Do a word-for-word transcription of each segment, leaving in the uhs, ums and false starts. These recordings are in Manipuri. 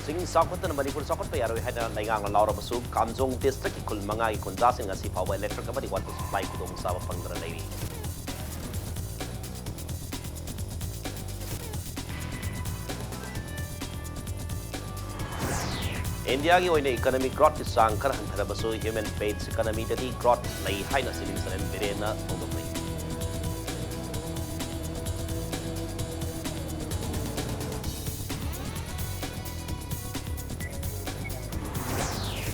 ꯆꯤꯡ ꯆꯥꯎꯈꯠꯇꯅ ꯃꯅꯤꯄꯨꯔ ꯆꯥꯎꯈꯠꯄ ꯌꯥꯔꯣꯏ ꯍꯥꯏꯅ ꯂꯩꯉꯥꯛꯅ ꯂꯥꯎꯔꯕꯁꯨ, ꯀꯥꯝꯖꯣꯡ ꯗꯤꯁꯇ꯭ꯔꯤꯛꯀꯤ ꯈꯨꯜ ꯃꯉꯥꯒꯤ ꯈꯨꯟꯖꯥꯁꯤꯡ ꯉꯁꯤ ꯐꯥꯎꯕ ꯏꯂꯦꯛꯇ꯭ꯔꯤꯛ ꯑꯃꯗꯤ ꯋꯥꯇꯔ ꯁꯄ꯭ꯂꯥꯏ ꯈꯨꯗꯣꯡꯆꯥꯕ ꯐꯪꯗꯅ ꯂꯩꯔꯤ꯫ ꯏꯟꯗꯤꯌꯥꯒꯤ ꯑꯣꯏꯅ ꯏꯀꯣꯅꯣꯃꯤꯛ ꯒ꯭ꯔꯣꯠꯀꯤ ꯆꯥꯡ ꯈꯔ ꯍꯟꯊꯔꯕꯁꯨ, ꯍ꯭ꯌꯨꯃꯦꯟ ꯕꯦꯁ ꯏꯀꯣꯅꯣꯃꯤꯗꯗꯤ ꯒ꯭ꯔꯣꯠ ꯂꯩ ꯍꯥꯏꯅ ꯁꯤꯚꯤꯜ ꯁꯔꯖꯟ ꯕꯤꯔꯦꯟꯅ ꯐꯣꯡꯗꯣꯛꯂꯤ꯫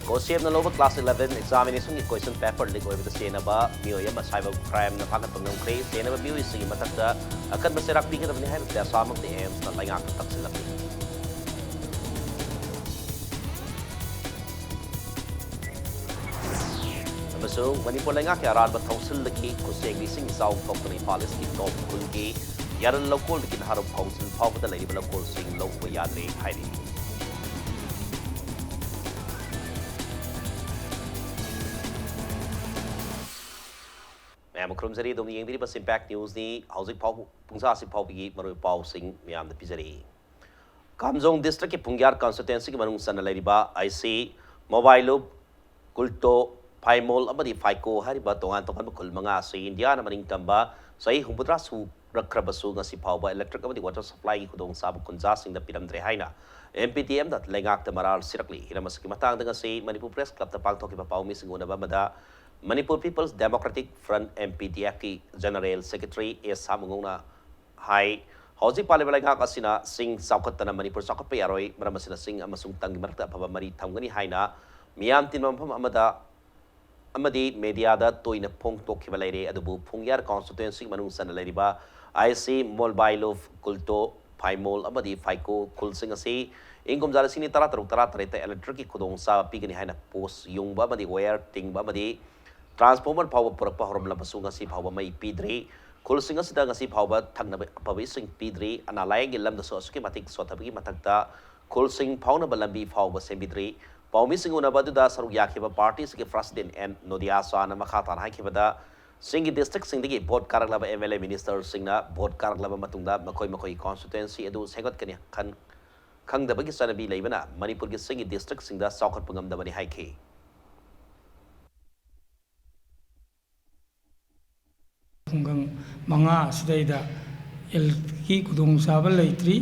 ꯀꯣꯁꯦꯞꯅ ꯂꯧꯕ ꯀ꯭ꯂꯥꯁ ꯏꯂꯦꯚꯦꯟ ꯑꯦꯛꯖꯥꯃꯤꯅꯦꯁꯟꯒꯤ ꯀꯣꯏꯁꯟ ꯄꯦꯄꯔ ꯂꯤꯛ ꯑꯣꯏꯕꯗ ꯆꯦꯟꯅꯕ ꯃꯤꯑꯣꯏ ꯑꯃ ꯁꯥꯏꯕꯔ ꯀ꯭ꯔꯥꯏꯝꯅ ꯐꯥꯒꯠꯄ ꯉꯝꯈ꯭ꯔꯦ꯫ ꯆꯦꯟꯅꯕ ꯃꯤꯑꯣꯏꯁꯤꯡꯒꯤ ꯃꯊꯛꯇ ꯑꯀꯟꯕ ꯆꯩꯔꯥꯛ ꯄꯤꯒꯗꯕꯅꯤ ꯍꯥꯏꯕ ꯄꯦꯁꯥꯃꯛꯇꯤ ꯑꯦꯝꯁꯅ ꯂꯩꯉꯥꯛꯇ ꯇꯛꯁꯤꯜꯂꯝꯃꯤ꯫ ꯑꯃꯁꯨꯡ ꯃꯅꯤꯄꯨꯔ ꯂꯩꯉꯥꯛꯀꯤ ꯑꯔꯥꯟꯕ ꯊꯧꯁꯤꯜꯗꯒꯤ ꯈꯨꯠꯁꯦꯡꯕꯤꯁꯤꯡ ꯏꯆꯥꯎ ꯊꯣꯛꯇꯨꯅ ꯏꯝꯐꯥꯜ ꯏꯁꯀꯤ ꯇꯣꯞ ꯈꯨꯜꯒꯤ ꯌꯥꯔꯟ ꯂꯧꯀꯣꯜꯗꯒꯤ ꯅꯍꯥꯔꯣꯝ ꯀꯥꯎꯟꯁꯤꯜ ꯐꯥꯎꯕꯗ ꯂꯩꯔꯤꯕ ꯂꯧꯀꯣꯜꯁꯤꯡ ꯂꯧꯕ ꯌꯥꯗ꯭ꯔꯦ ꯍꯥꯏꯔꯤ꯫ ꯃꯌꯥꯝ ꯈꯨꯔꯨꯝꯖꯔꯤ, ꯑꯗꯣꯝꯅ ꯌꯦꯡꯕꯤꯔꯤꯕ ꯁꯤ ꯏꯝꯄꯦꯛ ꯅ꯭ꯌꯨꯁꯅꯤ꯫ ꯍꯧꯖꯤꯛ ꯐꯥꯎꯕ ꯄꯨꯡꯁꯥꯁꯤ ꯐꯥꯎꯕꯒꯤ ꯃꯔꯨꯑꯣꯏꯕ ꯄꯥꯎꯁꯤꯡ ꯃꯌꯥꯝꯗ ꯄꯤꯖꯔꯤ꯫ ꯀꯥꯝꯖꯣꯡ ꯗꯤꯁꯇ꯭ꯔꯤꯛꯀꯤ ꯄꯨꯡꯌꯥꯔ ꯀꯟꯁꯇꯤꯇ꯭ꯋꯦꯟꯁꯤꯒꯤ ꯃꯅꯨꯡ ꯆꯟꯅ ꯂꯩꯔꯤꯕ ꯑꯥꯏꯁꯤ, ꯃꯣꯕꯥꯏꯂꯨꯞ, ꯀꯨꯜꯇꯣ, ꯐꯥꯏꯃꯣꯜ ꯑꯃꯗꯤ ꯐꯥꯏꯀꯣ ꯍꯥꯏꯔꯤꯕ ꯇꯣꯉꯥꯟ ꯇꯣꯉꯥꯟꯕ ꯈꯨꯜ ꯃꯉꯥ ꯑꯁꯤ ꯏꯟꯗꯤꯌꯥꯅ ꯃꯅꯤꯡ ꯇꯝꯕ ꯆꯍꯤ ꯍꯨꯝꯐꯨꯇꯔꯥ ꯁꯨꯔꯛꯈ꯭ꯔꯕꯁꯨ ꯉꯁꯤ ꯐꯥꯎꯕ ꯏꯂꯦꯛꯇ꯭ꯔꯤꯛ ꯑꯃꯗꯤ ꯋꯥꯇꯔ ꯁꯄ꯭ꯂꯥꯏꯒꯤ ꯈꯨꯗꯣꯡꯆꯥꯕ ꯈꯨꯟꯖꯥꯁꯤꯡꯗ ꯄꯤꯔꯝꯗ꯭ꯔꯦ ꯍꯥꯏꯅ ꯑꯦꯝ ꯄꯤ ꯇꯤ ꯑꯦꯝꯗ ꯂꯩꯉꯥꯛꯇ ꯃꯔꯥꯜ ꯁꯤꯔꯛꯂꯤ꯫ ꯍꯤꯔꯝ ꯑꯁꯤꯒꯤ ꯃꯇꯥꯡꯗ ꯉꯁꯤ ꯃꯅꯤꯄꯨꯔ ꯄ꯭ꯔꯦꯁ ꯀ꯭ꯂꯕꯇ ꯄꯥꯡꯊꯣꯛꯈꯤꯕ ꯄꯥꯎꯃꯤꯁꯤꯡ ꯎꯅꯕ ꯑꯃꯗ Manipur people's democratic front, M P D ꯑꯦꯐꯀꯤ ꯖꯦꯅꯔꯦꯜ ꯁꯦꯀ꯭ꯔꯦꯇꯔꯤ ꯑꯦꯁ ꯁꯥꯃꯨꯉꯧꯅ ꯍꯥꯏ, ꯍꯧꯖꯤꯛ ꯄꯥꯜꯂꯤꯕ ꯂꯩꯉꯥꯛ ꯑꯁꯤꯅ ꯆꯤꯡ ꯆꯥꯎꯈꯠꯇꯅ ꯃꯅꯤꯄꯨꯔ ꯆꯥꯎꯈꯠꯄ ꯌꯥꯔꯣꯏ, ꯃꯔꯝ ꯑꯁꯤꯅ ꯆꯤꯡ ꯑꯃꯁꯨꯡ ꯇꯝꯒꯤ ꯃꯔꯛꯇ ꯑꯐꯕ ꯃꯔꯤ ꯊꯝꯒꯅꯤ ꯍꯥꯏꯅ ꯃꯤꯌꯥꯝ ꯇꯤꯟꯕ ꯃꯐꯝ ꯑꯃꯗ ꯑꯃꯗꯤ ꯃꯦꯗꯤꯌꯥꯗ ꯇꯣꯏꯅ ꯐꯣꯡꯗꯣꯛꯈꯤꯕ ꯂꯩꯔꯦ꯫ ꯑꯗꯨꯕꯨ ꯐꯨꯡꯌꯥꯔ ꯀꯣꯟꯁꯇꯤꯇ꯭ꯋꯦꯟꯁꯤ ꯃꯅꯨꯡ ꯆꯟꯅ ꯂꯩꯔꯤꯕ ꯑꯥꯏꯁꯤ, ꯃꯣꯜꯕꯥꯏꯂꯨꯐ, ꯀꯨꯜꯇꯣ, ꯐꯥꯏꯃꯣꯜ ꯑꯃꯗꯤ ꯐꯥꯏꯀꯣ ꯈꯨꯜꯁꯤꯡ ꯑꯁꯤ ꯏꯪ ꯀꯨꯝꯖꯥ ꯂꯤꯁꯤꯡ ꯑꯅꯤ ꯇꯔꯥꯇꯔꯨꯛ ꯇꯔꯥꯇꯔꯦꯠꯇ ꯏꯂꯦꯛꯇ꯭ꯔꯤꯛꯀꯤ ꯈꯨꯗꯣꯡꯆꯥꯕ ꯄꯤꯒꯅꯤ ꯍꯥꯏꯅ ꯄꯣꯁ ꯌꯨꯡꯕ ꯑꯃꯗꯤ ꯋꯥꯌꯔ ꯇꯤꯡꯕ ꯑꯃꯗꯤ ꯇ꯭ꯔꯥꯟꯁꯐꯣꯔꯃꯔ ꯐꯥꯎꯕ ꯄꯨꯔꯛꯄ ꯍꯧꯔꯝꯂꯕꯁꯨ ꯉꯁꯤ ꯐꯥꯎꯕ ꯃꯩ ꯄꯤꯗ꯭ꯔꯤ꯫ ꯈꯨꯜꯁꯤꯡ ꯑꯁꯤꯗ ꯉꯁꯤ ꯐꯥꯎꯕ ꯊꯛꯅꯕ ꯑꯐꯕ ꯏꯁꯤꯡ ꯄꯤꯗ꯭ꯔꯤ꯫ ꯑꯅꯥ ꯂꯥꯏꯌꯦꯡꯒꯤ ꯂꯝꯗꯁꯨ ꯑꯁꯨꯛꯀꯤ ꯃꯇꯤꯛ ꯁꯣꯠꯊꯕꯒꯤ ꯃꯊꯛꯇ ꯈꯨꯜꯁꯤꯡ ꯐꯥꯎꯅꯕ ꯂꯝꯕꯤ ꯐꯥꯎꯕ ꯁꯦꯝꯕꯤꯗ꯭ꯔꯤ꯫ ꯄꯥꯎꯃꯤꯁꯤꯡ ꯎꯅꯕ ꯑꯗꯨꯗ ꯁꯔꯨꯛ ꯌꯥꯈꯤꯕ ꯄꯥꯔꯇꯤꯁꯤꯒꯤ ꯄ꯭ꯔꯁꯤꯗꯦꯟ ꯑꯦꯟ ꯅꯣꯗꯤꯌꯥ ꯁꯥꯍꯅ ꯃꯈꯥ ꯇꯥꯅ ꯍꯥꯏꯈꯤꯕꯗ, ꯆꯤꯡꯒꯤ ꯗꯤꯁꯇ꯭ꯔꯤꯛꯁꯤꯡꯗꯒꯤ ꯚꯣꯠ ꯀꯥꯔꯛꯂꯕ ꯑꯦꯝ ꯑꯦꯜ ꯑꯦ ꯃꯤꯅꯤꯁꯇꯔꯁꯤꯡꯅ ꯚꯣꯠ ꯀꯥꯔꯛꯂꯕ ꯃꯇꯨꯡꯗ ꯃꯈꯣꯏ ꯃꯈꯣꯏꯒꯤ ꯀꯣꯟꯁꯇꯤꯇ꯭ꯋꯦꯟꯁꯤ ꯑꯗꯨ ꯁꯦꯝꯒꯠꯀꯅꯤ ꯈꯟ-, ꯈꯪꯗꯕꯒꯤ ꯆꯠꯅꯕꯤ ꯂꯩꯕꯅ ꯃꯅꯤꯄꯨꯔꯒꯤ ꯆꯤꯡꯒꯤ ꯗꯤꯁꯇ꯭ꯔꯤꯛꯁꯤꯡꯗ ꯆꯥꯎꯈꯠꯄ ꯉꯝꯗꯕꯅꯤ ꯍꯥꯏꯈꯤ꯫ ꯈꯨꯡꯒꯪ ꯃꯉꯥ ꯑꯁꯤꯗꯩꯗ ꯍꯦꯜꯠꯀꯤ ꯈꯨꯗꯣꯡꯆꯥꯕ ꯂꯩꯇ꯭ꯔꯤ꯫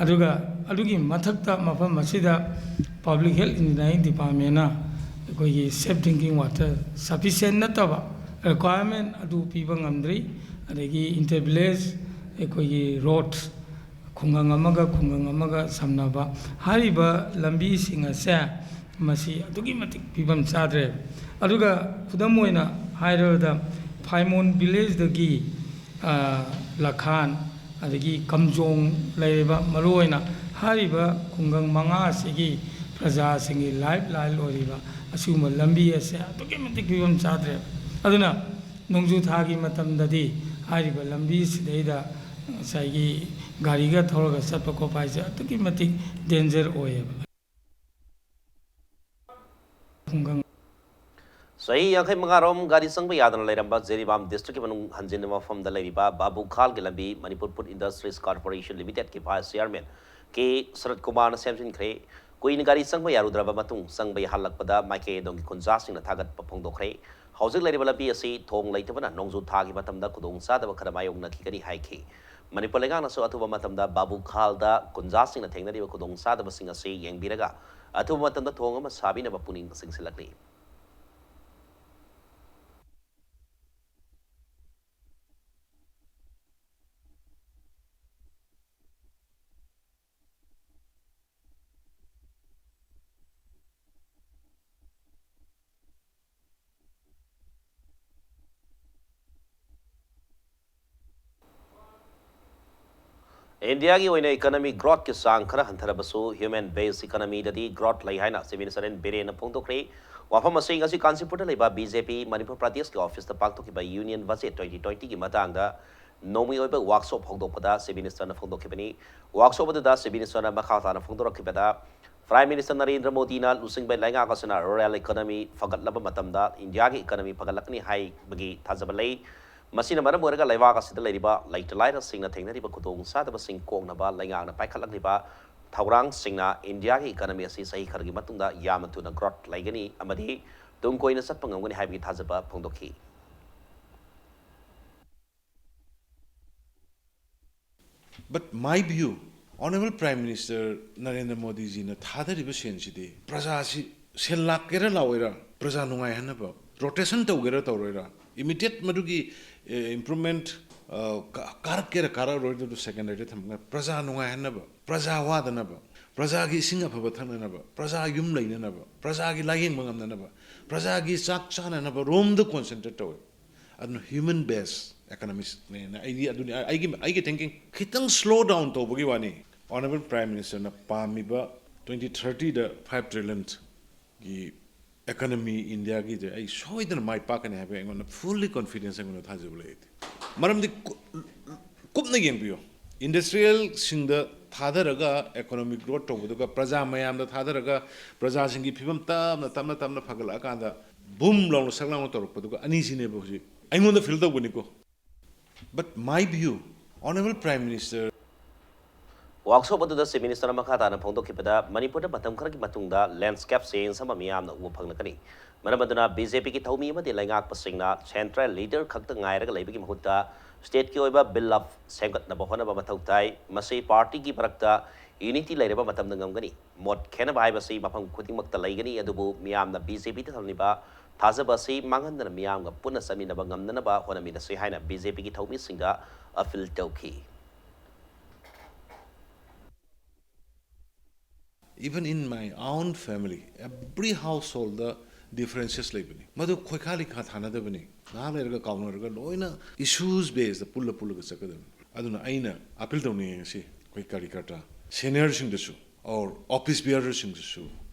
ꯑꯗꯨꯒ ꯑꯗꯨꯒꯤ ꯃꯊꯛꯇ ꯃꯐꯝ ꯑꯁꯤꯗ Public Health Engineering Departmentꯅ ꯑꯩꯈꯣꯏꯒꯤ safe drinking water sufficient ꯅꯠꯇꯕ requirement ꯑꯗꯨ ꯄꯤꯕ ꯉꯝꯗ꯭ꯔꯤ꯫ ꯑꯗꯒꯤ inter village ꯑꯩꯈꯣꯏꯒꯤ roads ꯈꯨꯡꯒꯪ ꯑꯃꯒ ꯈꯨꯡꯒꯪ ꯑꯃꯒ ꯁꯝꯅꯕ ꯍꯥꯏꯔꯤꯕ ꯂꯝꯕꯤꯁꯤꯡ ꯑꯁꯦ ꯃꯁꯤ ꯑꯗꯨꯛꯀꯤ ꯃꯇꯤꯛ ꯐꯤꯕꯝ ꯆꯥꯗ꯭ꯔꯦ꯫ ꯑꯗꯨꯒ ꯈꯨꯗꯝ ꯑꯣꯏꯅ ꯍꯥꯏꯔꯕꯗ ꯐꯥꯏꯃꯣꯟ villageꯗꯒꯤ ꯂꯈꯥꯟ ꯑꯗꯒꯤ ꯀꯝꯖꯣꯡ ꯂꯩꯔꯤꯕ ꯃꯔꯨꯑꯣꯏꯅ ꯍꯥꯏꯔꯤꯕ ꯈꯨꯡꯒꯪ ꯃꯉꯥ ꯑꯁꯤꯒꯤ ꯄ꯭ꯔꯖꯥꯁꯤꯡꯒꯤ lifeline ꯑꯣꯏꯔꯤꯕ ꯑꯁꯤꯒꯨꯝꯕ ꯂꯝꯕꯤ ꯑꯁꯦ ꯑꯗꯨꯛꯀꯤ ꯃꯇꯤꯛ ꯐꯤꯕꯝ ꯆꯥꯗ꯭ꯔꯦ꯫ ꯑꯗꯨꯅ ꯅꯣꯡꯖꯨ ꯊꯥꯒꯤ ꯃꯇꯝꯗꯗꯤ ꯍꯥꯏꯔꯤꯕ ꯂꯝꯕꯤꯁꯤꯗꯩꯗ ꯉꯁꯥꯏꯒꯤ ꯒꯥꯔꯤꯒ ꯊꯧꯔꯒ ꯆꯠꯄ ꯈꯣꯠꯄ ꯍꯥꯏꯁꯦ ꯑꯗꯨꯛꯀꯤ ꯃꯇꯤꯛ danger ꯑꯣꯏꯌꯦꯕ꯫ ꯈꯨꯡꯒꯪ ꯆꯍꯤ ꯌꯥꯡꯈꯩ ꯃꯉꯥꯔꯣꯝ ꯒꯥꯔꯤ ꯆꯪꯕ ꯌꯥꯗꯅ ꯂꯩꯔꯝꯕ ꯖꯤꯔꯤꯕꯥꯝ ꯗꯤꯁꯇ꯭ꯔꯤꯛꯀꯤ ꯃꯅꯨꯡ ꯍꯟꯖꯤꯟꯕ ꯃꯐꯝꯗ ꯂꯩꯔꯤꯕ ꯕꯥꯕꯨꯈꯥꯜꯒꯤ ꯂꯝꯕꯤ ꯃꯅꯤꯄꯨꯔ ꯐꯨꯗ ꯏꯟꯗꯁꯇ꯭ꯔꯤꯁ ꯀꯣꯔꯄꯣꯔꯦꯁꯟ ꯂꯤꯃꯤꯇꯦꯗꯀꯤ ꯚꯥꯏꯁ ꯆꯤꯌꯥꯔꯃꯦꯟ ꯀꯦ ꯁꯔꯠ ꯀꯨꯃꯥꯔꯅ ꯁꯦꯝꯖꯤꯟꯈ꯭ꯔꯦ꯫ ꯀꯨꯏꯅ ꯒꯥꯔꯤ ꯆꯪꯕ ꯌꯥꯔꯨꯗ꯭ꯔꯕ ꯃꯇꯨꯡ ꯆꯪꯕ ꯌꯥꯍꯜꯂꯛꯄꯗ ꯃꯥꯏꯀꯩ ꯑꯗꯣꯝꯒꯤ ꯈꯨꯟꯖꯥꯁꯤꯡꯅ ꯊꯥꯒꯠꯄ ꯐꯣꯡꯗꯣꯛꯈ꯭ꯔꯦ꯫ ꯍꯧꯖꯤꯛ ꯂꯩꯔꯤꯕ ꯂꯝꯕꯤ ꯑꯁꯤ ꯊꯣꯡ ꯂꯩꯇꯕꯅ ꯅꯣꯡꯖꯨ ꯊꯥꯒꯤ ꯃꯇꯝꯗ ꯈꯨꯗꯣꯡꯆꯥꯗꯕ ꯈꯔ ꯃꯥꯌꯣꯛꯅꯈꯤꯒꯅꯤ ꯍꯥꯏꯈꯤ꯫ ꯃꯅꯤꯄꯨꯔ ꯂꯩꯉꯥꯛꯅꯁꯨ ꯑꯊꯨꯕ ꯃꯇꯝꯗ ꯕꯥꯕꯨꯈꯥꯜꯗ ꯈꯨꯟꯖꯥꯁꯤꯡꯅ ꯊꯦꯡꯅꯔꯤꯕ ꯈꯨꯗꯣꯡꯆꯥꯗꯕꯁꯤꯡ ꯑꯁꯤ ꯌꯦꯡꯕꯤꯔꯒ ꯑꯊꯨꯕ ꯃꯇꯝꯗ ꯊꯣꯡ ꯑꯃ ꯁꯥꯕꯤꯅꯕ ꯄꯨꯛꯅꯤꯡ ꯆꯤꯡꯁꯤꯜꯂꯛꯂꯤ꯫ ꯏꯟꯗꯤꯌꯥꯒꯤ ꯑꯣꯏꯅ economy growthꯀꯤ ꯆꯥꯡ ꯈꯔ ꯍꯟꯊꯔꯕꯁꯨ human based economyꯗꯗꯤ growth ꯂꯩ ꯍꯥꯏꯅ Chief Minister ꯑꯦꯟ ꯕꯤꯔꯦꯟꯅ ꯐꯣꯡꯗꯣꯛꯈ꯭ꯔꯦ꯫ ꯋꯥꯐꯝ ꯑꯁꯤ ꯉꯁꯤ ꯀꯥꯟꯆꯤꯄꯨꯔꯗ ꯂꯩꯕ ꯕꯤ ꯖꯦ ꯄꯤ ꯃꯅꯤꯄꯨꯔ ꯄ꯭ꯔꯗꯦꯁꯀꯤ ꯑꯣꯐꯤꯁꯇ ꯄꯥꯡꯊꯣꯛꯈꯤꯕ Union Budget twenty twentyꯒꯤ ꯃꯇꯥꯡꯗ ꯅꯣꯡꯃꯒꯤ ꯑꯣꯏꯕ ꯋꯥꯛꯁꯣꯞ ꯍꯧꯗꯣꯛꯄꯗ Chief Ministerꯅ ꯐꯣꯡꯗꯣꯛꯈꯤꯕꯅꯤ꯫ ꯋꯥꯛꯁꯣꯞ ꯑꯗꯨꯗ Chief Ministerꯅ ꯃꯈꯥ ꯇꯥꯅ ꯐꯣꯡꯗꯣꯔꯛꯈꯤꯕꯗ, Prime Minister ꯅꯔꯦꯟꯗ꯭ꯔ ꯃꯣꯗꯤꯅ ꯂꯨꯆꯤꯡꯕ ꯂꯩꯉꯥꯛ ꯑꯁꯤꯅ rural economy ꯐꯒꯠꯂꯕ ꯃꯇꯝꯗ ꯏꯟꯗꯤꯌꯥꯒꯤ economy ꯐꯒꯠꯂꯛꯀꯅꯤ ꯍꯥꯏꯕꯒꯤ ꯊꯥꯖꯕ ꯂꯩ꯫ ꯃꯁꯤꯅ ꯃꯔꯝ ꯑꯣꯏꯔꯒ ꯂꯩꯕꯥꯛ ꯑꯁꯤꯗ ꯂꯩꯔꯤꯕ ꯂꯩꯇ ꯂꯥꯏꯔꯁꯤꯡꯅ ꯊꯦꯡꯅꯔꯤꯕ ꯈꯨꯗꯣꯡꯆꯥꯗꯕꯁꯤꯡ ꯀꯣꯛꯅꯕ ꯂꯩꯉꯥꯛꯅ ꯄꯥꯏꯈꯠꯂꯛꯂꯤꯕ ꯊꯧꯔꯥꯡꯁꯤꯡꯅ ꯏꯟꯗꯤꯌꯥꯒꯤ ꯏꯀꯅꯃꯤ ꯑꯁꯤ ꯆꯍꯤ ꯈꯔꯒꯤ ꯃꯇꯨꯡꯗ ꯌꯥꯝꯅ ꯊꯨꯅ ꯒ꯭ꯔꯣꯊ ꯂꯩꯒꯅꯤ ꯑꯃꯗꯤ ꯇꯨꯡ ꯀꯣꯏꯅ ꯆꯠꯄ ꯉꯝꯒꯅꯤ ꯍꯥꯏꯕꯒꯤ ꯊꯥꯖꯕ ꯐꯣꯡꯗꯣꯛꯈꯤ꯫ But my view, Honorable Prime Minister Narendra ꯃꯣꯗꯤꯖꯤꯅ ꯊꯥꯗꯔꯤꯕ ꯁꯦꯟꯁꯤꯗꯤ ꯄ꯭ꯔꯖꯥꯁꯤ ꯁꯦꯜ ꯂꯥꯛꯀꯦꯔꯥ ꯂꯥꯛꯑꯣꯏꯔꯥ, ꯄ꯭ꯔꯖꯥ ꯅꯨꯡꯉꯥꯏꯍꯟꯅꯕ, ꯔꯣꯇꯦꯁꯟ ꯇꯧꯒꯦꯔꯥ ꯇꯧꯔꯣꯏꯔꯥ, ꯏꯃꯤꯗꯤꯌꯦꯠ ꯃꯗꯨꯒꯤ ꯏꯝꯄ꯭ꯔꯨꯚꯃꯦꯟꯠ ꯀꯥꯔꯛꯀꯦꯔꯥ ꯀꯥꯔꯛꯑꯔꯣꯏꯗꯨ ꯁꯦꯀꯦꯟꯗꯔꯤꯗ ꯊꯝꯃꯒ ꯄ꯭ꯔꯖꯥ ꯅꯨꯡꯉꯥꯏꯍꯟꯅꯕ, ꯄ꯭ꯔꯖꯥ ꯋꯥꯗꯅꯕ, ꯄ꯭ꯔꯖꯥꯒꯤ ꯏꯁꯤꯡ ꯑꯐꯕ ꯊꯛꯅꯅꯕ, ꯄ꯭ꯔꯖꯥ ꯌꯨꯝ ꯂꯩꯅꯅꯕ, ꯄ꯭ꯔꯖꯥꯒꯤ ꯂꯥꯏꯌꯦꯡꯕ ꯉꯝꯅꯅꯕ, ꯄ꯭ꯔꯖꯥꯒꯤ ꯆꯥꯛ ꯆꯥꯅꯅꯕ ꯔꯣꯝꯗ ꯀꯣꯟꯁꯦꯟꯇ꯭ꯔꯦꯠ ꯇꯧꯋꯦ꯫ ꯑꯗꯨꯅ ꯍ꯭ꯌꯨꯃꯟ ꯕꯦꯁ ꯏꯀꯅꯣꯃꯤꯛꯁꯅꯦꯅ ꯑꯩꯗꯤ ꯑꯗꯨꯅꯤ ꯑꯩꯒꯤ ꯑꯩꯒꯤ ꯊꯤꯡꯀꯤꯡ꯫ ꯈꯤꯇꯪ ꯁ꯭ꯂꯣ ꯗꯥꯎꯟ ꯇꯧꯕꯒꯤ ꯋꯥꯅꯤ꯫ ꯑꯣꯅꯔꯦꯕꯜ ꯄ꯭ꯔꯥꯏꯝ ꯃꯤꯅꯤꯁꯇꯔꯅ ꯄꯥꯝꯃꯤꯕ ꯇ꯭ꯋꯦꯟꯇꯤ ꯊꯥꯔꯇꯤꯗ ꯐꯥꯏꯚ ꯇ꯭ꯔꯤꯂꯤꯌꯟꯒꯤ ꯏꯀꯅꯃꯤ ꯏꯟꯗꯤꯌꯥꯒꯤꯗꯤ ꯑꯩ ꯁꯣꯏꯗꯅ ꯃꯥꯏ ꯄꯥꯛꯀꯅꯤ ꯍꯥꯏꯕ ꯑꯩꯉꯣꯟꯗ ꯐꯨꯜꯂꯤ ꯀꯣꯟꯐꯤꯗꯦꯟꯁ, ꯑꯩꯉꯣꯟꯗ ꯊꯥꯖꯕ ꯂꯩ꯫ ꯃꯔꯝꯗꯤ ꯀꯨꯞꯅ ꯌꯦꯡꯕꯤꯌꯨ, ꯏꯟꯗꯁꯇ꯭ꯔꯤꯌꯦꯜꯁꯤꯡꯗ ꯊꯥꯗꯔꯒ ꯏꯀꯣꯅꯣꯃꯤꯛ ꯒ꯭ꯔꯣꯠ ꯇꯧꯕꯗꯨꯒ ꯄ꯭ꯔꯖꯥ ꯃꯌꯥꯝꯗ ꯊꯥꯗꯔꯒ ꯄ꯭ꯔꯖꯥꯁꯤꯡꯒꯤ ꯐꯤꯕꯝ ꯇꯞꯅ ꯇꯞꯅ ꯇꯞꯅ ꯐꯒꯠꯂꯛꯑꯀꯥꯟꯗ ꯕꯨꯝ ꯂꯥꯎꯅ ꯁꯛ ꯂꯥꯎꯅ ꯇꯧꯔꯛꯄꯗꯨꯒ ꯑꯅꯤꯁꯤꯅꯦꯕ ꯍꯧꯖꯤꯛ ꯑꯩꯉꯣꯟꯗ ꯐꯤꯜ ꯇꯧꯕꯅꯤꯀꯣ꯫ But my view, Honorable Prime Minister, workshop ꯑꯗꯨꯗ ꯆꯤꯐ ꯃꯤꯅꯤꯁꯇꯔꯅ ꯃꯈꯥ ꯇꯥꯅ ꯐꯣꯡꯗꯣꯛꯈꯤꯕꯗ, ꯃꯅꯤꯄꯨꯔꯗ ꯃꯇꯝ ꯈꯔꯒꯤ ꯃꯇꯨꯡꯗ ꯂꯦꯟꯁꯀꯦꯞ ꯆꯦꯟꯖ ꯑꯃ ꯃꯤꯌꯥꯝꯅ ꯎꯕ ꯐꯪꯂꯛꯀꯅꯤ꯫ ꯃꯔꯝ ꯑꯗꯨꯅ ꯕꯤ ꯖꯦ ꯄꯤꯒꯤ ꯊꯧꯃꯤ ꯑꯃꯗꯤ ꯂꯩꯉꯥꯛꯄꯁꯤꯡꯅ ꯁꯦꯟꯇ꯭ꯔꯦꯜ ꯂꯤꯗꯔ ꯈꯛꯇ ꯉꯥꯏꯔꯒ ꯂꯩꯕꯒꯤ ꯃꯍꯨꯠꯇ ꯁ꯭ꯇꯦꯠꯀꯤ ꯑꯣꯏꯕ ꯕꯤꯜ ꯑꯞ ꯁꯦꯝꯒꯠꯅꯕ ꯍꯣꯠꯅꯕ ꯃꯊꯧ ꯇꯥꯏ꯫ ꯃꯁꯤ ꯄꯥꯔꯇꯤꯒꯤ ꯃꯔꯛꯇ ꯌꯨꯅꯤꯇꯤ ꯂꯩꯔꯕ ꯃꯇꯝꯗ ꯉꯝꯒꯅꯤ꯫ ꯃꯣꯠ ꯈꯦꯠꯅꯕ ꯍꯥꯏꯕꯁꯤ ꯃꯐꯝ ꯈꯨꯗꯤꯡꯃꯛꯇ ꯂꯩꯒꯅꯤ, ꯑꯗꯨꯕꯨ ꯃꯤꯌꯥꯝꯅ ꯕꯤ ꯖꯦ ꯄꯤꯗ ꯊꯝꯂꯤꯕ ꯊꯥꯖꯕ ꯑꯁꯤ ꯃꯥꯡꯍꯟꯗꯅ ꯃꯤꯌꯥꯝꯒ ꯄꯨꯟꯅ ꯆꯠꯃꯤꯟꯅꯕ ꯉꯝꯅꯅꯕ ꯍꯣꯠꯅꯃꯤꯟꯅꯁꯤ ꯍꯥꯏꯅ ꯕꯤ ꯖꯦ ꯄꯤꯒꯤ ꯊꯧꯃꯤꯁꯤꯡꯗ ꯑꯄꯤꯜ ꯇꯧꯈꯤ꯫ Even in my own family, every household differences ꯂꯩꯕꯅꯤ꯫ ꯃꯗꯨ ꯈꯣꯏꯈꯥ ꯂꯤꯈꯥ ꯊꯥꯅꯗꯕꯅꯤ꯫ ꯉꯥꯏꯍꯥꯛ ꯂꯩꯔꯒ ꯀꯥꯎꯅꯔꯒ ꯂꯣꯏꯅ ꯏꯁꯨꯁ ꯕꯦꯁꯇ ꯄꯨꯜꯂ ꯄꯨꯜꯂꯒ ꯆꯠꯀꯗꯕꯅꯤ꯫ ꯑꯗꯨꯅ ꯑꯩꯅ ꯑꯄꯤꯜ ꯇꯧꯅꯤꯡꯉꯤ ꯉꯁꯤ ꯑꯩꯈꯣꯏ ꯀꯥꯔꯤꯀꯔꯇꯥ ꯁꯦꯅꯤꯌꯔꯁꯤꯡꯗꯁꯨ, ꯑꯣꯔ ꯑꯣꯐꯤꯁ ꯕꯤꯌꯔꯔꯁꯤꯡꯗꯁꯨ,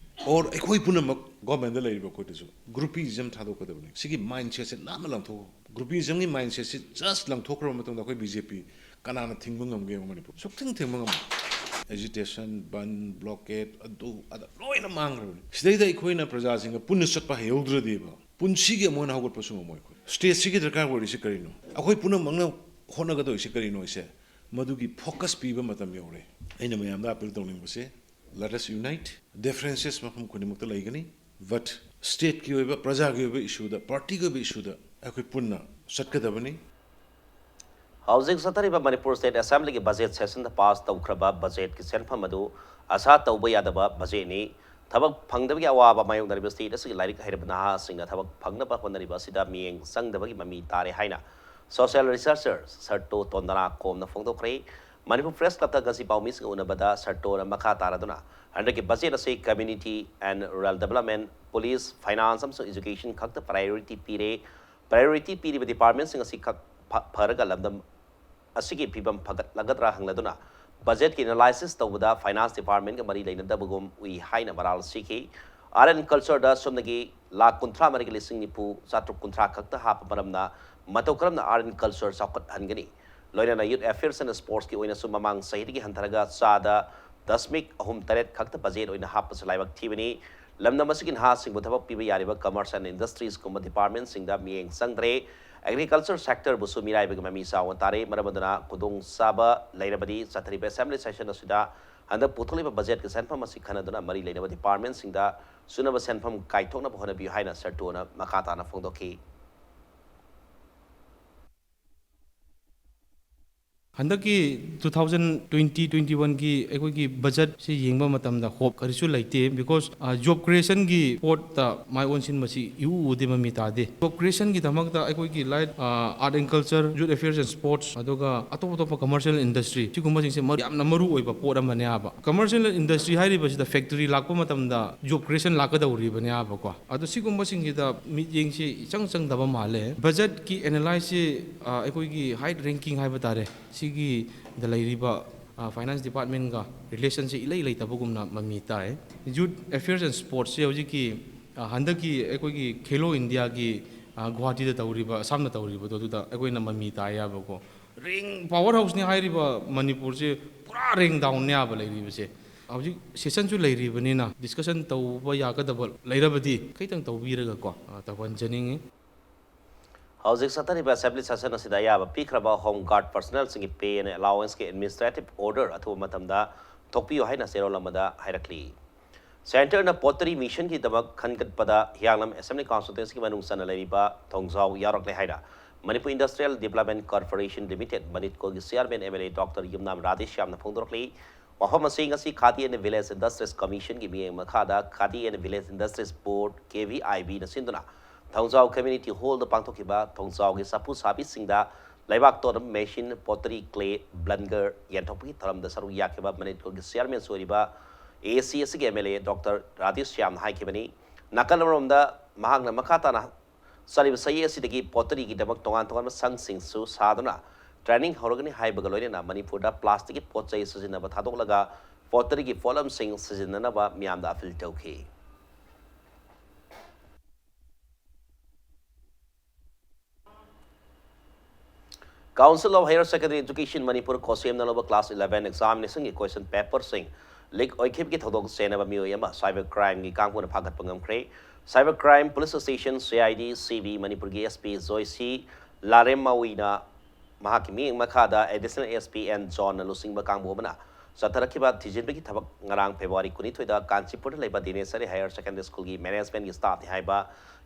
ꯑꯣꯔ ꯑꯩꯈꯣꯏ ꯄꯨꯝꯅꯃꯛ ꯒꯣꯔꯃꯦꯟꯗ ꯂꯩꯔꯤꯕ ꯑꯩꯈꯣꯏꯗꯁꯨ ꯒ꯭ꯔꯨꯄꯤꯖꯝ ꯊꯥꯗꯣꯛꯀꯗꯕꯅꯤ꯫ ꯁꯤꯒꯤ ꯃꯥꯏꯟꯁꯦꯠꯁꯦ ꯅꯥꯟꯅ ꯂꯪꯊꯣꯛꯑꯣ꯫ ꯒ꯭ꯔꯨꯄꯤꯖꯝꯒꯤ ꯃꯥꯏꯟꯁꯦꯠꯁꯤ ꯖꯁ ꯂꯪꯊꯣꯛꯈ꯭ꯔꯕ ꯃꯇꯨꯡꯗ ꯑꯩꯈꯣꯏ ꯕꯤ ꯖꯦ ꯄꯤ ꯀꯅꯥꯅ ꯊꯤꯡꯕ ꯉꯝꯒꯦ ꯌꯦꯡꯉꯨ ꯃꯅꯤꯄꯨꯔ? ꯁꯨꯛꯊꯤꯡ ꯊꯤꯡꯕ ꯉꯝꯃꯣꯏ꯫ ꯑꯦꯖꯤꯇꯦꯁꯟ, ꯕꯟ, ꯕ꯭ꯂꯣꯀꯦꯠ, ꯑꯗꯨ ꯑꯗꯥ ꯂꯣꯏꯅ ꯃꯥꯡꯈ꯭ꯔꯕꯅꯤ꯫ ꯁꯤꯗꯩꯗ ꯑꯩꯈꯣꯏꯅ ꯄ꯭ꯔꯖꯥꯁꯤꯡꯒ ꯄꯨꯟꯅ ꯆꯠꯄ ꯍꯩꯍꯧꯗ꯭ꯔꯗꯤꯕ ꯄꯨꯟꯁꯤꯒꯤ ꯑꯃꯨꯛ ꯍꯟꯅ ꯍꯧꯒꯠꯄꯁꯨ ꯉꯝꯃꯣꯏ ꯑꯩꯈꯣꯏ꯫ ꯁ꯭ꯇꯦꯠꯁꯤꯒꯤ ꯗꯔꯀꯥꯔ ꯑꯣꯏꯔꯤꯁꯤ ꯀꯔꯤꯅꯣ? ꯑꯩꯈꯣꯏ ꯄꯨꯝꯅꯃꯛꯅ ꯍꯣꯠꯅꯒꯗꯧꯔꯤꯁꯤ ꯀꯔꯤꯅꯣ? ꯏꯁꯦ ꯃꯗꯨꯒꯤ focus ꯄꯤꯕ ꯃꯇꯝ ꯌꯧꯔꯦ꯫ ꯑꯩꯅ ꯃꯌꯥꯝꯗ appeal ꯇꯧꯅꯤꯡꯕꯁꯦ, let us unite. Differences ꯃꯐꯝ ꯈꯨꯗꯤꯡꯃꯛꯇ ꯂꯩꯒꯅꯤ, but stateꯀꯤ ꯑꯣꯏꯕ, ꯄ꯭ꯔꯖꯥꯒꯤ ꯑꯣꯏꯕ issueꯗ, partyꯒꯤ ꯑꯣꯏꯕ issueꯗ ꯑꯩꯈꯣꯏ ꯄꯨꯟꯅ ꯆꯠꯀꯗꯕꯅꯤ꯫ ꯍꯧꯖꯤꯛ ꯆꯠꯊꯔꯤꯕ ꯃꯅꯤꯄꯨꯔ State Assemblyꯒꯤ budget sessionꯗ pass ꯇꯧꯈ꯭ꯔꯕ budgetꯀꯤ ꯁꯦꯟꯐꯝ ꯑꯗꯨ ꯑꯁꯥ ꯇꯧꯕ ꯌꯥꯗꯕ budgetꯅꯤ꯫ ꯊꯕꯛ ꯐꯪꯗꯕꯒꯤ ꯑꯋꯥꯕ ꯃꯥꯌꯣꯛꯅꯔꯤꯕ state ꯑꯁꯤꯒꯤ ꯂꯥꯏꯔꯤꯛ ꯍꯩꯔꯕ ꯅꯍꯥꯁꯤꯡꯅ ꯊꯕꯛ ꯐꯪꯅꯕ ꯍꯣꯠꯅꯔꯤꯕ ꯑꯁꯤꯗ ꯃꯤꯠꯌꯦꯡ ꯆꯪꯗꯕꯒꯤ ꯃꯃꯤ ꯇꯥꯔꯦ ꯍꯥꯏꯅ social researcher ꯁꯔꯇꯣ ꯇꯣꯟꯗꯅꯥ ꯀꯣꯝꯅ ꯐꯣꯡꯗꯣꯛꯈ꯭ꯔꯦ꯫ ꯃꯅꯤꯄꯨꯔ Press Clubꯇ ꯉꯁꯤ ꯄꯥꯎꯃꯤꯁꯤꯡꯒ ꯎꯅꯕꯗ ꯁꯔꯇꯣꯅ ꯃꯈꯥ ꯇꯥꯔꯗꯨꯅ, ꯍꯟꯗꯛꯀꯤ budget ꯑꯁꯤ community and rural development, police, finance ꯑꯃꯁꯨꯡ education ꯈꯛꯇ priority ꯄꯤꯔꯦ꯫ Priority ꯄꯤꯔꯤꯕ departmentꯁꯤꯡ ꯑꯁꯤ ꯈꯛ ꯐ-, ꯐꯔꯒ ꯂꯝꯗꯝ ꯑꯁꯤꯒꯤ ꯐꯤꯕꯝ ꯐꯒꯠꯂꯒꯗ꯭ꯔꯥ ꯍꯪꯂꯗꯨꯅ, budgetꯀꯤ analysis ꯇꯧꯕꯗ finance departmentꯒ ꯃꯔꯤ ꯂꯩꯅꯗꯕꯒꯨꯝ ꯎꯏ ꯍꯥꯏꯅ ꯃꯔꯥꯜ ꯁꯤꯈꯤ꯫ Art and Cultureꯗ ꯁꯣꯝꯗꯒꯤ ꯂꯥꯈ ꯀꯨꯟꯊ꯭ꯔꯥ ꯃꯔꯤꯒ ꯂꯤꯁꯤꯡ ꯅꯤꯐꯨ ꯆꯥꯇ꯭ꯔꯨꯛ ꯀꯨꯟꯊ꯭ꯔꯥ ꯈꯛꯇ ꯍꯥꯞꯄ ꯃꯔꯝꯅ ꯃꯇꯧ ꯀꯔꯝꯅ Art and Culture ꯆꯥꯎꯈꯠꯍꯟꯒꯅꯤ? ꯂꯣꯏꯅꯅ Youth Affairs and Sportsꯀꯤ ꯑꯣꯏꯅꯁꯨ ꯃꯃꯥꯡ ꯆꯍꯤꯗꯒꯤ ꯍꯟꯊꯔꯒ ꯆꯥꯗ ꯗꯁꯃꯤꯛ ꯑꯍꯨꯝ ꯇꯔꯦꯠ ꯈꯛꯇ budget ꯑꯣꯏꯅ ꯍꯥꯞꯄꯁꯤ ꯂꯥꯏꯕꯛ ꯊꯤꯕꯅꯤ꯫ ꯂꯝꯗꯝ ꯑꯁꯤꯒꯤ ꯅꯍꯥꯁꯤꯡꯕꯨ ꯊꯕꯛ ꯄꯤꯕ ꯌꯥꯔꯤꯕ Commerce and Industriesꯀꯨꯝꯕ departmentꯁꯤꯡꯗ ꯃꯤꯠꯌꯦꯡ ꯆꯪꯗ꯭ꯔꯦ꯫ Agriculture sectorꯕꯨꯁꯨ ꯃꯤꯔꯥꯏꯕꯒꯤ ꯃꯃꯤ ꯆꯥꯎꯅ ꯇꯥꯔꯦ꯫ ꯃꯔꯝ ꯑꯗꯨꯅ ꯈꯨꯗꯣꯡꯆꯥꯕ ꯂꯩꯔꯕꯗꯤ ꯆꯠꯊꯔꯤꯕ assembly session ꯑꯁꯤꯗ ꯍꯟꯗꯛ ꯄꯨꯊꯣꯛꯂꯤꯕ budgetꯀꯤ ꯁꯦꯟꯐꯝ ꯑꯁꯤ ꯈꯟꯅꯗꯨꯅ ꯃꯔꯤ ꯂꯩꯅꯕ departmentꯁꯤꯡꯗ ꯆꯨꯅꯕ ꯁꯦꯟꯐꯝ ꯀꯥꯏꯊꯣꯛꯅꯕ ꯍꯣꯠꯅꯕꯤꯌꯨ ꯍꯥꯏꯅ ꯁꯔꯇꯣꯅ ꯃꯈꯥ ꯇꯥꯅ ꯐꯣꯡꯗꯣꯛꯈꯤ꯫ ꯍꯟꯗꯛꯀꯤ two thousand twenty twenty oneꯒꯤ ꯑꯩꯈꯣꯏꯒꯤ budgetꯁꯤ ꯌꯦꯡꯕ ꯃꯇꯝꯗ hope ꯀꯔꯤꯁꯨ ꯂꯩꯇꯦ, because job creationꯒꯤ ꯄꯣꯠꯇ ꯃꯥꯏ ꯑꯣꯟꯁꯤꯟꯕꯁꯤ ꯏꯎ ꯎꯗꯦ, ꯃꯃꯤ ꯇꯥꯗꯦ꯫ Job creationꯒꯤꯗꯃꯛꯇ ꯑꯩꯈꯣꯏꯒꯤ like Art and Culture, Youth Affairs and Sports, ꯑꯗꯨꯒ ꯑꯇꯣꯞ ꯑꯇꯣꯞꯄ commercial industry, ꯁꯤꯒꯨꯝꯕꯁꯤꯡꯁꯦ ꯃꯔꯨ, ꯌꯥꯝꯅ ꯃꯔꯨ ꯑꯣꯏꯕ ꯄꯣꯠ ꯑꯃꯅꯦ ꯍꯥꯏꯕ꯫ Commercial industry ꯍꯥꯏꯔꯤꯕꯁꯤꯗ factory ꯂꯥꯛꯄ ꯃꯇꯝꯗ job creation ꯂꯥꯛꯀꯗꯧꯔꯤꯕꯅꯦ ꯍꯥꯏꯕꯀꯣ꯫ ꯑꯗꯣ ꯁꯤꯒꯨꯝꯕꯁꯤꯡꯁꯤꯗ ꯃꯤꯠꯌꯦꯡꯁꯤ ꯏꯆꯪ ꯆꯪꯗꯕ ꯃꯥꯜꯂꯦ꯫ Budgetꯀꯤ analyseꯁꯤ ꯑꯩꯈꯣꯏꯒꯤ high ranking ꯍꯥꯏꯕ ꯇꯥꯔꯦ, ꯁꯤꯒꯤꯗ ꯂꯩꯔꯤꯕ finance departmentꯒ relationꯁꯤ ꯏꯂꯩ ꯂꯩꯇꯕꯒꯨꯝꯅ ꯃꯃꯤ ꯇꯥꯏ꯫ Youth Affairs and Sportsꯁꯤ ꯍꯧꯖꯤꯛꯀꯤ ꯍꯟꯗꯛꯀꯤ ꯑꯩꯈꯣꯏꯒꯤ Khelo Indiaꯒꯤ ꯒꯨꯍꯥꯇꯤꯗ ꯇꯧꯔꯤꯕ, ꯑꯁꯥꯝꯗ ꯇꯧꯔꯤꯕꯗꯣ, ꯑꯗꯨꯗ ꯑꯩꯈꯣꯏꯅ ꯃꯃꯤ ꯇꯥꯏ ꯍꯥꯏꯕꯀꯣ꯫ Rank power houseꯅꯤ ꯍꯥꯏꯔꯤꯕ ꯃꯅꯤꯄꯨꯔꯁꯦ ꯄꯨꯔꯥ rank downꯅꯦ ꯍꯥꯏꯕ ꯂꯩꯔꯤꯕꯁꯦ꯫ ꯍꯧꯖꯤꯛ sessionꯁꯨ ꯂꯩꯔꯤꯕꯅꯤꯅ discussion ꯇꯧꯕ ꯌꯥꯒꯗꯕ ꯂꯩꯔꯕꯗꯤ ꯈꯤꯇꯪ ꯇꯧꯕꯤꯔꯒꯀꯣ, ꯇꯧꯍꯟꯖꯅꯤꯡꯉꯤ꯫ ꯍꯧꯖꯤꯛ ꯆꯠꯊꯔꯤꯕ assembly session ꯑꯁꯤꯗ ꯑꯌꯥꯕ ꯄꯤꯈ꯭ꯔꯕ home guard personnelꯁꯤꯡꯒꯤ pay and allowanceꯀꯤ administrative order ꯑꯊꯨꯕ ꯃꯇꯝꯗ ꯊꯣꯛꯄꯤꯌꯨ ꯍꯥꯏꯅ ꯆꯦꯔꯣꯜ ꯑꯃꯗ ꯍꯥꯏꯔꯛꯂꯤ꯫ Centreꯅ pottery missionꯒꯤꯗꯃꯛ ꯈꯟꯒꯠꯄꯗ ꯍꯤꯌꯥꯡꯂꯝ assembly constituencyꯒꯤ ꯃꯅꯨꯡ ꯆꯟꯅ ꯂꯩꯔꯤꯕ ꯊꯣꯡꯖꯥꯎ ꯌꯥꯎꯔꯛꯂꯦ ꯍꯥꯏꯅ Manipur Industrial Development Corporation Limited, ꯃꯅꯤꯠꯀꯣꯒꯤ chairman MLA Doctor ꯌꯨꯝꯅꯥꯝ ꯔꯥꯙꯦꯁ꯭ꯌꯥꯝꯅ ꯐꯣꯡꯗꯣꯔꯛꯂꯤ꯫ ꯋꯥꯐꯝ ꯑꯁꯤ ꯉꯁꯤ Khadi and Village Industries Commissionꯒꯤ ꯃꯤꯠꯌꯦꯡ ꯃꯈꯥꯗ Khadi and Village Industries Board, KVIBꯅ ꯁꯤꯟꯗꯨꯅ ꯊꯣꯡꯖꯥꯎ Community Hallꯗ ꯄꯥꯡꯊꯣꯛꯈꯤꯕ ꯊꯣꯡꯖꯥꯎꯒꯤ ꯆꯐꯨ ꯁꯥꯕꯤꯁꯤꯡꯗ ꯂꯩꯕꯥꯛ ꯇꯣꯠꯅꯕ machine, pottery clay, blunder ꯌꯦꯟꯊꯣꯛꯄꯒꯤ ꯊꯧꯔꯝꯗ ꯁꯔꯨꯛ ꯌꯥꯈꯤꯕ ꯃꯅꯤꯄꯨꯔꯒꯤ chairman ꯑꯣꯏꯔꯤꯕ AAC ꯑꯁꯤꯒꯤ MLA Doctor ꯔꯥꯙꯦꯁ꯭ꯌꯥꯝꯅ ꯍꯥꯏꯈꯤꯕꯅꯤ꯫ ꯅꯥꯀꯜ ꯑꯃꯔꯣꯝꯗ ꯃꯍꯥꯛꯅ ꯃꯈꯥ ꯇꯥꯅ ꯆꯠꯂꯤꯕ ꯆꯍꯤ ꯑꯁꯤꯗꯒꯤ potteryꯒꯤꯗꯃꯛ ꯇꯣꯉꯥꯟ ꯇꯣꯉꯥꯟꯕ ꯁꯪꯁꯤꯡꯁꯨ ꯁꯥꯗꯨꯅ training ꯍꯧꯔꯒꯅꯤ ꯍꯥꯏꯕꯒ ꯂꯣꯏꯅꯅ ꯃꯅꯤꯄꯨꯔꯗ plasticꯀꯤ ꯄꯣꯠ ꯆꯩ ꯁꯤꯖꯤꯟꯅꯕ ꯊꯥꯗꯣꯛꯂꯒ potteryꯒꯤ ꯄꯣꯠꯂꯝꯁꯤꯡ ꯁꯤꯖꯤꯟꯅꯅꯕ ꯃꯤꯌꯥꯝꯗ appeal ꯇꯧꯈꯤ꯫ Council of Higher Secondary Education Manipur ꯀꯣꯁꯦꯝꯅ ꯂꯧꯕ class eleven examinationꯒꯤ question paperꯁꯤꯡ leak ꯑꯣꯏꯈꯤꯕꯒꯤ ꯊꯧꯗꯣꯛ ꯆꯦꯟꯅꯕ ꯃꯤꯑꯣꯏ ꯑꯃ cyber crimeꯒꯤ ꯀꯥꯡꯕꯨꯅ ꯐꯥꯒꯠꯄ ꯉꯝꯈ꯭ꯔꯦ꯫ Cyber Crime Police Station, CID, CB ꯃꯅꯤꯄꯨꯔꯒꯤ SP ꯖꯣꯏꯁꯤ ꯂꯥꯔꯦꯝꯃꯥꯋꯤꯅ ꯃꯍꯥꯛꯀꯤ ꯃꯤꯠꯌꯦꯡ ꯃꯈꯥꯗ Additional SP N Johnꯅ ꯂꯨꯆꯤꯡꯕ ꯀꯥꯡꯕꯨ ꯑꯃꯅ ꯆꯠꯊꯔꯛꯈꯤꯕ ꯊꯤꯖꯤꯟꯕꯒꯤ ꯊꯕꯛ ꯉꯔꯥꯡ February ꯀꯨꯟꯅꯤꯊꯣꯏꯗ ꯀꯥꯟꯆꯤꯄꯨꯔꯗ ꯂꯩꯕ ꯗꯤꯅꯦꯁꯔꯤ Higher Secondary Schoolꯒꯤ managementꯀꯤ staffꯅꯤ ꯍꯥꯏꯕ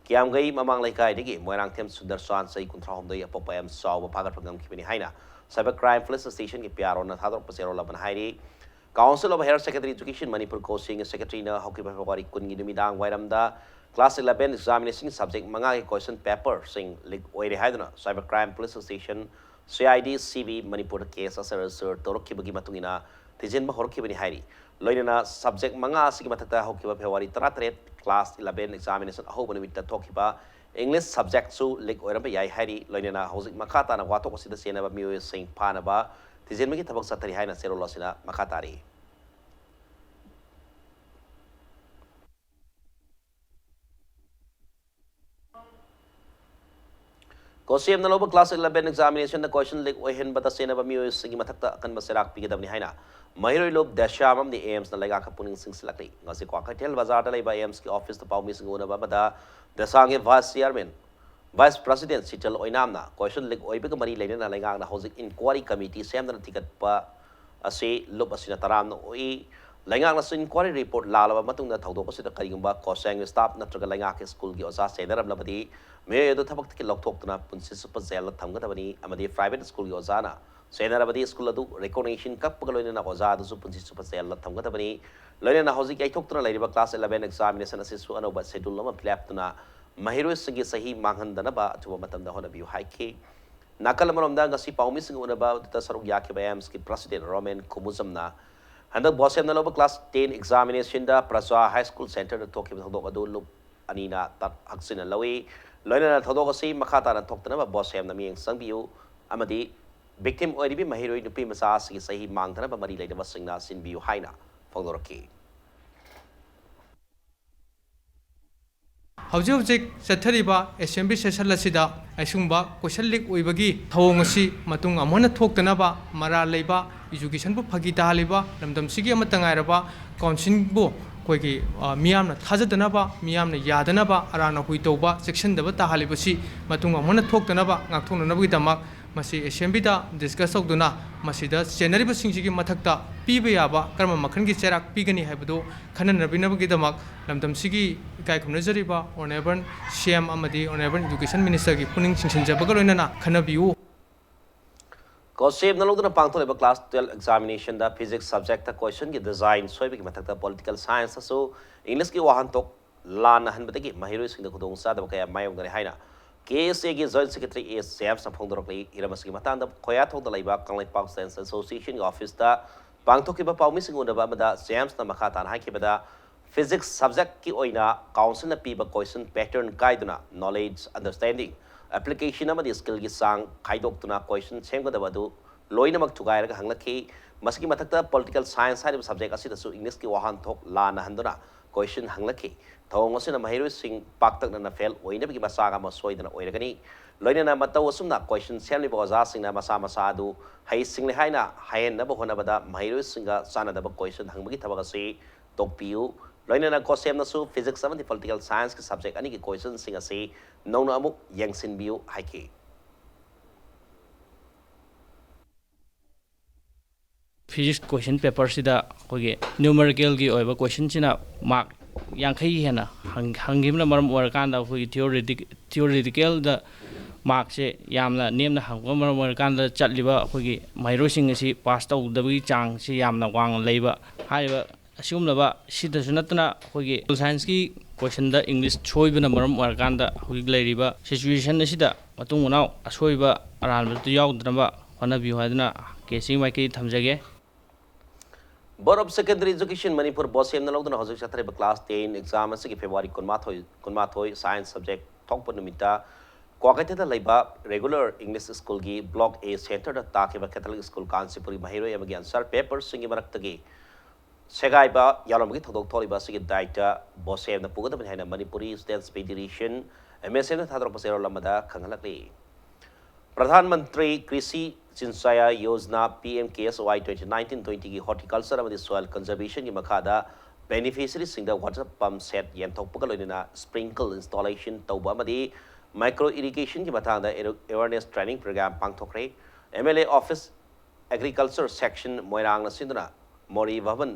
ꯀꯤꯌꯥꯝꯒꯩ ꯃꯃꯥꯡ ꯂꯩꯀꯥꯏꯗꯒꯤ ꯃꯣꯏꯔꯥꯡꯊꯦꯝ ꯁꯨꯟꯗꯔ ꯆꯥꯟ ꯆꯍꯤ ꯀꯨꯟꯊ꯭ꯔꯥꯍꯨꯝꯗꯣꯏ ꯑꯄꯣꯛꯄ ꯑꯦꯝ ꯆꯥꯎꯕ ꯐꯥꯒꯠꯄ ꯉꯝꯈꯤꯕꯅꯤ ꯍꯥꯏꯅ Cyber Crime Police Stationꯒꯤ PROꯅ ꯊꯥꯗꯣꯔꯛꯄ ꯆꯦꯔꯣꯜ ꯑꯃꯅ ꯍꯥꯏꯔꯤ꯫ Council of Higher Secondary Education Manipur ꯀꯣꯁꯦꯝꯒꯤ secretaryꯅ ꯍꯧꯈꯤꯕ February ꯀꯨꯟꯒꯤ ꯅꯨꯃꯤꯗꯥꯡ ꯋꯥꯏꯔꯝꯗ class eleven examinationꯒꯤ subject ꯃꯉꯥꯒꯤ question paperꯁꯤꯡ leak ꯑꯣꯏꯔꯦ ꯍꯥꯏꯗꯨꯅ Cyber Crime Police Station, CID, CB ꯃꯅꯤꯄꯨꯔꯗ case ꯑꯁꯤ register ꯇꯧꯔꯛꯈꯤꯕꯒꯤ ꯃꯇꯨꯡ ꯏꯟꯅ ꯊꯤꯖꯤꯟꯕ ꯍꯧꯔꯛꯈꯤꯕꯅꯤ ꯍꯥꯏꯔꯤ꯫ ꯂꯣꯏꯅꯅ subject ꯃꯉꯥ ꯑꯁꯤꯒꯤ ꯃꯊꯛꯇ ꯍꯧꯈꯤꯕ February ꯇꯔꯥꯇꯔꯦꯠ class eleven examination ꯑꯍꯧꯕ ꯅꯨꯃꯤꯠꯇ ꯊꯣꯛꯈꯤꯕ English subjectꯁꯨ leak ꯑꯣꯏꯔꯝꯕ ꯌꯥꯏ ꯍꯥꯏꯔꯤ꯫ ꯂꯣꯏꯅꯅ ꯍꯧꯖꯤꯛ ꯃꯈꯥ ꯇꯥꯅ ꯋꯥꯊꯣꯛ ꯑꯁꯤꯗ ꯆꯦꯟꯅꯕ ꯃꯤꯑꯣꯏꯁꯤꯡ ꯐꯥꯅꯕ ꯊꯤꯖꯤꯟꯕꯒꯤ ꯊꯕꯛ ꯆꯠꯊꯔꯤ ꯍꯥꯏꯅ ꯆꯦꯔꯣꯜ ꯑꯁꯤꯅ ꯃꯈꯥ ꯇꯥꯔꯤ꯫ ꯀꯣꯁꯦꯝꯅ ꯂꯧꯕ class eleven examinationꯗ question leak ꯑꯣꯏꯍꯟꯕꯗ ꯆꯦꯟꯅꯕ ꯃꯤꯑꯣꯏꯁꯤꯡꯒꯤ ꯃꯊꯛꯇ ꯑꯀꯟꯕ ꯆꯩꯔꯥꯛ ꯄꯤꯒꯗꯕꯅꯤ ꯍꯥꯏꯅ ꯃꯍꯩꯔꯣꯏ ꯂꯨꯞ ꯗꯦꯁꯥꯝ ꯑꯃꯗꯤ AIIMSꯅ ꯂꯩꯉꯥꯛꯀ ꯄꯨꯛꯅꯤꯡ ꯆꯤꯡꯁꯤꯜꯂꯛꯂꯤ꯫ ꯉꯁꯤ ꯀ꯭ꯋꯥꯀꯩꯊꯦꯜ ꯕꯖꯥꯔꯗ ꯂꯩꯕ AIIMSꯀꯤ officeꯇ ꯄꯥꯎꯃꯤꯁꯤꯡꯒ ꯎꯅꯕ ꯑꯃꯗ ꯗꯦꯁꯥꯝꯒꯤ vice chairman Vice President Sheetal ꯑꯣꯏꯅꯥꯝꯅ question leak ꯑꯣꯏꯕꯒ ꯃꯔꯤ ꯂꯩꯅꯅ ꯂꯩꯉꯥꯛꯅ ꯍꯧꯖꯤꯛ inquiry committee ꯁꯦꯝꯗꯨꯅ ꯊꯤꯒꯠꯄ ꯑꯁꯤ ꯂꯨꯞ ꯑꯁꯤꯅ ꯇꯔꯥꯝꯅ ꯎꯏ꯫ ꯂꯩꯉꯥꯛꯅꯁꯨ inquiry report ꯂꯥꯛꯂꯕ ꯃꯇꯨꯡꯗ ꯊꯧꯗꯣꯛ ꯑꯁꯤꯗ ꯀꯔꯤꯒꯨꯝꯕ ꯀꯣꯁꯦꯡ staff ꯅꯠꯇ꯭ꯔꯒ ꯂꯩꯉꯥꯛꯀꯤ ꯁ꯭ꯀꯨꯜꯒꯤ ꯑꯣꯖꯥ ꯆꯦꯟꯅꯔꯝꯂꯕꯗꯤ ꯃꯤꯑꯣꯏ ꯑꯗꯨ ꯊꯕꯛꯇꯒꯤ ꯂꯧꯊꯣꯛꯇꯨꯅ ꯄꯨꯟꯁꯤ ꯆꯨꯞꯄ ꯖꯦꯜꯗ ꯊꯝꯒꯗꯕꯅꯤ ꯑꯃꯗꯤ private ꯁ꯭ꯀꯨꯜꯒꯤ ꯑꯣꯖꯥꯅ ꯆꯦꯟꯅꯔꯕꯗꯤ ꯁ꯭ꯀꯨꯜ ꯑꯗꯨ recognition ꯀꯛꯄꯒ ꯂꯣꯏꯅꯅ ꯑꯣꯖꯥ ꯑꯗꯨꯁꯨ ꯄꯨꯟꯁꯤ ꯆꯨꯞꯄ ꯖꯦꯜꯗ ꯊꯝꯒꯗꯕꯅꯤ꯫ ꯂꯣꯏꯅꯅ ꯍꯧꯖꯤꯛ ꯌꯩꯊꯣꯛꯇꯨꯅ ꯂꯩꯔꯤꯕ class eleven examination ꯑꯁꯤꯁꯨ ꯑꯅꯧꯕ schedule ꯑꯃ ꯄꯤꯂꯦꯞꯇꯨꯅ ꯃꯍꯩꯔꯣꯏꯁꯤꯡꯒꯤ ꯆꯍꯤ ꯃꯥꯡꯍꯟꯗꯅꯕ ꯑꯊꯨꯕ ꯃꯇꯝꯗ ꯍꯣꯠꯅꯕꯤꯌꯨ ꯍꯥꯏꯈꯤ꯫ ꯅꯥꯀꯜ ꯑꯃꯔꯣꯝꯗ ꯉꯁꯤ ꯄꯥꯎꯃꯤꯁꯤꯡꯒ ꯎꯅꯕ ꯑꯗꯨꯗ ꯁꯔꯨꯛ ꯌꯥꯈꯤꯕ ꯑꯦꯝꯁꯀꯤ president ꯔꯣꯃꯦꯟ ꯈꯨꯃꯨꯖꯝꯅ ꯍꯟꯗꯛ ꯕꯣꯁꯦꯝꯅ ꯂꯧꯕ class ten examinationꯗ ꯄ꯭ꯔꯖꯥ high school centreꯗ ꯊꯣꯛꯈꯤꯕ ꯊꯧꯗꯣꯛ ꯑꯗꯨ ꯂꯨꯞ ꯑꯅꯤꯅ ꯇ-, ꯍꯛꯆꯤꯟꯅ ꯂꯧꯏ꯫ ꯂꯣꯏꯅꯅ ꯊꯧꯗꯣꯛ ꯑꯁꯤ ꯃꯈꯥ ꯇꯥꯅ ꯊꯣꯛꯇꯅꯕ ꯕꯣꯁꯦꯝꯅ ꯃꯤꯠꯌꯦꯡ ꯆꯪꯕꯤꯌꯨ ꯑꯃꯗꯤ victim ꯑꯣꯏꯔꯤꯕꯤ ꯃꯍꯩꯔꯣꯏ ꯅꯨꯄꯤ ꯃꯆꯥ ꯑꯁꯤꯒꯤ ꯆꯍꯤ ꯃꯥꯡꯗꯅꯕ ꯃꯔꯤ ꯂꯩꯅꯕꯁꯤꯡꯅ ꯁꯤꯟꯕꯤꯌꯨ ꯍꯥꯏꯅ ꯐꯣꯡꯗꯣꯔꯛꯈꯤ꯫ ꯍꯧꯖꯤꯛ ꯍꯧꯖꯤꯛ ꯆꯠꯊꯔꯤꯕ assembly session ꯑꯁꯤꯗ ꯑꯁꯤꯒꯨꯝꯕ question leak ꯑꯣꯏꯕꯒꯤ ꯊꯧꯑꯣꯡ ꯑꯁꯤ ꯃꯇꯨꯡ ꯑꯃꯨꯛ ꯍꯟꯅ ꯊꯣꯛꯇꯅꯕ ꯃꯔꯥꯜ ꯂꯩꯕ, educationꯕꯨ ꯐꯥꯒꯤ ꯇꯥꯍꯜꯂꯤꯕ, ꯂꯝꯗꯝꯁꯤꯒꯤ ꯑꯃꯠꯇ ꯉꯥꯏꯔꯕ councilꯕꯨ ꯑꯩꯈꯣꯏꯒꯤ, ꯑ, ꯃꯤꯌꯥꯝꯅ ꯊꯥꯖꯗꯅꯕ, ꯃꯤꯌꯥꯝꯅ ꯌꯥꯗꯅꯕ, ꯑꯔꯥꯟꯅ ꯍꯨꯏ ꯇꯧꯕ, ꯆꯦꯛꯁꯤꯟꯗꯕ ꯇꯥꯍꯜꯂꯤꯕꯁꯤ ꯃꯇꯨꯡ ꯑꯃꯨꯛ ꯍꯟꯅ ꯊꯣꯛꯇꯅꯕ ꯉꯥꯛꯊꯣꯛꯅꯅꯕꯒꯤꯗꯃꯛ ꯃꯁꯤ assemblyꯗ discuss ꯇꯧꯗꯨꯅ ꯃꯁꯤꯗ ꯆꯦꯟꯅꯔꯤꯕꯁꯤꯡꯁꯤꯒꯤ ꯃꯊꯛꯇ ꯄꯤꯕ ꯌꯥꯕ ꯀꯔꯝꯕ ꯃꯈꯜꯒꯤ ꯆꯩꯔꯥꯛ ꯄꯤꯒꯅꯤ ꯍꯥꯏꯕꯗꯨ ꯈꯟꯅꯅꯕꯤꯅꯕꯒꯤꯗꯃꯛ ꯂꯝꯗꯝꯁꯤꯒꯤ ꯏꯀꯥꯏ ꯈꯨꯝꯅꯖꯔꯤꯕ honourable C M ꯑꯃꯗꯤ honourable education ministerꯒꯤ ꯄꯨꯛꯅꯤꯡ ꯆꯤꯡꯁꯤꯟꯖꯕꯒ ꯂꯣꯏꯅꯅ ꯈꯟꯅꯕꯤꯌꯨ꯫ ꯀꯣꯁꯦꯞꯅ ꯂꯧꯗꯨꯅ ꯄꯥꯡꯊꯣꯛꯂꯤꯕ class twelve examinationꯗ physics subjectꯇ questionꯒꯤ design ꯁꯣꯏꯕꯒꯤ ꯃꯊꯛꯇ political scienceꯇꯁꯨ Englishꯀꯤ ꯋꯥꯍꯟꯊꯣꯛ ꯂꯥꯟꯅ ꯍꯟꯕꯗꯒꯤ ꯃꯍꯩꯔꯣꯏꯁꯤꯡꯗ ꯈꯨꯗꯣꯡꯆꯥꯗꯕ ꯀꯌꯥ ꯃꯥꯌꯣꯛꯅꯔꯦ ꯍꯥꯏꯅ K S Aꯒꯤ joint secretary A Jamesꯅ ꯐꯣꯡꯗꯣꯔꯛꯂꯤ꯫ ꯍꯤꯔꯝ ꯑꯁꯤꯒꯤ ꯃꯇꯥꯡꯗ ꯈꯣꯌꯥꯊꯣꯡꯗ ꯂꯩꯕ ꯀꯪꯂꯩꯄꯥꯛ Students Associationꯒꯤ officeꯇ ꯄꯥꯡꯊꯣꯛꯈꯤꯕ ꯄꯥꯎꯃꯤꯁꯤꯡ ꯎꯅꯕ ꯑꯃꯗ Jamesꯅ ꯃꯈꯥ ꯇꯥꯅ ꯍꯥꯏꯈꯤꯕꯗ, physics subjectꯀꯤ ꯑꯣꯏꯅ councilꯅ ꯄꯤꯕ question pattern ꯀꯥꯏꯗꯨꯅ knowledge, understanding, application ꯑꯃꯗꯤ skillꯒꯤ ꯆꯥꯡ ꯈꯥꯏꯗꯣꯛꯇꯨꯅ question ꯁꯦꯝꯒꯗꯕ ꯑꯗꯨ ꯂꯣꯏꯅꯃꯛ ꯊꯨꯒꯥꯏꯔꯒ ꯍꯪꯂꯛꯈꯤ꯫ ꯃꯁꯤꯒꯤ ꯃꯊꯛꯇ political science ꯍꯥꯏꯔꯤꯕ subject ꯑꯁꯤꯗꯁꯨ Englishꯀꯤ ꯋꯥꯍꯟꯊꯣꯛ ꯂꯥꯟꯅ ꯍꯟꯗꯨꯅ question ꯍꯪꯂꯛꯈꯤ꯫ ꯊꯧꯑꯣꯡ ꯑꯁꯤꯅ ꯃꯍꯩꯔꯣꯏꯁꯤꯡ ꯄꯥꯛꯇꯛꯅꯅ fail ꯑꯣꯏꯅꯕꯒꯤ ꯃꯆꯥꯛ ꯑꯃ ꯁꯣꯏꯗꯅ ꯑꯣꯏꯔꯒꯅꯤ꯫ ꯂꯣꯏꯅꯅ ꯃꯇꯧ ꯑꯁꯨꯝꯅ question ꯁꯦꯝꯂꯤꯕ ꯑꯣꯖꯥꯁꯤꯡꯅ ꯃꯁꯥ ꯃꯁꯥ ꯑꯗꯨ ꯍꯩꯁꯤꯡꯂꯦ ꯍꯥꯏꯅ ꯍꯥꯏꯍꯟꯅꯕ ꯍꯣꯠꯅꯕꯗ ꯃꯍꯩꯔꯣꯏꯁꯤꯡꯒ ꯆꯥꯟꯅꯗꯕ question ꯍꯪꯕꯒꯤ ꯊꯕꯛ ꯑꯁꯤ ꯇꯣꯛꯄꯤꯌꯨ꯫ ꯂꯣꯏꯅꯅ ꯒꯣꯁꯦꯝꯅꯁꯨ physics ꯑꯃꯗꯤ political scienceꯀꯤ subject ꯑꯅꯤꯒꯤ questionꯁꯤꯡ ꯑꯁꯤ ꯅꯧꯅ ꯑꯃꯨꯛ ꯌꯦꯡꯁꯤꯟꯕꯤꯌꯨ ꯍꯥꯏꯈꯤ꯫ Physics question paperꯁꯤꯗ ꯑꯩꯈꯣꯏꯒꯤ numericalꯒꯤ ꯑꯣꯏꯕ questionꯁꯤꯅ mark ꯌꯥꯡꯈꯩ ꯍꯦꯟꯅ ꯍꯪ-, ꯍꯪꯈꯤꯕꯅ ꯃꯔꯝ ꯑꯣꯏꯔꯀꯥꯟꯗ ꯑꯩꯈꯣꯏꯒꯤ theoretic-, theoreticalꯗ markꯁꯦ ꯌꯥꯝꯅ ꯅꯦꯝꯅ ꯍꯪꯕꯅ ꯃꯔꯝ ꯑꯣꯏꯔꯀꯥꯟꯗ ꯆꯠꯂꯤꯕ ꯑꯩꯈꯣꯏꯒꯤ ꯃꯍꯩꯔꯣꯏꯁꯤꯡ ꯑꯁꯤ pass ꯇꯧꯗꯕꯒꯤ ꯆꯥꯡꯁꯤ ꯌꯥꯝꯅ ꯋꯥꯡꯅ ꯂꯩꯕ꯫ ꯍꯥꯏꯔꯤꯕ ꯑꯁꯤꯒꯨꯝꯂꯕ, ꯁꯤꯗꯁꯨ ꯅꯠꯇꯅ ꯑꯩꯈꯣꯏꯒꯤ social scienceꯀꯤ questionꯗ English ꯁꯣꯏꯕꯅ ꯃꯔꯝ ꯑꯣꯏꯔꯀꯥꯟꯗ ꯍꯧꯖꯤꯛ ꯂꯩꯔꯤꯕ situation ꯑꯁꯤꯗ ꯃꯇꯨꯡ ꯃꯅꯥꯎ ꯑꯁꯣꯏꯕ ꯑꯔꯥꯟꯕꯗꯨ ꯌꯥꯎꯗꯅꯕ ꯍꯣꯠꯅꯕꯤꯌꯨ ꯍꯥꯏꯗꯨꯅ ꯀꯦ ꯁꯤ ꯃꯥꯏꯀꯩ ꯊꯝꯖꯒꯦ꯫ Board of Secondary Education Manipur ꯕꯣꯁꯦꯝꯅ ꯂꯧꯗꯨꯅ ꯍꯧꯖꯤꯛ ꯆꯠꯊꯔꯤꯕ class ten exam ꯑꯁꯤꯒꯤ February ꯀꯨꯟꯃꯥꯊꯣꯏ, ꯀꯨꯟꯃꯥꯊꯣꯏ science subject ꯊꯣꯛꯄ ꯅꯨꯃꯤꯠꯇ ꯀ꯭ꯋꯥꯀꯩꯊꯦꯜꯗ ꯂꯩꯕ regular English schoolꯒꯤ Block A centreꯗ ꯇꯥꯈꯤꯕ Catholic School ꯀꯥꯟꯆꯤꯄꯨꯔꯒꯤ ꯃꯍꯩꯔꯣꯏ ꯑꯃꯒꯤ answer paperꯁꯤꯡꯒꯤ ꯃꯔꯛꯇꯒꯤ ꯁꯦꯒꯥꯏꯕ ꯌꯥꯎꯔꯝꯕꯒꯤ ꯊꯧꯗꯣꯛ ꯊꯣꯛꯂꯤꯕ ꯑꯁꯤꯒꯤ ꯗꯥꯏꯇ ꯕꯣꯁꯦꯝꯅ ꯄꯨꯒꯗꯕꯅꯤ ꯍꯥꯏꯅ Manipuri Students Federation, M S Fꯅ ꯊꯥꯗꯣꯔꯛꯄ ꯆꯦꯔꯣꯜ ꯑꯃꯗ ꯈꯪꯍꯜꯂꯛꯂꯤ꯫ ꯄ꯭ꯔꯙꯥꯟ ꯃꯟꯇ꯭ꯔꯤ ꯀ꯭ꯔꯤꯁꯤ ꯁꯤꯟꯆꯥꯌꯥ Yojana, P M K S Y twenty nineteen twentyꯒꯤ horticulture ꯑꯃꯗꯤ soil conservationꯒꯤ ꯃꯈꯥꯗ beneficiaryꯁꯤꯡꯗ water pump set ꯌꯦꯟꯊꯣꯛꯄꯒ ꯂꯣꯏꯅꯅ sprinkle installation ꯇꯧꯕ ꯑꯃꯗꯤ micro irrigationꯒꯤ ꯃꯇꯥꯡꯗ awareness training program ꯄꯥꯡꯊꯣꯛꯈ꯭ꯔꯦ꯫ M L A office Agriculture Section ꯃꯣꯏꯔꯥꯡꯅ ꯁꯤꯟꯗꯨꯅ ꯃꯣꯔꯤ ꯚꯕꯟ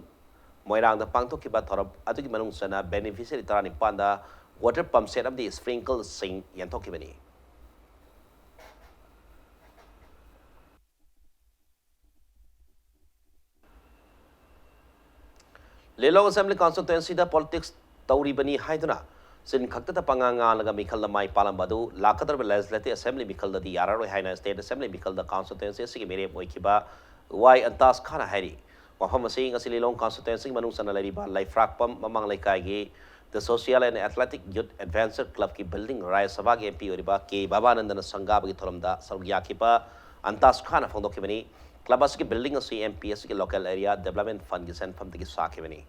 ꯃꯣꯏꯔꯥꯡꯗ ꯄꯥꯡꯊꯣꯛꯈꯤꯕ ꯊꯧꯔꯝ ꯑꯗꯨꯒꯤ ꯃꯅꯨꯡ ꯆꯟꯅ beneficiary ꯇꯔꯥꯅꯤꯄꯥꯟꯗ water pump set ꯑꯃꯗꯤ sprinkleꯁꯤꯡ ꯌꯦꯟꯊꯣꯛꯈꯤꯕꯅꯤ꯫ ꯂꯤꯂꯣꯡ Assembly Constituencyꯗ politics ꯇꯧꯔꯤꯕꯅꯤ ꯍꯥꯏꯗꯨꯅ ꯆꯤꯟ ꯈꯛꯇꯗ ꯄꯉꯥꯡ ꯉꯥꯡꯂꯒ ꯃꯤꯈꯜꯗ ꯃꯥꯏ ꯄꯥꯛꯂꯝꯕ ꯑꯗꯨ ꯂꯥꯛꯀꯗꯧꯔꯤꯕ Legislative Assembly ꯃꯤꯈꯜꯗꯗꯤ ꯌꯥꯔꯔꯣꯏ ꯍꯥꯏꯅ State Assembly ꯃꯤꯈꯜꯗ constituency ꯑꯁꯤꯒꯤ ꯃꯤꯔꯦꯞ ꯑꯣꯏꯈꯤꯕ ꯋꯥꯏ ꯑꯟꯇꯥꯁ ꯈꯥꯟꯅ ꯍꯥꯏꯔꯤ꯫ ꯋꯥꯐꯝ ꯑꯁꯤ ꯉꯁꯤ ꯂꯤꯂꯣꯡ constituencyꯒꯤ ꯃꯅꯨꯡ ꯆꯟꯅ ꯂꯩꯔꯤꯕ ꯂꯩꯐ꯭ꯔꯥꯛꯄꯝ ꯃꯃꯥꯡ ꯂꯩꯀꯥꯏꯒꯤ The Social and Athletic Youth Adventure Clubꯀꯤ building ꯔꯥꯖ꯭ꯌ ꯁꯚꯥꯒꯤ M P ꯑꯣꯏꯔꯤꯕ ꯀꯦ ꯕꯥꯕꯥꯅꯟꯗꯅ ꯁꯪꯒꯥꯕꯒꯤ ꯊꯧꯔꯝꯗ ꯁꯔꯨꯛ ꯌꯥꯈꯤꯕ ꯑꯟꯇꯥꯁ ꯈꯥꯟꯅ ꯐꯣꯡꯗꯣꯛꯈꯤꯕꯅꯤ꯫ Club ꯑꯁꯤꯒꯤ building ꯑꯁꯤ M P ꯑꯁꯤꯒꯤ local area development fundꯀꯤ ꯁꯦꯟꯐꯝꯗꯒꯤ ꯁꯥꯈꯤꯕꯅꯤ꯫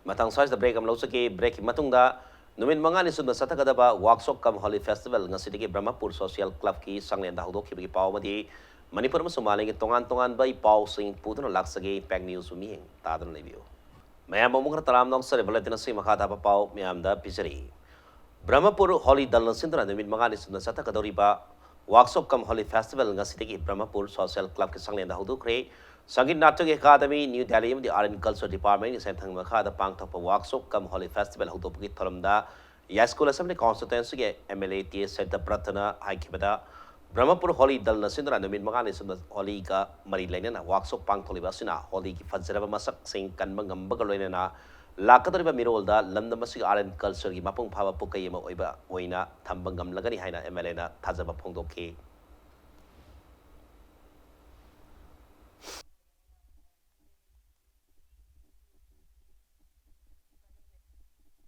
ꯃꯊꯪ ꯁ꯭ꯋꯥꯏꯁꯤꯗ break ꯑꯃ ꯂꯧꯖꯒꯦ꯫ Breakꯀꯤ ꯃꯇꯨꯡꯗ ꯅꯨꯃꯤꯠ ꯃꯉꯥꯅꯤ ꯆꯨꯞꯅ ꯆꯠꯊꯒꯗꯕ Workshop cum Holi Festival ꯉꯁꯤꯗꯒꯤ ꯕ꯭ꯔꯍ꯭ꯃꯄꯨꯔ Social Clubꯀꯤ ꯆꯥꯡꯂꯦꯟꯗ ꯍꯧꯗꯣꯛꯈꯤꯕꯒꯤ ꯄꯥꯎ ꯑꯃꯗꯤ ꯃꯅꯤꯄꯨꯔ ꯑꯃꯁꯨꯡ ꯃꯥꯂꯦꯝꯒꯤ ꯇꯣꯉꯥꯟ ꯇꯣꯉꯥꯟꯕ ꯏ ꯄꯥꯎꯁꯤꯡ ꯄꯨꯗꯨꯅ ꯂꯥꯛꯆꯒꯦ꯫ ꯏꯝꯄꯦꯛ ꯅ꯭ꯌꯨꯁ ꯃꯤꯠꯌꯦꯡ ꯇꯥꯗꯨꯅ ꯂꯩꯕꯤꯌꯨ꯫ ꯃꯌꯥꯝ ꯑꯃꯨꯛ ꯍꯟꯅ ꯇꯔꯥꯝꯅ ꯑꯣꯛꯆꯔꯤ꯫ ꯕꯨꯂꯦꯇꯤꯟ ꯑꯁꯤ ꯃꯈꯥ ꯇꯥꯕ ꯄꯥꯎ ꯃꯌꯥꯝꯗ ꯄꯤꯖꯔꯤ꯫ ꯕ꯭ꯔꯍꯃꯄꯨꯔ ꯍꯣꯂꯤ ꯗꯜꯅ ꯁꯤꯟꯗꯨꯅ ꯅꯨꯃꯤꯠ ꯃꯉꯥꯅꯤ ꯆꯨꯞꯅ ꯆꯠꯊꯒꯗꯧꯔꯤꯕ ꯋꯥꯛꯁꯣꯞ ꯀꯝ ꯍꯣꯂꯤ ꯐꯦꯁꯇꯤꯚꯦꯜ ꯉꯁꯤꯗꯒꯤ ꯕ꯭ꯔꯍꯃꯄꯨꯔ ꯁꯣꯁꯤꯌꯦꯜ ꯀ꯭ꯂꯕꯀꯤ ꯁꯪꯂꯦꯟꯗ ꯍꯧꯗꯣꯛꯈ꯭ꯔꯦ꯫ ꯁꯪꯒꯤꯠ ꯅꯥꯇ꯭ꯌꯒꯤ ꯑꯦꯀꯥꯗꯃꯤ, ꯅ꯭ꯌꯨ ꯗꯦꯜꯂꯤ ꯑꯃꯗꯤ ꯑꯥꯔꯠ ꯑꯦꯟ ꯀꯜꯆꯔ ꯗꯤꯄꯥꯔꯠꯃꯦꯟꯒꯤ ꯁꯦꯟꯊꯪ ꯃꯈꯥꯗ ꯄꯥꯡꯊꯣꯛꯄ ꯋꯥꯛꯁꯣꯞ ꯀꯝ ꯍꯣꯂꯤ ꯐꯦꯁꯇꯤꯚꯦꯜ ꯍꯧꯗꯣꯛꯄꯒꯤ ꯊꯧꯔꯝꯗ ꯌꯥꯏꯁ꯭ꯀꯨꯜ ꯑꯦꯁꯦꯝꯕ꯭ꯂꯤ ꯀꯣꯟꯁꯇꯤꯇ꯭ꯋꯦꯟꯁꯤꯒꯤ M L A T S ꯁꯇ꯭ꯌꯕ꯭ꯔꯇꯅ ꯍꯥꯏꯈꯤꯕꯗ, ꯕ꯭ꯔꯍꯃꯄꯨꯔ ꯍꯣꯂꯤ ꯗꯜꯅ ꯁꯤꯟꯗꯨꯅ ꯅꯨꯃꯤꯠ ꯃꯉꯥꯅꯤ ꯆꯨꯞꯅ ꯍꯣꯂꯤꯒ ꯃꯔꯤ ꯂꯩꯅꯅ ꯋꯥꯛꯁꯣꯞ ꯄꯥꯡꯊꯣꯛꯂꯤꯕ ꯑꯁꯤꯅ ꯍꯣꯂꯤꯒꯤ ꯐꯖꯔꯕ ꯃꯁꯛꯁꯤꯡ ꯀꯟꯕ ꯉꯝꯕꯒ ꯂꯣꯏꯅꯅ ꯂꯥꯛꯀꯗꯧꯔꯤꯕ ꯃꯤꯔꯣꯜꯗ ꯂꯝꯗꯝ ꯑꯁꯤꯒꯤ ꯑꯥꯔꯠ ꯑꯦꯟ ꯀꯜꯆꯔꯒꯤ ꯃꯄꯨꯡ ꯐꯥꯕ ꯄꯨꯀꯩ ꯑꯃ ꯑꯣꯏꯕ ꯑꯣꯏꯅ ꯊꯝꯕ ꯉꯝꯂꯒꯅꯤ ꯍꯥꯏꯅ ꯑꯦꯝ ꯑꯦꯜ ꯑꯦꯅ ꯊꯥꯖꯕ ꯐꯣꯡꯗꯣꯛꯈꯤ꯫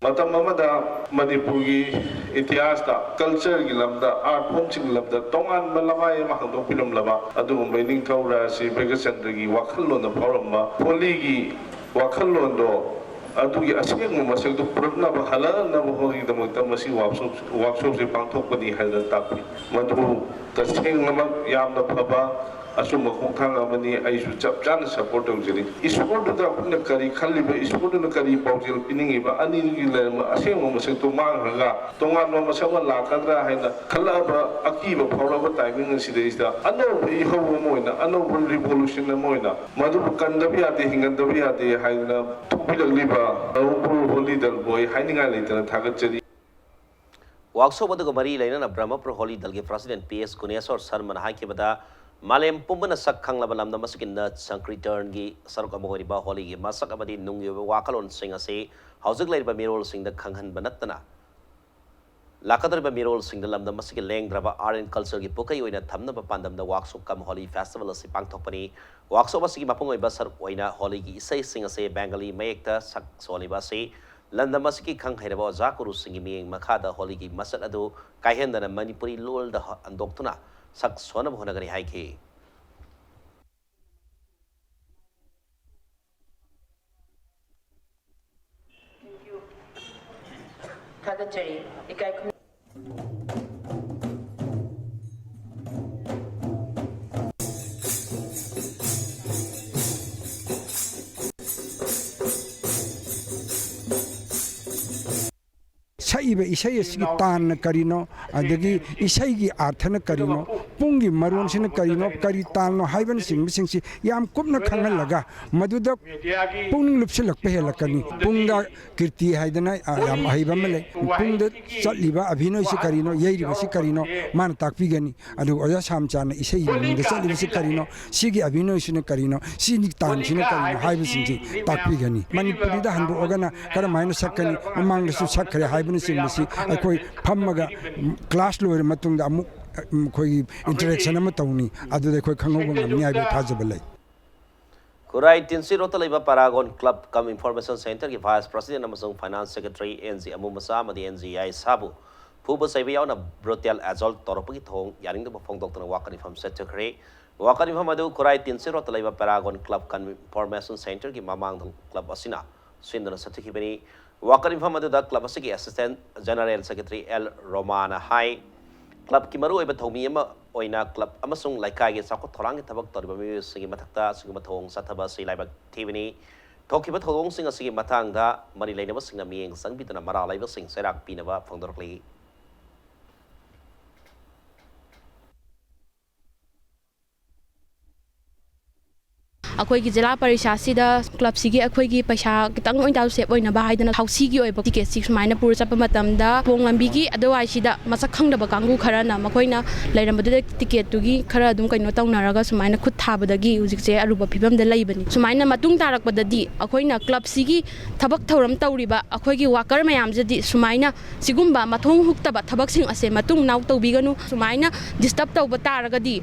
ꯃꯇꯝ ꯑꯃꯗ ꯃꯅꯤꯄꯨꯔꯒꯤ ꯏꯇꯤꯍꯥꯁꯇ, ꯀꯜꯆꯔꯒꯤ ꯂꯝꯗ, ꯑꯥꯔꯠ ꯐꯣꯝꯁꯤꯡꯒꯤ ꯂꯝꯗ ꯇꯣꯉꯥꯟꯕ ꯂꯃꯥꯏ ꯑꯃ ꯍꯥꯡꯗꯣꯛꯄꯤꯔꯝꯂꯕ ꯑꯗꯨꯒꯨꯝꯕ ꯏꯅꯤꯡꯊꯧ ꯔꯥꯖ ꯁ꯭ꯔꯤ ꯚꯒꯠ ꯆꯟꯗ꯭ꯔꯒꯤ ꯋꯥꯈꯜꯂꯣꯟꯗ ꯐꯥꯎꯔꯝꯕ ꯍꯣꯂꯤꯒꯤ ꯋꯥꯈꯜꯂꯣꯟꯗꯣ, ꯑꯗꯨꯒꯤ ꯑꯁꯦꯡꯕ ꯃꯁꯛꯇꯨ ꯄꯨꯔꯛꯅꯕ, ꯍꯜꯂꯛꯅꯕ ꯍꯣꯠꯅꯕꯒꯤꯗꯃꯛꯇ ꯃꯁꯤ ꯋꯥꯛꯁꯣꯞ, ꯋꯥꯛꯁꯣꯞꯁꯦ ꯄꯥꯡꯊꯣꯛꯄꯅꯤ ꯍꯥꯏꯗꯅ ꯇꯥꯛꯄꯤ꯫ ꯃꯗꯨ ꯇꯁꯦꯡꯅꯃꯛ ꯌꯥꯝꯅ ꯐꯕ ꯑꯆꯨꯝꯕ ꯈꯣꯡꯊꯥꯡ ꯑꯃꯅꯤ꯫ ꯑꯩꯁꯨ ꯆꯞ ꯆꯥꯅ ꯁꯄꯣꯔꯠ ꯇꯧꯖꯔꯤ꯫ ꯏꯁꯣꯔꯗꯨꯗ ꯑꯩꯈꯣꯏꯅ ꯀꯔꯤ ꯈꯜꯂꯤꯕ, ꯏꯁꯣꯔꯗꯨꯅ ꯀꯔꯤ ꯄꯥꯎꯖꯦꯜ ꯄꯤꯅꯤꯡꯉꯤꯕ, ꯑꯅꯤꯗꯨꯒꯤ ꯂꯩꯔꯝꯕ ꯑꯁꯦꯡꯕ ꯃꯁꯛꯇꯣ ꯃꯥꯡꯈ꯭ꯔꯒ ꯇꯣꯉꯥꯟꯕ ꯃꯁꯛ ꯑꯃ ꯂꯥꯛꯀꯗ꯭ꯔꯥ ꯍꯥꯏꯅ ꯈꯜꯂꯛꯑꯕ, ꯑꯀꯤꯕ ꯐꯥꯎꯔꯛꯑꯕ ꯇꯥꯏꯃꯤꯡ ꯑꯁꯤꯗꯩꯁꯤꯗ ꯑꯅꯧꯕ ꯏꯍꯧ ꯑꯃ ꯑꯣꯏꯅ, ꯑꯅꯧꯕ ꯔꯤꯚꯣꯂꯨꯁꯟ ꯑꯃ ꯑꯣꯏꯅ ꯃꯗꯨꯕꯨ ꯀꯟꯗꯕ ꯌꯥꯗꯦ, ꯍꯤꯡꯍꯟꯗꯕ ꯌꯥꯗꯦ ꯍꯥꯏꯗꯅ ꯊꯣꯛꯄꯤꯔꯛꯂꯤꯕ ꯕ꯭ꯔꯍꯃꯄꯨꯔ ꯍꯣꯂꯤ ꯗꯜꯕꯨ ꯑꯩ ꯍꯥꯏꯅꯤꯡꯉꯥꯏ ꯂꯩꯇꯅ ꯊꯥꯒꯠꯆꯔꯤ꯫ ꯋꯥꯛꯁꯣꯞ ꯑꯗꯨꯒ ꯃꯔꯤ ꯂꯩꯅꯅ ꯕ꯭ꯔꯍꯃꯄꯨꯔ ꯍꯣꯂꯤ ꯗꯜꯒꯤ ꯄ꯭ꯔꯁꯤꯗꯦꯟꯠ ꯄꯤ ꯑꯦꯁ ꯒꯨꯅꯦꯁꯣꯔ ꯁꯔꯃꯅ ꯍꯥꯏꯈꯤꯕꯗ, ꯃꯥꯂꯦꯝ ꯄꯨꯝꯕꯅ ꯁꯛ ꯈꯪꯂꯕ ꯂꯝꯗꯝ ꯑꯁꯤꯒꯤ ꯅꯠ ꯁꯪꯀ꯭ꯔꯤꯇꯔꯟꯒꯤ ꯁꯔꯨꯛ ꯑꯃ ꯑꯣꯏꯔꯤꯕ ꯍꯣꯂꯤꯒꯤ ꯃꯁꯛ ꯑꯃꯗꯤ ꯅꯨꯡꯒꯤ ꯑꯣꯏꯕ ꯋꯥꯈꯜꯂꯣꯟꯁꯤꯡ ꯑꯁꯤ ꯍꯧꯖꯤꯛ ꯂꯩꯔꯤꯕ ꯃꯤꯔꯣꯜꯁꯤꯡꯗ ꯈꯪꯍꯟꯕ ꯅꯠꯇꯅ, ꯂꯥꯛꯀꯗꯧꯔꯤꯕ ꯃꯤꯔꯣꯜꯁꯤꯡꯗ ꯂꯝꯗꯝ ꯑꯁꯤꯒꯤ ꯂꯦꯡꯗ꯭ꯔꯕ ꯑꯥꯔꯠ ꯑꯦꯟ ꯀꯜꯆꯔꯒꯤ ꯄꯨꯀꯩ ꯑꯣꯏꯅ ꯊꯝꯅꯕ ꯄꯥꯟꯗꯝꯗ ꯋꯥꯛꯁꯣꯞ ꯀꯝ ꯍꯣꯂꯤ ꯐꯦꯁꯇꯤꯚꯦꯜ ꯑꯁꯤ ꯄꯥꯡꯊꯣꯛꯄꯅꯤ꯫ ꯋꯥꯛꯁꯣꯞ ꯑꯁꯤꯒꯤ ꯃꯄꯨꯡ ꯑꯣꯏꯕ ꯁꯔꯨꯛ ꯑꯣꯏꯅ ꯍꯣꯂꯤꯒꯤ ꯏꯁꯩꯁꯤꯡ ꯑꯁꯤ ꯕꯦꯡꯒꯂꯤ ꯃꯌꯦꯛꯇ ꯁꯛ ꯁꯣꯜꯂꯤꯕ ꯑꯁꯤ ꯂꯝꯗꯝ ꯑꯁꯤꯒꯤ ꯈꯪ ꯍꯩꯔꯕ ꯑꯣꯖꯥ ꯒꯨꯔꯨꯁꯤꯡꯒꯤ ꯃꯤꯠꯌꯦꯡ ꯃꯈꯥꯗ ꯍꯣꯂꯤꯒꯤ ꯃꯁꯛ ꯑꯗꯨ ꯀꯥꯏꯍꯟꯗꯅ ꯃꯅꯤꯄꯨꯔꯤ ꯂꯣꯜꯗ ꯍ-, ꯍꯟꯗꯣꯛꯇꯨꯅ ꯁꯛ ꯁꯣꯟꯅꯕ ꯍꯣꯠꯅꯒꯅꯤ ꯍꯥꯏꯈꯤ꯫ ꯊꯥꯒꯠꯆꯔꯤ꯫ ꯏꯀꯥꯏ ꯈꯨꯝ- ꯏꯕ ꯏꯁꯩ ꯑꯁꯤꯒꯤ ꯇꯥꯟꯅ ꯀꯔꯤꯅꯣ, ꯑꯗꯒꯤ ꯏꯁꯩꯒꯤ ꯑꯥꯔꯊꯅ ꯀꯔꯤꯅꯣ, ꯄꯨꯡꯒꯤ ꯃꯔꯣꯟꯁꯤꯅ ꯀꯔꯤꯅꯣ, ꯀꯔꯤ ꯇꯥꯟꯅꯣ ꯍꯥꯏꯕꯅꯆꯤꯡꯕꯁꯤꯡꯁꯤ ꯌꯥꯝ ꯀꯨꯞꯅ ꯈꯪꯍꯜꯂꯒ, ꯃꯗꯨꯗ ꯄꯨꯛꯅꯤꯡ ꯂꯨꯞꯁꯤꯜꯂꯛꯄ ꯍꯦꯜꯂꯛꯀꯅꯤ꯫ ꯄꯨꯡꯗ ꯀꯤꯔꯇꯤ ꯍꯥꯏꯗꯅ, ꯑ, ꯌꯥꯝ ꯑꯍꯩꯕ ꯑꯃ ꯂꯩ꯫ ꯄꯨꯡꯗ ꯆꯠꯂꯤꯕ ꯑꯚꯤꯅꯣꯏꯁꯤ ꯀꯔꯤꯅꯣ, ꯌꯩꯔꯤꯕꯁꯤ ꯀꯔꯤꯅꯣ, ꯃꯥꯅ ꯇꯥꯛꯄꯤꯒꯅꯤ꯫ ꯑꯗꯨꯒ ꯑꯣꯖꯥ ꯁꯥꯝꯆꯥꯟꯅ ꯏꯁꯩꯒꯤ ꯃꯅꯨꯡꯗ ꯆꯠꯂꯤꯕꯁꯤ ꯀꯔꯤꯅꯣ, ꯁꯤꯒꯤ ꯑꯚꯤꯅꯣꯏꯁꯤꯅ ꯀꯔꯤꯅꯣ, ꯁꯤꯒꯤ ꯇꯥꯟꯁꯤꯅ ꯀꯔꯤꯅꯣ ꯍꯥꯏꯕꯁꯤꯡꯁꯤ ꯇꯥꯛꯄꯤꯒꯅꯤ꯫ ꯃꯅꯤꯄꯨꯔꯤꯗ ꯍꯟꯗꯣꯛꯑꯒꯅ ꯀꯔꯝ ꯍꯥꯏꯅ ꯁꯛꯀꯅꯤ, ꯃꯃꯥꯡꯗꯁꯨ ꯁꯛꯈ꯭ꯔꯦ ꯍꯥꯏꯕꯅꯆꯤꯡꯕꯁꯤ ꯑꯩꯈꯣꯏ ꯐꯝꯃꯒ, ꯎꯝ, ꯀ꯭ꯂꯥꯁ ꯂꯣꯏꯔ ꯃꯇꯨꯡꯗ ꯑꯃꯨꯛ, ꯎꯝ, ꯑꯩꯈꯣꯏꯒꯤ ꯏꯟꯇꯔꯦꯛꯁꯟ ꯑꯃ ꯇꯧꯅꯤ꯫ ꯑꯗꯨꯗ ꯑꯩꯈꯣꯏ ꯈꯪꯍꯧꯕ ꯉꯝꯅꯤ ꯍꯥꯏꯕꯒꯤ ꯊꯥꯖꯕ ꯂꯩ꯫ ꯈꯨꯔꯥꯏ ꯇꯤꯟꯁꯤꯔꯣꯠꯇ ꯂꯩꯕ ꯄꯦꯔꯥꯒꯣꯟ ꯀ꯭ꯂꯕ ꯀꯝ ꯏꯟꯐꯣꯔꯃꯦꯁꯟ ꯁꯦꯟꯇꯔꯒꯤ ꯚꯥꯏꯁ ꯄ꯭ꯔꯁꯤꯗꯦꯟ ꯑꯃꯁꯨꯡ ꯐꯥꯏꯅꯥꯟꯁ ꯁꯦꯀ꯭ꯔꯦꯇꯔꯤ ꯑꯦꯟ ꯖꯤ ꯑꯃꯨ ꯃꯆꯥ ꯑꯃꯗꯤ ꯑꯦꯟ ꯖꯤ ꯌꯥꯏꯁꯥꯕꯨ ꯐꯨꯕ ꯆꯩꯕ ꯌꯥꯎꯅ ꯕ꯭ꯔꯨꯇꯦꯜ ꯑꯦꯖꯣꯜꯠ ꯇꯧꯔꯛꯄꯒꯤ ꯊꯧꯑꯣꯡ ꯌꯥꯅꯤꯡꯗꯕ ꯐꯣꯡꯗꯣꯛꯇꯨꯅ ꯋꯥꯀꯠ ꯃꯤꯐꯝ ꯆꯠꯊꯈ꯭ꯔꯦ꯫ ꯋꯥꯀꯠ ꯃꯤꯐꯝ ꯑꯗꯨ ꯈꯨꯔꯥꯏ ꯇꯤꯟꯁꯤꯔꯣꯠꯇ ꯂꯩꯕ ꯄꯦꯔꯥꯒꯣꯟ ꯀ꯭ꯂꯕ ꯀꯝ ꯏꯟꯐꯣꯔꯃꯦꯁꯟ ꯁꯦꯟꯇꯔꯒꯤ ꯃꯃꯥꯡꯗ ꯀ꯭ꯂꯕ ꯑꯁꯤꯅ ꯁꯤꯟꯗꯨꯅ ꯆꯠꯊꯈꯤꯕꯅꯤ꯫ ꯋꯥꯀꯠ ꯃꯤꯐꯝ ꯑꯗꯨꯗ ꯀ꯭ꯂꯕ ꯑꯁꯤꯒꯤ ꯑꯦꯁꯤꯁꯇꯦꯟ ꯖꯦꯅꯔꯦꯜ ꯁꯦꯀ꯭ꯔꯦꯇꯔꯤ ꯑꯦꯜ ꯔꯣꯃꯥꯅ ꯍꯥꯏ, ꯀ꯭ꯂꯕꯀꯤ ꯃꯔꯨꯑꯣꯏꯕ ꯊꯧꯃꯤ ꯑꯃ ꯑꯣꯏꯅ ꯀ꯭ꯂꯕ ꯑꯃꯁꯨꯡ ꯂꯩꯀꯥꯏꯒꯤ ꯆꯥꯎꯈꯠ ꯊꯧꯔꯥꯡꯒꯤ ꯊꯕꯛ ꯇꯧꯔꯤꯕ ꯃꯤꯑꯣꯏꯁꯤꯡꯒꯤ ꯃꯊꯛꯇ ꯑꯁꯤꯒꯨꯝꯕ ꯊꯧꯑꯣꯡ ꯆꯠꯊꯕ ꯑꯁꯤ ꯂꯥꯏꯕꯛ ꯊꯤꯕꯅꯤ꯫ ꯊꯣꯛꯈꯤꯕ ꯊꯧꯗꯣꯛꯁꯤꯡ ꯑꯁꯤꯒꯤ ꯃꯇꯥꯡꯗ ꯃꯔꯤ ꯂꯩꯅꯕꯁꯤꯡꯅ ꯃꯤꯠꯌꯦꯡ ꯆꯪꯕꯤꯗꯨꯅ ꯃꯔꯥꯜ ꯂꯩꯕꯁꯤꯡ ꯆꯩꯔꯥꯛ ꯄꯤꯅꯕ ꯐꯣꯡꯗꯣꯔꯛꯂꯤ꯫ ꯑꯩꯈꯣꯏꯒꯤ ꯖꯤꯂꯥ ꯄꯔꯤꯁꯥꯁꯤꯗ ꯀ꯭ꯂꯕꯁꯤꯒꯤ ꯑꯩꯈꯣꯏꯒꯤ ꯄꯩꯁꯥ ꯈꯤꯇꯪ ꯑꯣꯏꯅ ꯁꯦꯞ ꯑꯣꯏꯅꯕ ꯍꯥꯏꯗꯅ ꯍꯥꯎꯁꯤꯒꯤ ꯑꯣꯏꯕ ꯇꯤꯀꯦꯠꯁꯤ ꯁꯨꯃꯥꯏꯅ ꯄꯨꯔ ꯆꯠꯄ ꯃꯇꯝꯗ ꯄꯣꯡ ꯂꯝꯕꯤꯒꯤ ꯑꯗꯨꯋꯥꯏꯁꯤꯗ ꯃꯁꯛ ꯈꯪꯗꯕ ꯀꯥꯡꯕꯨ ꯈꯔꯅ ꯃꯈꯣꯏꯅ ꯂꯩꯔꯝꯕꯗꯨꯗ ꯇꯤꯀꯦꯠꯇꯨꯒꯤ ꯈꯔ ꯑꯗꯨꯝ ꯀꯩꯅꯣ ꯇꯧꯅꯔꯒ ꯁꯨꯃꯥꯏꯅ ꯈꯨꯠ ꯊꯥꯕꯗꯒꯤ ꯍꯧꯖꯤꯛꯁꯦ ꯑꯔꯨꯕ ꯐꯤꯕꯝꯗ ꯂꯩꯕꯅꯤ꯫ ꯁꯨꯃꯥꯏꯅ ꯃꯇꯨꯡ ꯇꯥꯔꯛꯄꯗꯗꯤ ꯑꯩꯈꯣꯏꯅ ꯀ꯭ꯂꯕꯁꯤꯒꯤ ꯊꯕꯛ ꯊꯧꯔꯝ ꯇꯧꯔꯤꯕ ꯑꯩꯈꯣꯏꯒꯤ ꯋꯥꯀꯔ ꯃꯌꯥꯝꯁꯤꯗꯤ ꯁꯨꯃꯥꯏꯅ ꯁꯤꯒꯨꯝꯕ ꯃꯊꯣꯡ ꯍꯨꯛꯇꯕ ꯊꯕꯛꯁꯤꯡ ꯑꯁꯦ ꯃꯇꯨꯡ ꯃꯅꯥꯎ ꯇꯧꯕꯤꯒꯅꯨ꯫ ꯁꯨꯃꯥꯏꯅ ꯗꯤꯁꯇꯔꯕ ꯇꯧꯕ ꯇꯥꯔꯒꯗꯤ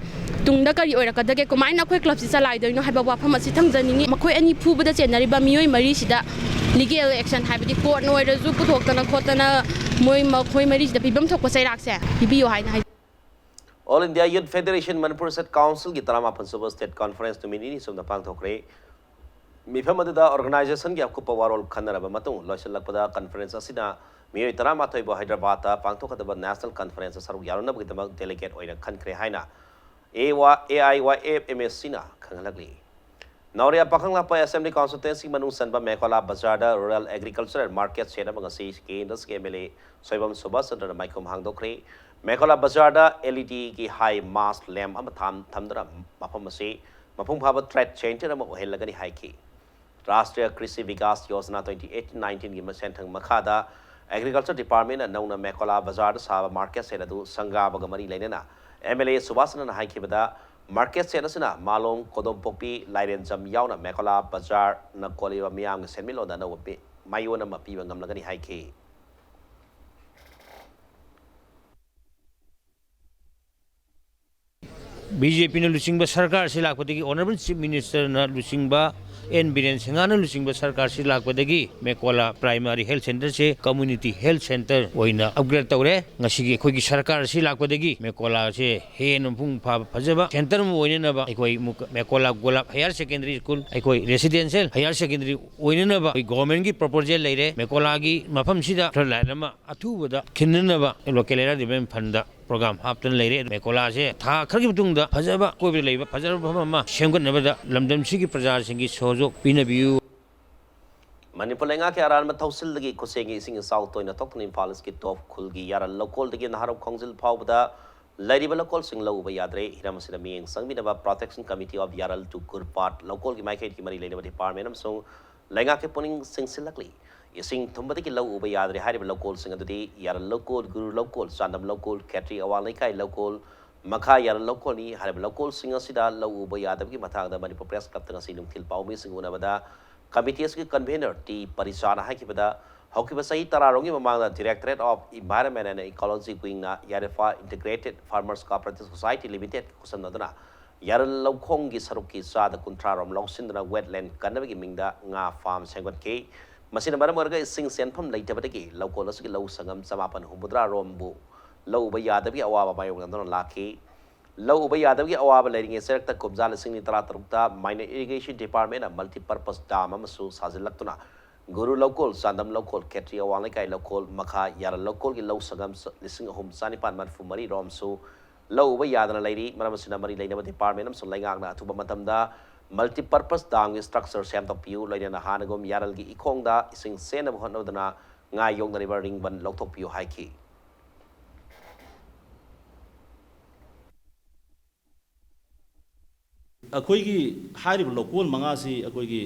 ꯇꯨꯡꯗ ꯀꯔꯤ ꯑꯣꯏꯔꯛꯀꯗꯒꯦ, ꯀꯃꯥꯏꯅ ꯑꯩꯈꯣꯏ ꯀ꯭ꯂꯕꯁꯤ ꯆꯂꯥꯏꯗꯣꯏꯅꯣ ꯍꯥꯏꯕ ꯋꯥꯐꯝ ꯑꯁꯤ ꯊꯝꯖꯅꯤꯡꯉꯤ꯫ ꯃꯈꯣꯏ ꯑꯅꯤ ꯐꯨꯕꯗ ꯆꯦꯟꯅꯔꯤꯕ ꯃꯤꯑꯣꯏ ꯃꯔꯤꯁꯤꯗ ꯂꯤꯒꯦꯜ ꯑꯦꯛꯁꯟ, ꯍꯥꯏꯕꯗꯤ ꯀꯣꯔꯠꯅ ꯑꯣꯏꯔꯁꯨ ꯄꯨꯊꯣꯛꯇꯅ ꯈꯣꯠꯇꯅ ꯃꯣꯏ, ꯃꯈꯣꯏ ꯃꯔꯤꯁꯤꯗ ꯄꯤꯐꯝ ꯊꯣꯛꯄ ꯆꯩꯔꯥꯛꯁꯦ ꯄꯤꯕꯤꯌꯨ ꯍꯥꯏꯅ ꯍꯥꯏ꯫ All India Youth Federation Manipur State Council ꯒꯤ ꯇꯔꯥꯃꯥꯄꯟ ꯁꯨꯕ State Conference ꯅꯨꯃꯤꯠ ꯅꯤꯅꯤ ꯆꯨꯞꯅ ꯄꯥꯡꯊꯣꯛꯈ꯭ꯔꯦ꯫ ꯃꯤꯐꯝ ꯑꯗꯨꯗ organization ꯒꯤ ꯑꯀꯨꯞꯄ ꯋꯥꯔꯣꯜ ꯈꯟꯅꯔꯕ ꯃꯇꯨꯡ ꯂꯣꯏꯁꯤꯜꯂꯛꯄꯗ conference ꯑꯁꯤꯅ ꯃꯤꯑꯣꯏ ꯇꯔꯥꯃꯥꯊꯣꯏꯕꯨ ꯍꯥꯏꯗ꯭ꯔꯕꯥꯗꯇ ꯄꯥꯡꯊꯣꯛꯀꯗꯕ national conference ꯁꯔꯨꯛ ꯌꯥꯔꯨꯅꯕꯒꯤꯗꯃꯛ delegate ꯑꯣꯏꯅ ꯈꯟꯈ꯭ꯔꯦ ꯍꯥꯏꯅ A I Y F M S ꯁꯤꯅ ꯈꯪꯍꯜꯂꯛꯂꯤ꯫ ꯅꯥꯎꯔꯦꯝ ꯄꯥꯈꯪꯂꯥꯛꯄ Assembly Constituency ꯃꯅꯨꯡ ꯆꯟꯕ ꯃꯦꯀꯣꯂꯥ ꯕꯖꯥꯔꯗ Rural Agriculture and Market Shed ꯑꯃ ꯉꯁꯤ ꯀꯦꯟꯗ꯭ꯔꯁꯤꯒꯤ M L A Soibam Subhas ꯆꯟꯗ꯭ꯔꯅ ꯃꯥꯏꯈꯨꯝ ꯍꯥꯡꯗꯣꯛꯈ꯭ꯔꯦ꯫ ꯃꯦꯀꯣꯂꯥ ꯕꯖꯥꯔꯗ L E D ꯒꯤ high mast lamp ꯑꯃ ꯊꯥꯝ-, ꯊꯝꯗꯨꯅ ꯃꯐꯝ ꯑꯁꯤ ꯃꯄꯨꯡ ꯐꯥꯕ trade center ꯑꯃ ꯑꯣꯏꯍꯜꯂꯒꯅꯤ ꯍꯥꯏꯈꯤ꯫ ꯔꯥꯁꯇ꯭ꯔꯤꯌꯥ ꯀ꯭ꯔꯤꯁꯤ Vikas Yojana twenty eighteen nineteen ꯒꯤ ꯃꯁꯦꯟꯊꯪ ꯃꯈꯥꯗ Agriculture Department ꯅ ꯅꯧꯅ ꯃꯦꯀꯣꯂꯥ ꯕꯖꯥꯔꯗ ꯁꯥꯕ market shed ꯑꯗꯨ ꯁꯪꯒꯥꯕꯒ ꯃꯔꯤ ꯂꯩꯅꯅ M L A ꯁꯨꯕꯥꯁꯅꯅ ꯍꯥꯏꯈꯤꯕꯗ, market shed ꯑꯁꯤꯅ ꯃꯥꯂꯣꯝ, ꯀꯣꯗꯣꯝꯄꯣꯛꯄꯤ, ꯂꯥꯏꯔꯦꯟꯖꯝ ꯌꯥꯎꯅ ꯃꯦꯀꯣꯂꯥ ꯕꯖꯥꯔꯅ ꯀꯣꯜꯂꯤꯕ ꯃꯤꯌꯥꯝꯒꯤ ꯁꯦꯟꯃꯤꯠꯂꯣꯟꯗ ꯑꯅꯧꯕ ꯃꯤ-, ꯃꯥꯏꯑꯣꯟ ꯑꯃ ꯄꯤꯕ ꯉꯝꯂꯒꯅꯤ ꯍꯥꯏꯈꯤ꯫ ꯕꯤ ꯖꯦ ꯄꯤꯅ ꯂꯨꯆꯤꯡꯕ ꯁꯔꯀꯥꯔ ꯑꯁꯤ ꯂꯥꯛꯄꯗꯒꯤ, Honourable Chief Minister ꯅ ꯂꯨꯆꯤꯡꯕ, ꯑꯦꯟ ꯕꯤꯔꯦꯟ ꯁꯤꯡꯍꯅ ꯂꯨꯆꯤꯡꯕ ꯁꯔꯀꯥꯔ ꯑꯁꯤ ꯂꯥꯛꯄꯗꯒꯤ ꯃꯦꯀꯣꯂꯥ Primary Health Centre ꯁꯦ Community Health Centre ꯑꯣꯏꯅ upgrade ꯇꯧꯔꯦ꯫ ꯉꯁꯤꯒꯤ ꯑꯩꯈꯣꯏꯒꯤ ꯁꯔꯀꯥꯔ ꯑꯁꯤ ꯂꯥꯛꯄꯗꯒꯤ ꯃꯦꯀꯣꯂꯥ ꯑꯁꯤ ꯍꯦꯟꯅ ꯃꯄꯨꯡ ꯐꯥꯕ ꯐꯖꯕ center ꯑꯃ ꯑꯣꯏꯅꯅꯕ ꯑꯩꯈꯣꯏ ꯃꯨꯛ-, ꯃꯦꯀꯣꯂꯥ ꯒꯣꯂꯥꯞ Higher Secondary School, ꯑꯩꯈꯣꯏ residential higher secondary ꯑꯣꯏꯅꯅꯕ ꯑꯩꯈꯣꯏ government ꯀꯤ proposal ꯂꯩꯔꯦ꯫ ꯃꯦꯀꯣꯂꯥꯒꯤ ꯃꯐꯝꯁꯤꯗ ꯈꯔ line ꯑꯃ ꯑꯊꯨꯕꯗ ꯈꯤꯟꯅꯅꯕ local area development fund program ꯍꯥꯞꯇꯅ ꯂꯩꯔꯦ꯫ ꯃꯦꯀꯣꯂꯥꯁꯦ ꯊꯥ ꯈꯔꯒꯤ ꯃꯇꯨꯡꯗ ꯐꯖꯕ, ꯑꯀꯣꯏꯕꯗ ꯂꯩꯕ ꯐꯖꯔꯕ ꯃꯐꯝ ꯑꯃ ꯁꯦꯝꯒꯠꯅꯕꯗ ꯂꯝꯗꯝꯁꯤꯒꯤ ꯄ꯭ꯔꯖꯥꯁꯤꯡꯒꯤ ꯁꯍꯌꯣꯒ ꯄꯤꯅꯕꯤꯌꯨ꯫ ꯃꯅꯤꯄꯨꯔ ꯂꯩꯉꯥꯛꯀꯤ ꯑꯔꯥꯟꯕ ꯊꯧꯁꯤꯜꯗꯒꯤ ꯈꯨꯠꯁꯦꯝꯒꯤ ꯏꯁꯤꯡ ꯏꯆꯥꯎ ꯇꯣꯏꯅ ꯊꯣꯛꯇꯨꯅ ꯏꯝꯐꯥꯜ ꯏꯁꯀꯤ ꯇꯣꯞ ꯈꯨꯜꯒꯤ ꯌꯥꯔꯜ ꯂꯧꯀꯣꯜꯗꯒꯤ ꯅꯍꯥꯔꯣꯝ ꯈꯣꯡꯖꯤꯜ ꯐꯥꯎꯕꯗ ꯂꯩꯔꯤꯕ ꯂꯧꯀꯣꯜꯁꯤꯡ ꯂꯧ ꯎꯕ ꯌꯥꯗ꯭ꯔꯦ꯫ ꯍꯤꯔꯝ ꯑꯁꯤꯗ ꯃꯤꯠꯌꯦꯡ ꯆꯪꯕꯤꯅꯕ Protection Committee of Yaral to Gurpat ꯂꯧꯀꯣꯜꯒꯤ ꯃꯥꯏꯀꯩꯗꯒꯤ ꯃꯔꯤ ꯂꯩꯅꯕ department ꯑꯃꯁꯨꯡ ꯂꯩꯉꯥꯛꯀꯤ ꯄꯨꯛꯅꯤꯡ ꯆꯤꯡꯁꯤꯜꯂꯛꯂꯤ꯫ ꯏꯁꯤꯡ ꯊꯨꯝꯕꯗꯒꯤ ꯂꯧ ꯎꯕ ꯌꯥꯗ꯭ꯔꯦ ꯍꯥꯏꯔꯤꯕ ꯂꯧꯀꯣꯜꯁꯤꯡ ꯑꯗꯨꯗꯤ ꯌꯥꯔꯜ ꯂꯧꯀꯣꯜ, ꯒꯨꯔꯨ ꯂꯧꯀꯣꯜ, ꯆꯥꯟꯗꯝ ꯂꯧꯀꯣꯜ, ꯈꯦꯇ꯭ꯔꯤ ꯑꯋꯥꯡ ꯂꯩꯀꯥꯏ ꯂꯧꯀꯣꯜ, ꯃꯈꯥ ꯌꯥꯔꯜ ꯂꯧꯀꯣꯜꯅꯤ꯫ ꯍꯥꯏꯔꯤꯕ ꯂꯧꯀꯣꯜꯁꯤꯡ ꯑꯁꯤꯗ ꯂꯧ ꯎꯕ ꯌꯥꯗꯕꯒꯤ ꯃꯇꯥꯡꯗ ꯃꯅꯤꯄꯨꯔ Press Club ꯇ ꯉꯁꯤ ꯅꯨꯡꯊꯤꯜ ꯄꯥꯎꯃꯤꯁꯤꯡ ꯎꯅꯕꯗ committee ꯑꯁꯤꯒꯤ convener ꯇꯤ ꯄꯔꯤꯁꯥꯅ ꯍꯥꯏꯈꯤꯕꯗ, ꯍꯧꯈꯤꯕ ꯆꯍꯤ ꯇꯔꯥꯔꯣꯝꯒꯤ ꯃꯃꯥꯡꯗ Directorate of Environment and Ecology wing ꯅ ꯌꯥꯏꯔꯤꯐꯥ Integrated Farmers Cooperative Society Limited ꯈꯨꯠꯁꯝꯅꯗꯨꯅ ꯌꯥꯔꯜ ꯂꯧꯈꯣꯡꯒꯤ ꯁꯔꯨꯛꯀꯤ ꯆꯥꯗ ꯀꯨꯟꯊ꯭ꯔꯥ ꯔꯣꯝ ꯂꯧꯁꯤꯟꯗꯨꯅ wetland ꯀꯟꯅꯕꯒꯤ ꯃꯤꯡꯗ ꯉꯥ farm ꯁꯦꯝꯒꯠꯈꯤ꯫ ꯃꯁꯤꯅ ꯃꯔꯝ ꯑꯣꯏꯔꯒ ꯏꯁꯤꯡ ꯆꯦꯟꯐꯝ ꯂꯩꯇꯕꯗꯒꯤ ꯂꯧꯀꯣꯜ ꯑꯁꯤꯒꯤ ꯂꯧ ꯁꯪꯒꯝ ꯆꯃꯥꯄꯟ ꯍꯨꯝꯐꯨꯇꯔꯥ ꯔꯣꯝꯕꯨ ꯂꯧ ꯎꯕ ꯌꯥꯗꯕꯒꯤ ꯑꯋꯥꯕ ꯃꯥꯌꯣꯛꯅꯗꯨꯅ ꯂꯥꯛꯈꯤ꯫ ꯂꯧ ꯎꯕ ꯌꯥꯗꯕꯒꯤ ꯑꯋꯥꯕ ꯂꯩꯔꯤꯉꯩ ꯆꯔꯛꯇ ꯀꯨꯝꯖꯥ ꯂꯤꯁꯤꯡ ꯑꯅꯤ ꯇꯔꯥ ꯇꯔꯨꯛꯇ Minor Irrigation Department ꯅ multipurpose dam ꯑꯃꯁꯨ ꯁꯥꯖꯤꯜꯂꯛꯇꯨꯅ ꯒꯨꯔꯨ ꯂꯧꯀꯣꯜ, ꯆꯥꯟꯗꯝ ꯂꯧꯀꯣꯜ, ꯈꯦꯇ꯭ꯔꯤ ꯑꯋꯥꯡ ꯂꯩꯀꯥꯏ ꯂꯧꯀꯣꯜ, ꯃꯈꯥ ꯌꯥꯔꯜ ꯂꯧꯀꯣꯜꯒꯤ ꯂꯧ ꯁꯪꯒꯝ ꯂꯤꯁꯤꯡ ꯑꯍꯨꯝ ꯆꯥꯅꯤꯄꯥꯟ ꯃꯔꯤꯐꯨ ꯃꯔꯤ ꯔꯣꯝꯁꯨ ꯂꯧ ꯎꯕ ꯌꯥꯗꯅ ꯂꯩꯔꯤ꯫ ꯃꯔꯝ ꯑꯁꯤꯅ ꯃꯔꯤ ꯂꯩꯅꯕ department ꯑꯃꯁꯨꯡ ꯂꯩꯉꯥꯛꯅ ꯑꯊꯨꯕ ꯃꯇꯝꯗ multipurpose damꯒꯤ structure ꯁꯦꯝꯗꯣꯛꯄꯤꯌꯨ, ꯂꯣꯏꯅꯅ ꯍꯥꯟꯅꯒꯨꯝ ꯌꯥꯔꯜꯒꯤ ꯏꯈꯣꯡꯗ ꯏꯁꯤꯡ ꯆꯦꯟꯅꯕ ꯍꯣꯠꯅꯗꯨꯅ ꯉꯥ ꯌꯣꯛꯅꯔꯤꯕ ꯔꯤꯡꯕꯟ ꯂꯧꯊꯣꯛꯄꯤꯌꯨ ꯍꯥꯏꯈꯤ꯫ ꯑꯩꯈꯣꯏꯒꯤ ꯍꯥꯏꯔꯤꯕ ꯂꯧꯀꯣꯟ ꯃꯉꯥꯁꯤ ꯑꯩꯈꯣꯏꯒꯤ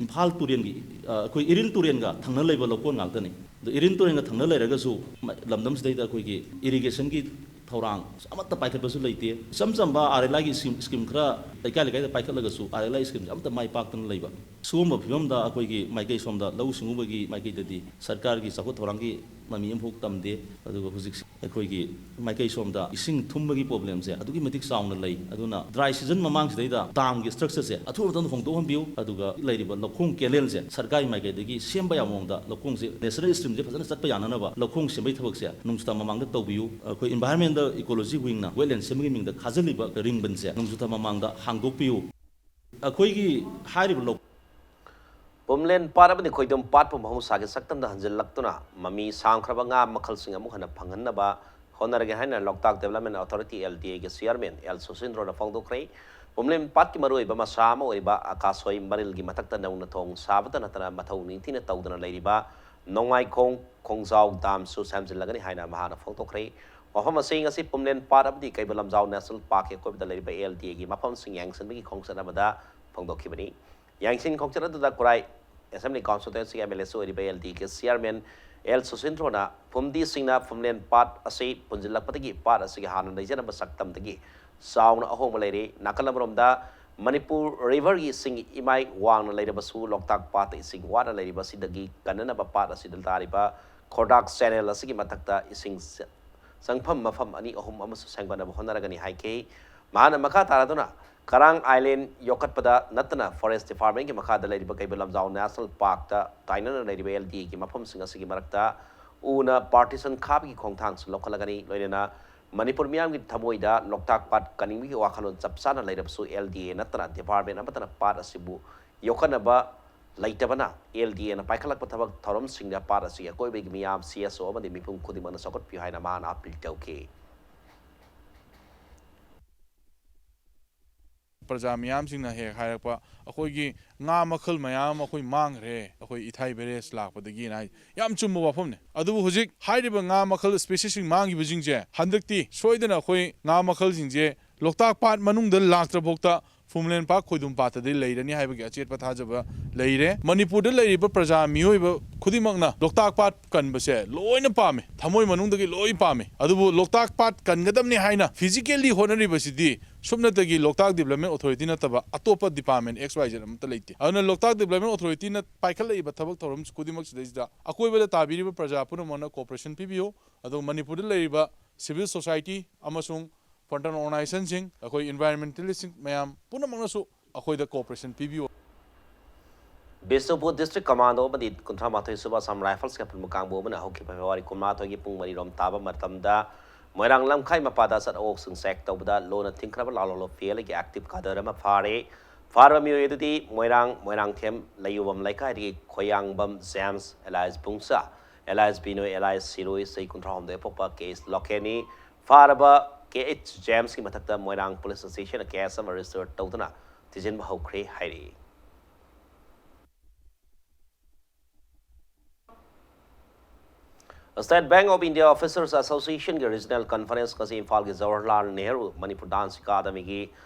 ꯏꯝꯐꯥꯜ ꯇꯨꯔꯦꯟꯒꯤ, ꯑ, ꯑꯩꯈꯣꯏ ꯏꯔꯤꯜ ꯇꯨꯔꯦꯟꯒ ꯊꯪꯅ ꯂꯩꯕ ꯂꯧꯀꯣꯟ ꯉꯥꯛꯇꯅꯤ꯫ ꯑꯗꯣ ꯏꯔꯤꯜ ꯇꯨꯔꯦꯟꯒ ꯊꯪꯅ ꯂꯩꯔꯒꯁꯨ ꯃ-, ꯂꯝꯗꯝꯁꯤꯗꯩꯗ ꯑꯩꯈꯣꯏꯒꯤ irrigation ꯒꯤ ꯊꯧꯔꯥꯡ ꯑꯃꯠꯇ ꯄꯥꯏꯈꯠꯄꯁꯨ ꯂꯩꯇꯦ꯫ ꯏꯆꯝ ꯆꯝꯕ RLI ꯒꯤ scheme, scheme ꯈꯔ ꯂꯩꯀꯥꯏ ꯂꯩꯀꯥꯏꯗ ꯄꯥꯏꯈꯠꯂꯒꯁꯨ RLI scheme ꯁꯦ ꯑꯃꯠꯇ ꯃꯥꯏ ꯄꯥꯛꯇꯅ ꯂꯩꯕ꯫ ꯁꯤꯒꯨꯝꯕ ꯐꯤꯕꯝꯗ ꯑꯩꯈꯣꯏꯒꯤ ꯃꯥꯏꯀꯩ ꯁꯣꯝꯗ ꯂꯧꯎ ꯁꯤꯡꯎꯕꯒꯤ ꯃꯥꯏꯀꯩꯗꯗꯤ ꯁꯔꯀꯥꯔꯒꯤ ꯆꯥꯎꯈꯠ ꯊꯧꯔꯥꯡꯒꯤ ꯃꯃꯤ ꯑꯃꯐꯥꯎ ꯇꯝꯗꯦ꯫ ꯑꯗꯨꯒ ꯍꯧꯖꯤꯛ ꯑꯩꯈꯣꯏꯒꯤ ꯃꯥꯏꯀꯩ ꯁꯣꯝꯗ ꯏꯁꯤꯡ ꯊꯨꯝꯕꯒꯤ problem ꯁꯦ ꯑꯗꯨꯛꯀꯤ ꯃꯇꯤꯛ ꯆꯥꯎꯅ ꯂꯩ꯫ ꯑꯗꯨꯅ dry season ꯃꯃꯥꯡꯁꯤꯗꯩꯗ dam ꯒꯤ structure ꯁꯦ ꯑꯊꯨꯕ ꯃꯇꯝꯗ ꯍꯣꯡꯗꯣꯛꯍꯟꯕꯤꯌꯨ, ꯑꯗꯨꯒ ꯂꯩꯔꯤꯕ ꯂꯧꯈꯣꯡ canal ꯁꯦ ꯁꯔꯀꯥꯔꯒꯤ ꯃꯥꯏꯀꯩꯗꯒꯤ ꯁꯦꯝꯕ ꯌꯥꯕ ꯃꯑꯣꯡꯗ ꯂꯧꯈꯣꯡꯁꯦ national stream ꯁꯦ ꯐꯖꯅ ꯆꯠꯄ ꯌꯥꯅꯅꯕ ꯂꯧꯈꯣꯡ ꯁꯦꯝꯕꯒꯤ ꯊꯕꯛꯁꯦ ꯅꯣꯡꯖꯨꯊꯥ ꯃꯃꯥꯡꯗ ꯇꯧꯕꯤꯌꯨ꯫ ꯑꯩꯈꯣꯏ environmental ecology wing ꯅ wetland ꯁꯦꯝꯕꯒꯤ ꯃꯤꯡꯗ ꯈꯥꯖꯤꯜꯂꯤꯕ ꯔꯤꯡꯕꯟꯁꯦ ꯅꯣꯡꯖꯨꯊꯥ ꯃꯃꯥꯡꯗ ꯍꯥꯡꯗꯣꯛꯄꯤꯌꯨ꯫ ꯑꯩꯈꯣꯏꯒꯤ ꯍꯥꯏꯔꯤꯕ ꯂꯧ- ꯄꯨꯝꯂꯦꯟ ꯄꯥꯠ ꯑꯃꯗꯤ ꯈꯣꯏꯗꯨꯝ ꯄꯥꯠꯄꯨ ꯃꯍꯧꯁꯥꯒꯤ ꯁꯛꯇꯝꯗ ꯍꯟꯖꯤꯜꯂꯛꯇꯨꯅ ꯃꯃꯤ ꯁꯥꯡꯈ꯭ꯔꯕ ꯉꯥ ꯃꯈꯜꯁꯤꯡ ꯑꯃꯨꯛ ꯍꯟꯅ ꯐꯪꯍꯟꯅꯕ ꯍꯣꯠꯅꯔꯒꯦ ꯍꯥꯏꯅ ꯂꯣꯛꯇꯥꯛ Development Authority, L D A ꯒꯤ chairman ꯑꯦꯜ ꯁꯨꯁꯤꯟꯗ꯭ꯔꯣꯅ ꯐꯣꯡꯗꯣꯛꯈ꯭ꯔꯦ꯫ ꯄꯨꯝꯂꯦꯟ ꯄꯥꯠꯀꯤ ꯃꯔꯨꯑꯣꯏꯕ ꯃꯁꯥ ꯑꯃ ꯑꯣꯏꯔꯤꯕ ꯑꯀꯥꯁꯣꯏ ꯃꯔꯤꯜꯒꯤ ꯃꯊꯛꯇ ꯅꯧꯅ ꯊꯣꯡ ꯁꯥꯕꯇ ꯅꯠꯇꯅ ꯃꯊꯧ ꯅꯤꯡꯊꯤꯅ ꯇꯧꯗꯅ ꯂꯩꯔꯤꯕ ꯅꯣꯡꯃꯥꯏꯈꯣꯡ ꯈꯣꯡꯖꯥꯎ dam ꯁꯨ ꯁꯦꯝꯖꯤꯜꯂꯒꯅꯤ ꯍꯥꯏꯅ ꯃꯍꯥꯛꯅ ꯐꯣꯡꯗꯣꯛꯈ꯭ꯔꯦ꯫ ꯋꯥꯐꯝ ꯑꯁꯤ ꯉꯁꯤ ꯄꯨꯝꯂꯦꯟ ꯄꯥꯠ ꯑꯃꯗꯤ ꯀꯩꯕꯨꯜ ꯂꯝꯖꯥꯎ National Park ꯀꯤ ꯑꯀꯣꯏꯕꯗ ꯂꯩꯔꯤꯕ L D A ꯒꯤ ꯃꯐꯝꯁꯤꯡ ꯌꯦꯡꯁꯤꯟꯕꯒꯤ ꯈꯣꯡꯆꯠ ꯑꯃꯗ ꯐꯣꯡꯗꯣꯛꯈꯤꯕꯅꯤ꯫ ꯌꯦꯡꯁꯤꯟ ꯈꯣꯡꯆꯠ ꯑꯗꯨꯗ ꯈꯨꯔꯥꯏ Assembly Constituency ꯒꯤ M L A ꯁꯨ ꯑꯣꯏꯔꯤꯕ L D A ꯒꯤ chairman ꯑꯦꯜ ꯁꯨꯁꯤꯟꯗ꯭ꯔꯣꯅ ꯐꯨꯝꯗꯤꯁꯤꯡꯅ ꯄꯨꯝꯂꯦꯟ ꯄꯥꯠ ꯑꯁꯤ ꯄꯨꯟꯁꯤꯜꯂꯛꯄꯗꯒꯤ ꯄꯥꯠ ꯑꯁꯤꯒꯤ ꯍꯥꯟꯅ ꯂꯩꯖꯔꯝꯕ ꯁꯛꯇꯝꯗꯒꯤ ꯆꯥꯎꯅ ꯑꯍꯣꯡꯕ ꯂꯩꯔꯦ꯫ ꯅꯥꯀꯜ ꯑꯃꯔꯣꯝꯗ ꯃꯅꯤꯄꯨꯔ river ꯒꯤ ꯏꯁꯤꯡ ꯏꯃꯥꯏ ꯋꯥꯡꯅ ꯂꯩꯔꯕꯁꯨ ꯂꯣꯛꯇꯥꯛ ꯄꯥꯠꯇ ꯏꯁꯤꯡ ꯋꯥꯠꯅ ꯂꯩꯔꯤꯕ ꯑꯁꯤꯗꯒꯤ ꯀꯟꯅꯅꯕ ꯄꯥꯠ ꯑꯁꯤꯗ ꯇꯥꯔꯤꯕ ꯈꯣꯔꯗꯥꯛ canal ꯑꯁꯤꯒꯤ ꯃꯊꯛꯇ ꯏꯁꯤꯡ ꯆ-, ꯆꯪꯐꯝ ꯃꯐꯝ ꯑꯅꯤ ꯑꯍꯨꯝ ꯑꯃꯁꯨ ꯁꯦꯝꯒꯠꯅꯕ ꯍꯣꯠꯅꯔꯒꯅꯤ ꯍꯥꯏꯈꯤ꯫ ꯃꯍꯥꯛꯅ ꯃꯈꯥ ꯇꯥꯔꯗꯨꯅ ꯀꯔꯥꯡ Island ꯌꯣꯛꯈꯠꯄꯗ ꯅꯠꯇꯅ Forest Department ꯀꯤ ꯃꯈꯥꯗ ꯂꯩꯔꯤꯕ ꯀꯩꯕꯨꯜ ꯂꯝꯖꯥꯎ National Park ꯇ ꯇꯥꯏꯅꯅ ꯂꯩꯔꯤꯕ L D A ꯒꯤ ꯃꯐꯝꯁꯤꯡ ꯑꯁꯤꯒꯤ ꯃꯔꯛꯇ ꯎꯅ partition ꯈꯥꯕꯒꯤ ꯈꯣꯡꯊꯥꯡꯁꯨ ꯂꯧꯈꯠꯂꯒꯅꯤ꯫ ꯂꯣꯏꯅꯅ ꯃꯅꯤꯄꯨꯔ ꯃꯤꯌꯥꯝꯒꯤ ꯊꯃꯣꯏꯗ ꯂꯣꯛꯇꯥꯛ ꯄꯥꯠ ꯀꯟꯅꯤꯡꯕꯒꯤ ꯋꯥꯈꯜꯂꯣꯟ ꯆꯞ ꯆꯥꯅ ꯂꯩꯔꯕꯁꯨ L D A ꯅꯠꯇꯅ department ꯑꯃꯠꯇꯅ ꯄꯥꯠ ꯑꯁꯤꯕꯨ ꯌꯣꯛꯈꯠꯅꯕ ꯂꯩꯇꯕꯅ L D A ꯅ ꯄꯥꯏꯈꯠꯂꯛꯄ ꯊꯕꯛ ꯊꯧꯔꯝꯁꯤꯡꯗ ꯄꯥꯠ ꯑꯁꯤꯒꯤ ꯑꯀꯣꯏꯕꯒꯤ ꯃꯤꯌꯥꯝ, C S O ꯑꯃꯗꯤ ꯃꯤꯄꯨꯝ ꯈꯨꯗꯤꯡꯃꯛꯅ ꯆꯥꯎꯈꯠꯄꯤꯌꯨ ꯍꯥꯏꯅ ꯃꯍꯥꯛꯅ appeal ꯇꯧꯈꯤ꯫ ꯄ꯭ꯔꯖꯥ ꯃꯤꯌꯥꯝꯁꯤꯡꯅ ꯍꯦꯛ ꯍꯥꯏꯔꯛꯄ, "ꯑꯩꯈꯣꯏꯒꯤ ꯉꯥ ꯃꯈꯜ ꯃꯌꯥꯝ ꯑꯃ ꯑꯩꯈꯣꯏ ꯃꯥꯡꯈ꯭ꯔꯦ, ꯑꯩꯈꯣꯏ ꯏꯊꯥꯏ ꯕꯦꯔꯦꯖ ꯂꯥꯛꯄꯗꯒꯤꯅ" ꯍꯥꯏ꯫ ꯌꯥꯝ ꯆꯨꯝꯕ ꯋꯥꯐꯝꯅꯤ꯫ ꯑꯗꯨꯕꯨ ꯍꯧꯖꯤꯛ ꯍꯥꯏꯔꯤꯕ ꯉꯥ ꯃꯈꯜ ꯁ꯭ꯄꯦꯁꯤꯁꯁꯤꯡ ꯃꯥꯡꯈꯤꯕꯁꯤꯡꯁꯦ ꯍꯟꯗꯛꯇꯤ ꯁꯣꯏꯗꯅ ꯑꯩꯈꯣꯏ ꯉꯥ ꯃꯈꯜꯁꯤꯡꯁꯦ ꯂꯣꯛꯇꯥꯛ ꯄꯥꯠ ꯃꯅꯨꯡꯗ ꯂꯥꯛꯇ꯭ꯔꯐꯥꯎꯗ ꯐꯨꯝꯂꯦꯟ ꯄꯥꯛ ꯈꯣꯏꯗꯨꯝ ꯄꯥꯠꯇꯗꯤ ꯂꯩꯔꯅꯤ ꯍꯥꯏꯕꯒꯤ ꯑꯆꯦꯠꯄ ꯊꯥꯖꯕ ꯂꯩꯔꯦ꯫ ꯃꯅꯤꯄꯨꯔꯗ ꯂꯩꯔꯤꯕ ꯄ꯭ꯔꯖꯥ ꯃꯤꯑꯣꯏꯕ ꯈꯨꯗꯤꯡꯃꯛꯅ ꯂꯣꯛꯇꯥꯛ ꯄꯥꯠ ꯀꯟꯕꯁꯦ ꯂꯣꯏꯅ ꯄꯥꯝꯃꯤ, ꯊꯃꯣꯏ ꯃꯅꯨꯡꯗꯒꯤ ꯂꯣꯏ ꯄꯥꯝꯃꯤ꯫ ꯑꯗꯨꯕꯨ ꯂꯣꯛꯇꯥꯛ ꯄꯥꯠ ꯀꯟꯒꯗꯕꯅꯤ ꯍꯥꯏꯅ physically ꯍꯣꯠꯅꯔꯤꯕꯁꯤꯗꯤ ꯁꯨꯞꯅꯇꯒꯤ ꯂꯣꯛꯇꯥꯛ ꯗꯤꯕ꯭ꯂꯞꯃꯦꯟ ꯑꯣꯊꯣꯔꯤꯇꯤ ꯅꯠꯇꯕ ꯑꯇꯣꯞꯄ ꯗꯤꯄꯥꯔꯠꯃꯦꯟ X Y Z ꯑꯃꯠꯇ ꯂꯩꯇꯦ꯫ ꯑꯗꯨꯅ ꯂꯣꯛꯇꯥꯛ ꯗꯤꯕ꯭ꯂꯞꯃꯦꯟ ꯑꯣꯊꯣꯔꯤꯇꯤꯅ ꯄꯥꯏꯈꯠꯂꯛꯏꯕ ꯊꯕꯛ ꯊꯧꯔꯝ ꯈꯨꯗꯤꯡꯃꯛꯁꯤꯗꯩꯁꯤꯗ ꯑꯀꯣꯏꯕꯗ ꯇꯥꯕꯤꯔꯤꯕ ꯄ꯭ꯔꯖꯥ ꯄꯨꯝꯅꯃꯛꯅ cooperation ꯄꯤꯕꯤꯌꯨ꯫ ꯑꯗꯨꯒ ꯃꯅꯤꯄꯨꯔꯗ ꯂꯩꯔꯤꯕ civil society ꯑꯃꯁꯨꯡ frontier organizationꯁꯤꯡ, ꯑꯩꯈꯣꯏ environmentalistꯁꯤꯡ ꯃꯌꯥꯝ ꯄꯨꯝꯅꯃꯛꯅꯁꯨ ꯑꯩꯈꯣꯏꯗ cooperation ꯄꯤꯕꯤꯌꯨ꯫ ꯕꯤꯁꯅꯨꯄꯨꯔ District Commando ꯑꯃꯗꯤ ꯀꯨꯟꯊ꯭ꯔꯥ ꯃꯥꯊꯣꯏ ꯁꯨꯕ Assam Riflesꯀꯤ ꯑꯄꯨꯟꯕ ꯀꯥꯡꯕꯨ ꯑꯃꯅ ꯍꯧꯈꯤꯕ February ꯀꯨꯟꯃꯥꯊꯣꯏꯒꯤ ꯄꯨꯡ ꯃꯔꯤꯔꯣꯝ ꯇꯥꯕ ꯃꯇꯝꯗ ꯃꯣꯏꯔꯥꯡ ꯂꯝꯈꯥꯏ ꯃꯄꯥꯗ ꯑꯆꯠ ꯑꯋꯣꯛꯁꯤꯡ check ꯇꯧꯕꯗ ꯂꯣꯟꯅ ꯊꯤꯡꯈ꯭ꯔꯕ ꯂꯥꯂꯣꯡ ꯂꯣꯐꯦꯜꯒꯤ active cadre ꯑꯃ ꯐꯥꯔꯦ꯫ ꯐꯥꯔꯕ ꯃꯤꯑꯣꯏ ꯑꯗꯨꯗꯤ ꯃꯣꯏꯔꯥꯡ ꯃꯣꯏꯔꯥꯡꯊꯦꯝ ꯂꯩꯌꯨꯕꯝ ꯂꯩꯀꯥꯏꯗꯒꯤ ꯈꯣꯌꯥꯡꯕꯝ ꯖꯦꯝꯁ alias ꯕꯨꯡꯁꯥ alias ꯕꯤꯅꯣꯏ alias ꯁꯤꯔꯣꯏ, ꯆꯍꯤ ꯀꯨꯟꯊ꯭ꯔꯥ ꯍꯨꯝꯗꯣꯏ ꯄꯣꯛꯄ, K H Locate ꯅꯤ꯫ ꯐꯥꯔꯕ K H ꯖꯦꯝꯁꯀꯤ ꯃꯊꯛꯇ ꯃꯣꯏꯔꯥꯡ police station ꯗ case ꯑꯃ register ꯇꯧꯗꯨꯅ ꯊꯤꯖꯤꯟꯕ ꯍꯧꯈ꯭ꯔꯦ ꯍꯥꯏꯔꯤ꯫ State Bank of India Officers Association ꯒꯤ Regional Conference ꯉꯁꯤ ꯏꯝꯐꯥꯜꯒꯤ ꯖꯋꯥꯍꯔꯂꯥꯜ ꯅꯦꯍꯔꯨ ꯃꯅꯤꯄꯨꯔ Dance Academy ꯒꯤ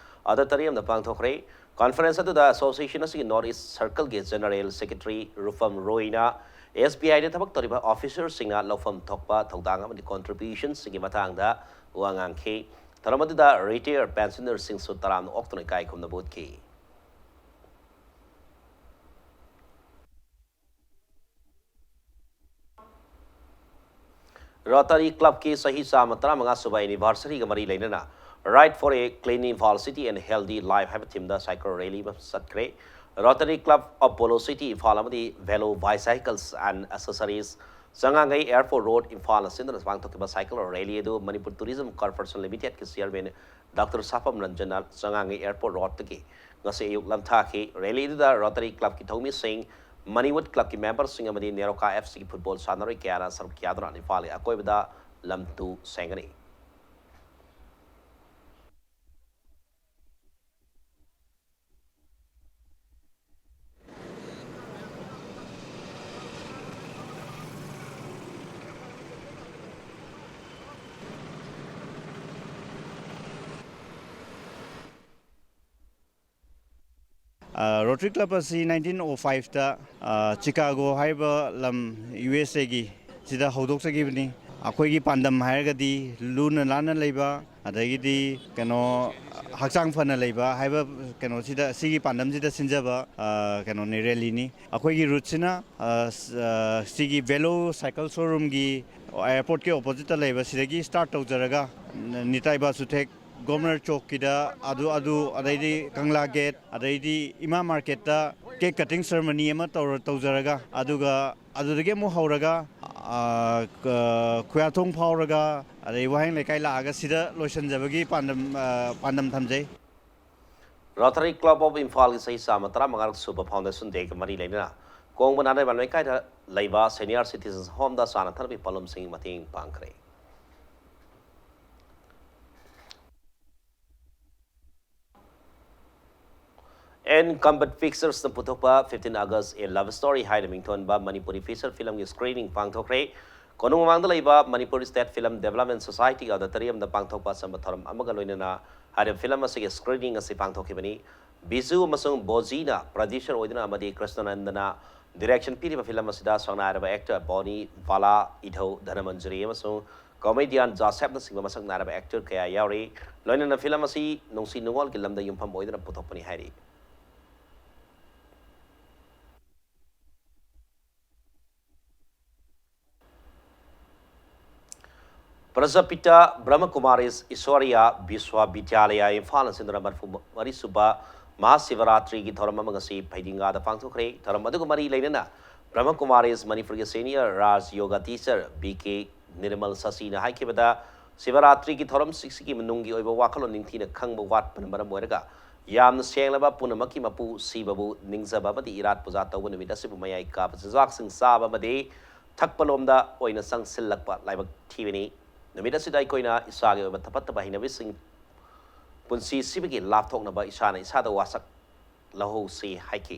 auditorium ꯗ ꯄꯥꯡꯊꯣꯛꯈ꯭ꯔꯦ꯫ Conference ꯑꯗꯨꯗ association ꯑꯁꯤꯒꯤ North East Circle ꯒꯤ General Secretary ꯔꯨꯐꯝ ꯔꯣꯏꯅ S B I ꯗ ꯊꯕꯛ ꯇꯧꯔꯤꯕ officer ꯁꯤꯡꯅ ꯂꯧꯐꯝ ꯊꯣꯛꯄ ꯊꯧꯗꯥꯡ ꯑꯃꯗꯤ contribution ꯁꯤꯡꯒꯤ ꯃꯇꯥꯡꯗ ꯋꯥ ꯉꯥꯡꯈꯤ꯫ ꯊꯧꯔꯝ ꯑꯗꯨꯗ retired pensioner ꯁꯤꯡꯁꯨ ꯇꯔꯥꯝꯅ ꯑꯣꯛꯇꯨꯅ ꯏꯀꯥꯏ ꯈꯨꯝꯅꯕ ꯎꯠꯈꯤ꯫ Rotary Club ꯀꯤ ꯆꯍꯤ ꯆꯥꯝꯃ ꯇꯔꯥꯃꯉꯥ ꯁꯨꯕ anniversary ꯒ ꯃꯔꯤ ꯂꯩꯅꯅ Ride for a Clean Imphal City and Healthy Life ꯍꯥꯏꯕ theme ꯗ cycle rally ꯑꯃ ꯆꯠꯈ꯭ꯔꯦ꯫ Rotary Club of Polo City Imphal ꯑꯃꯗꯤ Velo Bicycles and Accessories, ꯆꯉꯥꯡꯉꯩ Airport Road, ꯏꯝꯐꯥꯜꯅ ꯁꯤꯟꯗꯨꯅ ꯄꯥꯡꯊꯣꯛꯈꯤꯕ cycle rally ꯑꯗꯨ Manipur Tourism Corporation Limited ꯀꯤ chairman Doctor ꯁꯥꯄꯝ ꯔꯟꯖꯟꯅ ꯆꯉꯥꯡꯉꯩ Airport Road ꯇꯒꯤ ꯉꯁꯤ ꯑꯌꯨꯛ ꯂꯝꯊꯥꯈꯤ꯫ Rally ꯑꯗꯨꯗ Rotary Club ꯀꯤ ꯊꯧꯃꯤꯁꯤꯡ, Manipur Club ꯀꯤ member ꯁꯤꯡ ꯑꯃꯗꯤ ꯅꯦꯔꯣꯀꯥ F C ꯒꯤ football ꯁꯥꯟꯅꯔꯣꯏ ꯀꯌꯥꯅ ꯁꯔꯨꯛ ꯌꯥꯗꯨꯅ ꯏꯝꯐꯥꯜꯒꯤ ꯑꯀꯣꯏꯕꯗ ꯂꯝ ꯇꯨ ꯁꯦꯡꯒꯅꯤ꯫ ꯔꯣꯇꯔꯤ ꯀ꯭ꯂꯕ ꯑꯁꯤ ꯅꯥꯏꯟꯇꯤꯟ ꯑꯣ ꯐꯥꯏꯚꯇ ꯆꯤꯀꯥꯒꯣ ꯍꯥꯏꯔꯤꯕ ꯂꯝ, ꯌꯨ ꯑꯦꯁ ꯑꯦꯒꯤ, ꯁꯤꯗ ꯍꯧꯗꯣꯛꯆꯈꯤꯕꯅꯤ꯫ ꯑꯩꯈꯣꯏꯒꯤ ꯄꯥꯟꯗꯝ ꯍꯥꯏꯔꯒꯗꯤ ꯂꯨꯅ ꯅꯥꯟꯅ ꯂꯩꯕ, ꯑꯗꯒꯤꯗꯤ ꯀꯩꯅꯣ, ꯍꯛꯆꯥꯡ ꯐꯅ ꯂꯩꯕ ꯍꯥꯏꯕ ꯀꯩꯅꯣꯁꯤꯗ, ꯁꯤꯒꯤ ꯄꯥꯟꯗꯝꯁꯤꯗ ꯁꯤꯟꯖꯕ ꯀꯩꯅꯣꯅꯤ, ꯔꯦꯂꯤꯅꯤ꯫ ꯑꯩꯈꯣꯏꯒꯤ ꯔꯨꯠꯁꯤꯅ ꯁꯤꯒꯤ ꯚꯦꯂꯣ ꯁꯥꯏꯀꯜ ꯁꯣꯔꯨꯝꯒꯤ, ꯑꯦꯌꯥꯔꯄꯣꯔꯠꯀꯤ ꯑꯣꯄꯣꯖꯤꯠꯇ ꯂꯩꯕ ꯁꯤꯗꯒꯤ ꯁ꯭ꯇꯥꯔꯠ ꯇꯧꯖꯔꯒ ꯅꯤꯇꯥꯏ ꯕꯥꯁꯨꯊꯦꯛ, ꯒꯣꯕꯔꯅꯔ ꯆꯣꯛꯀꯤꯗ, ꯑꯗꯨ ꯑꯗꯨ ꯑꯗꯩꯗꯤ ꯀꯪꯂꯥ ꯒꯦꯠ, ꯑꯗꯩꯗꯤ ꯏꯃꯥ ꯃꯥꯔꯀꯦꯠꯇ ꯀꯦꯛ ꯀꯠꯇꯤꯡ ꯁꯦꯔꯃꯅꯤ ꯑꯃ ꯇꯧꯔ ꯇꯧꯖꯔꯒ, ꯑꯗꯨꯒ ꯑꯗꯨꯗꯒꯤ ꯑꯃꯨꯛ ꯍꯧꯔꯒ ꯈꯨꯌꯥꯊꯣꯡ ꯐꯥꯎꯔꯒ, ꯑꯗꯩ ꯋꯥꯍꯦꯡ ꯂꯩꯀꯥꯏ ꯂꯥꯛꯑꯒ ꯁꯤꯗ ꯂꯣꯏꯁꯤꯟꯖꯕꯒꯤ ꯄꯥꯟꯗꯝ ꯄꯥꯟꯗꯝ ꯊꯝꯖꯩ꯫ ꯔꯣꯇꯔꯤ ꯀ꯭ꯂꯕ ꯑꯣꯐ ꯏꯝꯐꯥꯜꯒꯤ ꯆꯍꯤ ꯆꯥꯝꯃ ꯇꯔꯥꯃꯉꯥ ꯁꯨꯕ ꯐꯥꯎꯟꯗꯦꯁꯟ ꯗꯦꯒ ꯃꯔꯤ ꯂꯩꯅꯅ ꯀꯣꯡꯕ ꯅꯥꯗꯩꯕꯥꯟ ꯂꯩꯀꯥꯏꯗ ꯂꯩꯕ ꯁꯦꯅꯤꯌꯔ ꯁꯤꯇꯤꯖꯟꯁ ꯍꯣꯝꯗ ꯆꯥꯅ ꯊꯛꯅꯕꯒꯤ ꯄꯣꯠꯂꯝꯁꯤꯡꯒꯤ ꯃꯇꯦꯡ ꯄꯥꯡꯈ꯭ꯔꯦ꯫ ꯑꯦꯟ ꯀꯝꯕꯠ ꯄꯤꯛꯆꯔꯁꯅ ꯄꯨꯊꯣꯛꯄ Fifteen August A Love Story ꯍꯥꯏꯅ ꯃꯤꯡꯊꯣꯟꯕ ꯃꯅꯤꯄꯨꯔꯤ ꯐꯤꯆꯔ ꯐꯤꯂꯝꯒꯤ ꯁ꯭ꯀ꯭ꯔꯤꯅꯤꯡ ꯄꯥꯡꯊꯣꯛꯈ꯭ꯔꯦ꯫ ꯀꯣꯅꯨꯡ ꯃꯃꯥꯡꯗ ꯂꯩꯕ ꯃꯅꯤꯄꯨꯔ ꯁ꯭ꯇꯦꯠ ꯐꯤꯂꯝ ꯗꯦꯕꯂꯞꯃꯦꯟ ꯁꯣꯁꯥꯏꯇꯤꯒꯤ ꯑꯣꯗꯤꯇꯣꯔꯤꯌꯝꯗ ꯄꯥꯡꯊꯣꯛꯄ ꯑꯆꯝꯕ ꯊꯧꯔꯝ ꯑꯃꯒ ꯂꯣꯏꯅꯅ ꯍꯥꯏꯔꯤꯕ ꯐꯤꯂꯝ ꯑꯁꯤꯒꯤ ꯁ꯭ꯀ꯭ꯔꯤꯅꯤꯡ ꯑꯁꯤ ꯄꯥꯡꯊꯣꯛꯈꯤꯕꯅꯤ꯫ ꯕꯤꯖꯨ ꯑꯃꯁꯨꯡ ꯕꯣꯖꯤꯅ ꯄ꯭ꯔꯗ꯭ꯌꯨꯁꯔ ꯑꯣꯏꯗꯨꯅ ꯑꯃꯗꯤ ꯀ꯭ꯔꯤꯁꯅꯥꯅꯟꯗꯅ ꯗꯤꯔꯦꯛꯁꯟ ꯄꯤꯔꯤꯕ ꯐꯤꯂꯝ ꯑꯁꯤꯗ ꯁꯛꯅꯥꯏꯔꯕ ꯑꯦꯛꯇꯔ ꯕꯣꯅꯤ, ꯕꯥꯂꯥ, ꯏꯙꯧ, ꯙꯅꯃꯟꯖꯨꯔꯤ ꯑꯃꯁꯨꯡ ꯀꯣꯃꯦꯗꯤꯌꯥꯟ ꯖꯣꯁꯦꯐꯅꯆꯤꯡꯕ ꯃꯁꯛ ꯅꯥꯏꯔꯕ ꯑꯦꯛꯇꯔ ꯀꯌꯥ ꯌꯥꯎꯔꯤ꯫ ꯂꯣꯏꯅꯅ ꯐꯤꯂꯝ ꯑꯁꯤ ꯅꯨꯡꯁꯤ ꯅꯨꯡꯉꯣꯜꯒꯤ ꯂꯝꯗ ꯌꯨꯝꯐꯝ ꯑꯣꯏꯗꯨꯅ ꯄꯨꯊꯣꯛꯄꯅꯤ ꯍꯥꯏꯔꯤ꯫ ꯄ꯭ꯔꯖꯥꯄꯤꯇꯥ ꯕ꯭ꯔꯍꯃꯀꯨꯃꯥꯔꯤꯁ ꯏꯁꯣꯔꯤꯌꯥ ꯕꯤꯁ꯭ꯋꯥꯕꯤꯗ꯭ꯌꯥꯂꯌ ꯏꯝꯐꯥꯜꯅ ꯁꯤꯟꯗꯨꯅ ꯃꯔꯤꯐꯨ ꯃꯔꯤ ꯁꯨꯕ ꯃꯍꯥꯁꯤꯕꯔꯥꯇ꯭ꯔꯤꯒꯤ ꯊꯧꯔꯝ ꯑꯃ ꯉꯁꯤ ꯐꯩꯗꯤꯡꯒꯥꯗ ꯄꯥꯡꯊꯣꯛꯈ꯭ꯔꯦ꯫ ꯊꯧꯔꯝ ꯑꯗꯨꯒ ꯃꯔꯤ ꯂꯩꯅꯅ ꯕ꯭ꯔꯍꯃꯀꯨꯃꯥꯔꯤꯁ ꯃꯅꯤꯄꯨꯔꯒꯤ ꯁꯦꯅꯤꯌꯔ ꯔꯥꯖ ꯌꯣꯒꯥ ꯇꯤꯆꯔ ꯕꯤ ꯀꯦ ꯅꯤꯔꯃꯜ ꯁꯁꯤꯅ ꯍꯥꯏꯈꯤꯕꯗ, ꯁꯤꯕꯔꯥꯇ꯭ꯔꯤꯒꯤ ꯊꯧꯔꯝꯁꯤꯡꯁꯤꯒꯤ ꯃꯅꯨꯡꯒꯤ ꯑꯣꯏꯕ ꯋꯥꯈꯜꯂꯣꯟ ꯅꯤꯡꯊꯤꯅ ꯈꯪꯕ ꯋꯥꯠꯄꯅ ꯃꯔꯝ ꯑꯣꯏꯔꯒ ꯌꯥꯝꯅ ꯁꯦꯡꯂꯕ ꯄꯨꯝꯅꯃꯛꯀꯤ ꯃꯄꯨ ꯁꯤꯕꯕꯨ ꯅꯤꯡꯖꯕ ꯑꯃꯗꯤ ꯏꯔꯥꯠ ꯄꯨꯖꯥ ꯇꯧꯕ ꯅꯨꯃꯤꯠ ꯑꯁꯤꯕꯨ ꯃꯌꯥꯏ ꯀꯥꯕ ꯆꯤꯟꯖꯥꯛꯁꯤꯡ ꯆꯥꯕ ꯑꯃꯗꯤ ꯊꯛꯄꯂꯣꯝꯗ ꯑꯣꯏꯅ ꯆꯪꯁꯤꯜꯂꯛꯄ ꯂꯥꯏꯕꯛ ꯊꯤꯕꯅꯤ꯫ ꯅꯨꯃꯤꯠ ꯑꯁꯤꯗ ꯑꯩꯈꯣꯏꯅ ꯏꯁꯥꯒꯤ ꯑꯣꯏꯕ ꯐꯠꯇꯕ ꯍꯩꯅꯕꯤꯁꯤꯡ ꯄꯨꯟꯁꯤ ꯁꯤꯕꯒꯤ ꯂꯥꯞꯊꯣꯛꯅꯕ ꯏꯁꯥꯅ ꯏꯁꯥꯗ ꯋꯥꯁꯛ ꯂꯧꯍꯧꯁꯤ ꯍꯥꯏꯈꯤ꯫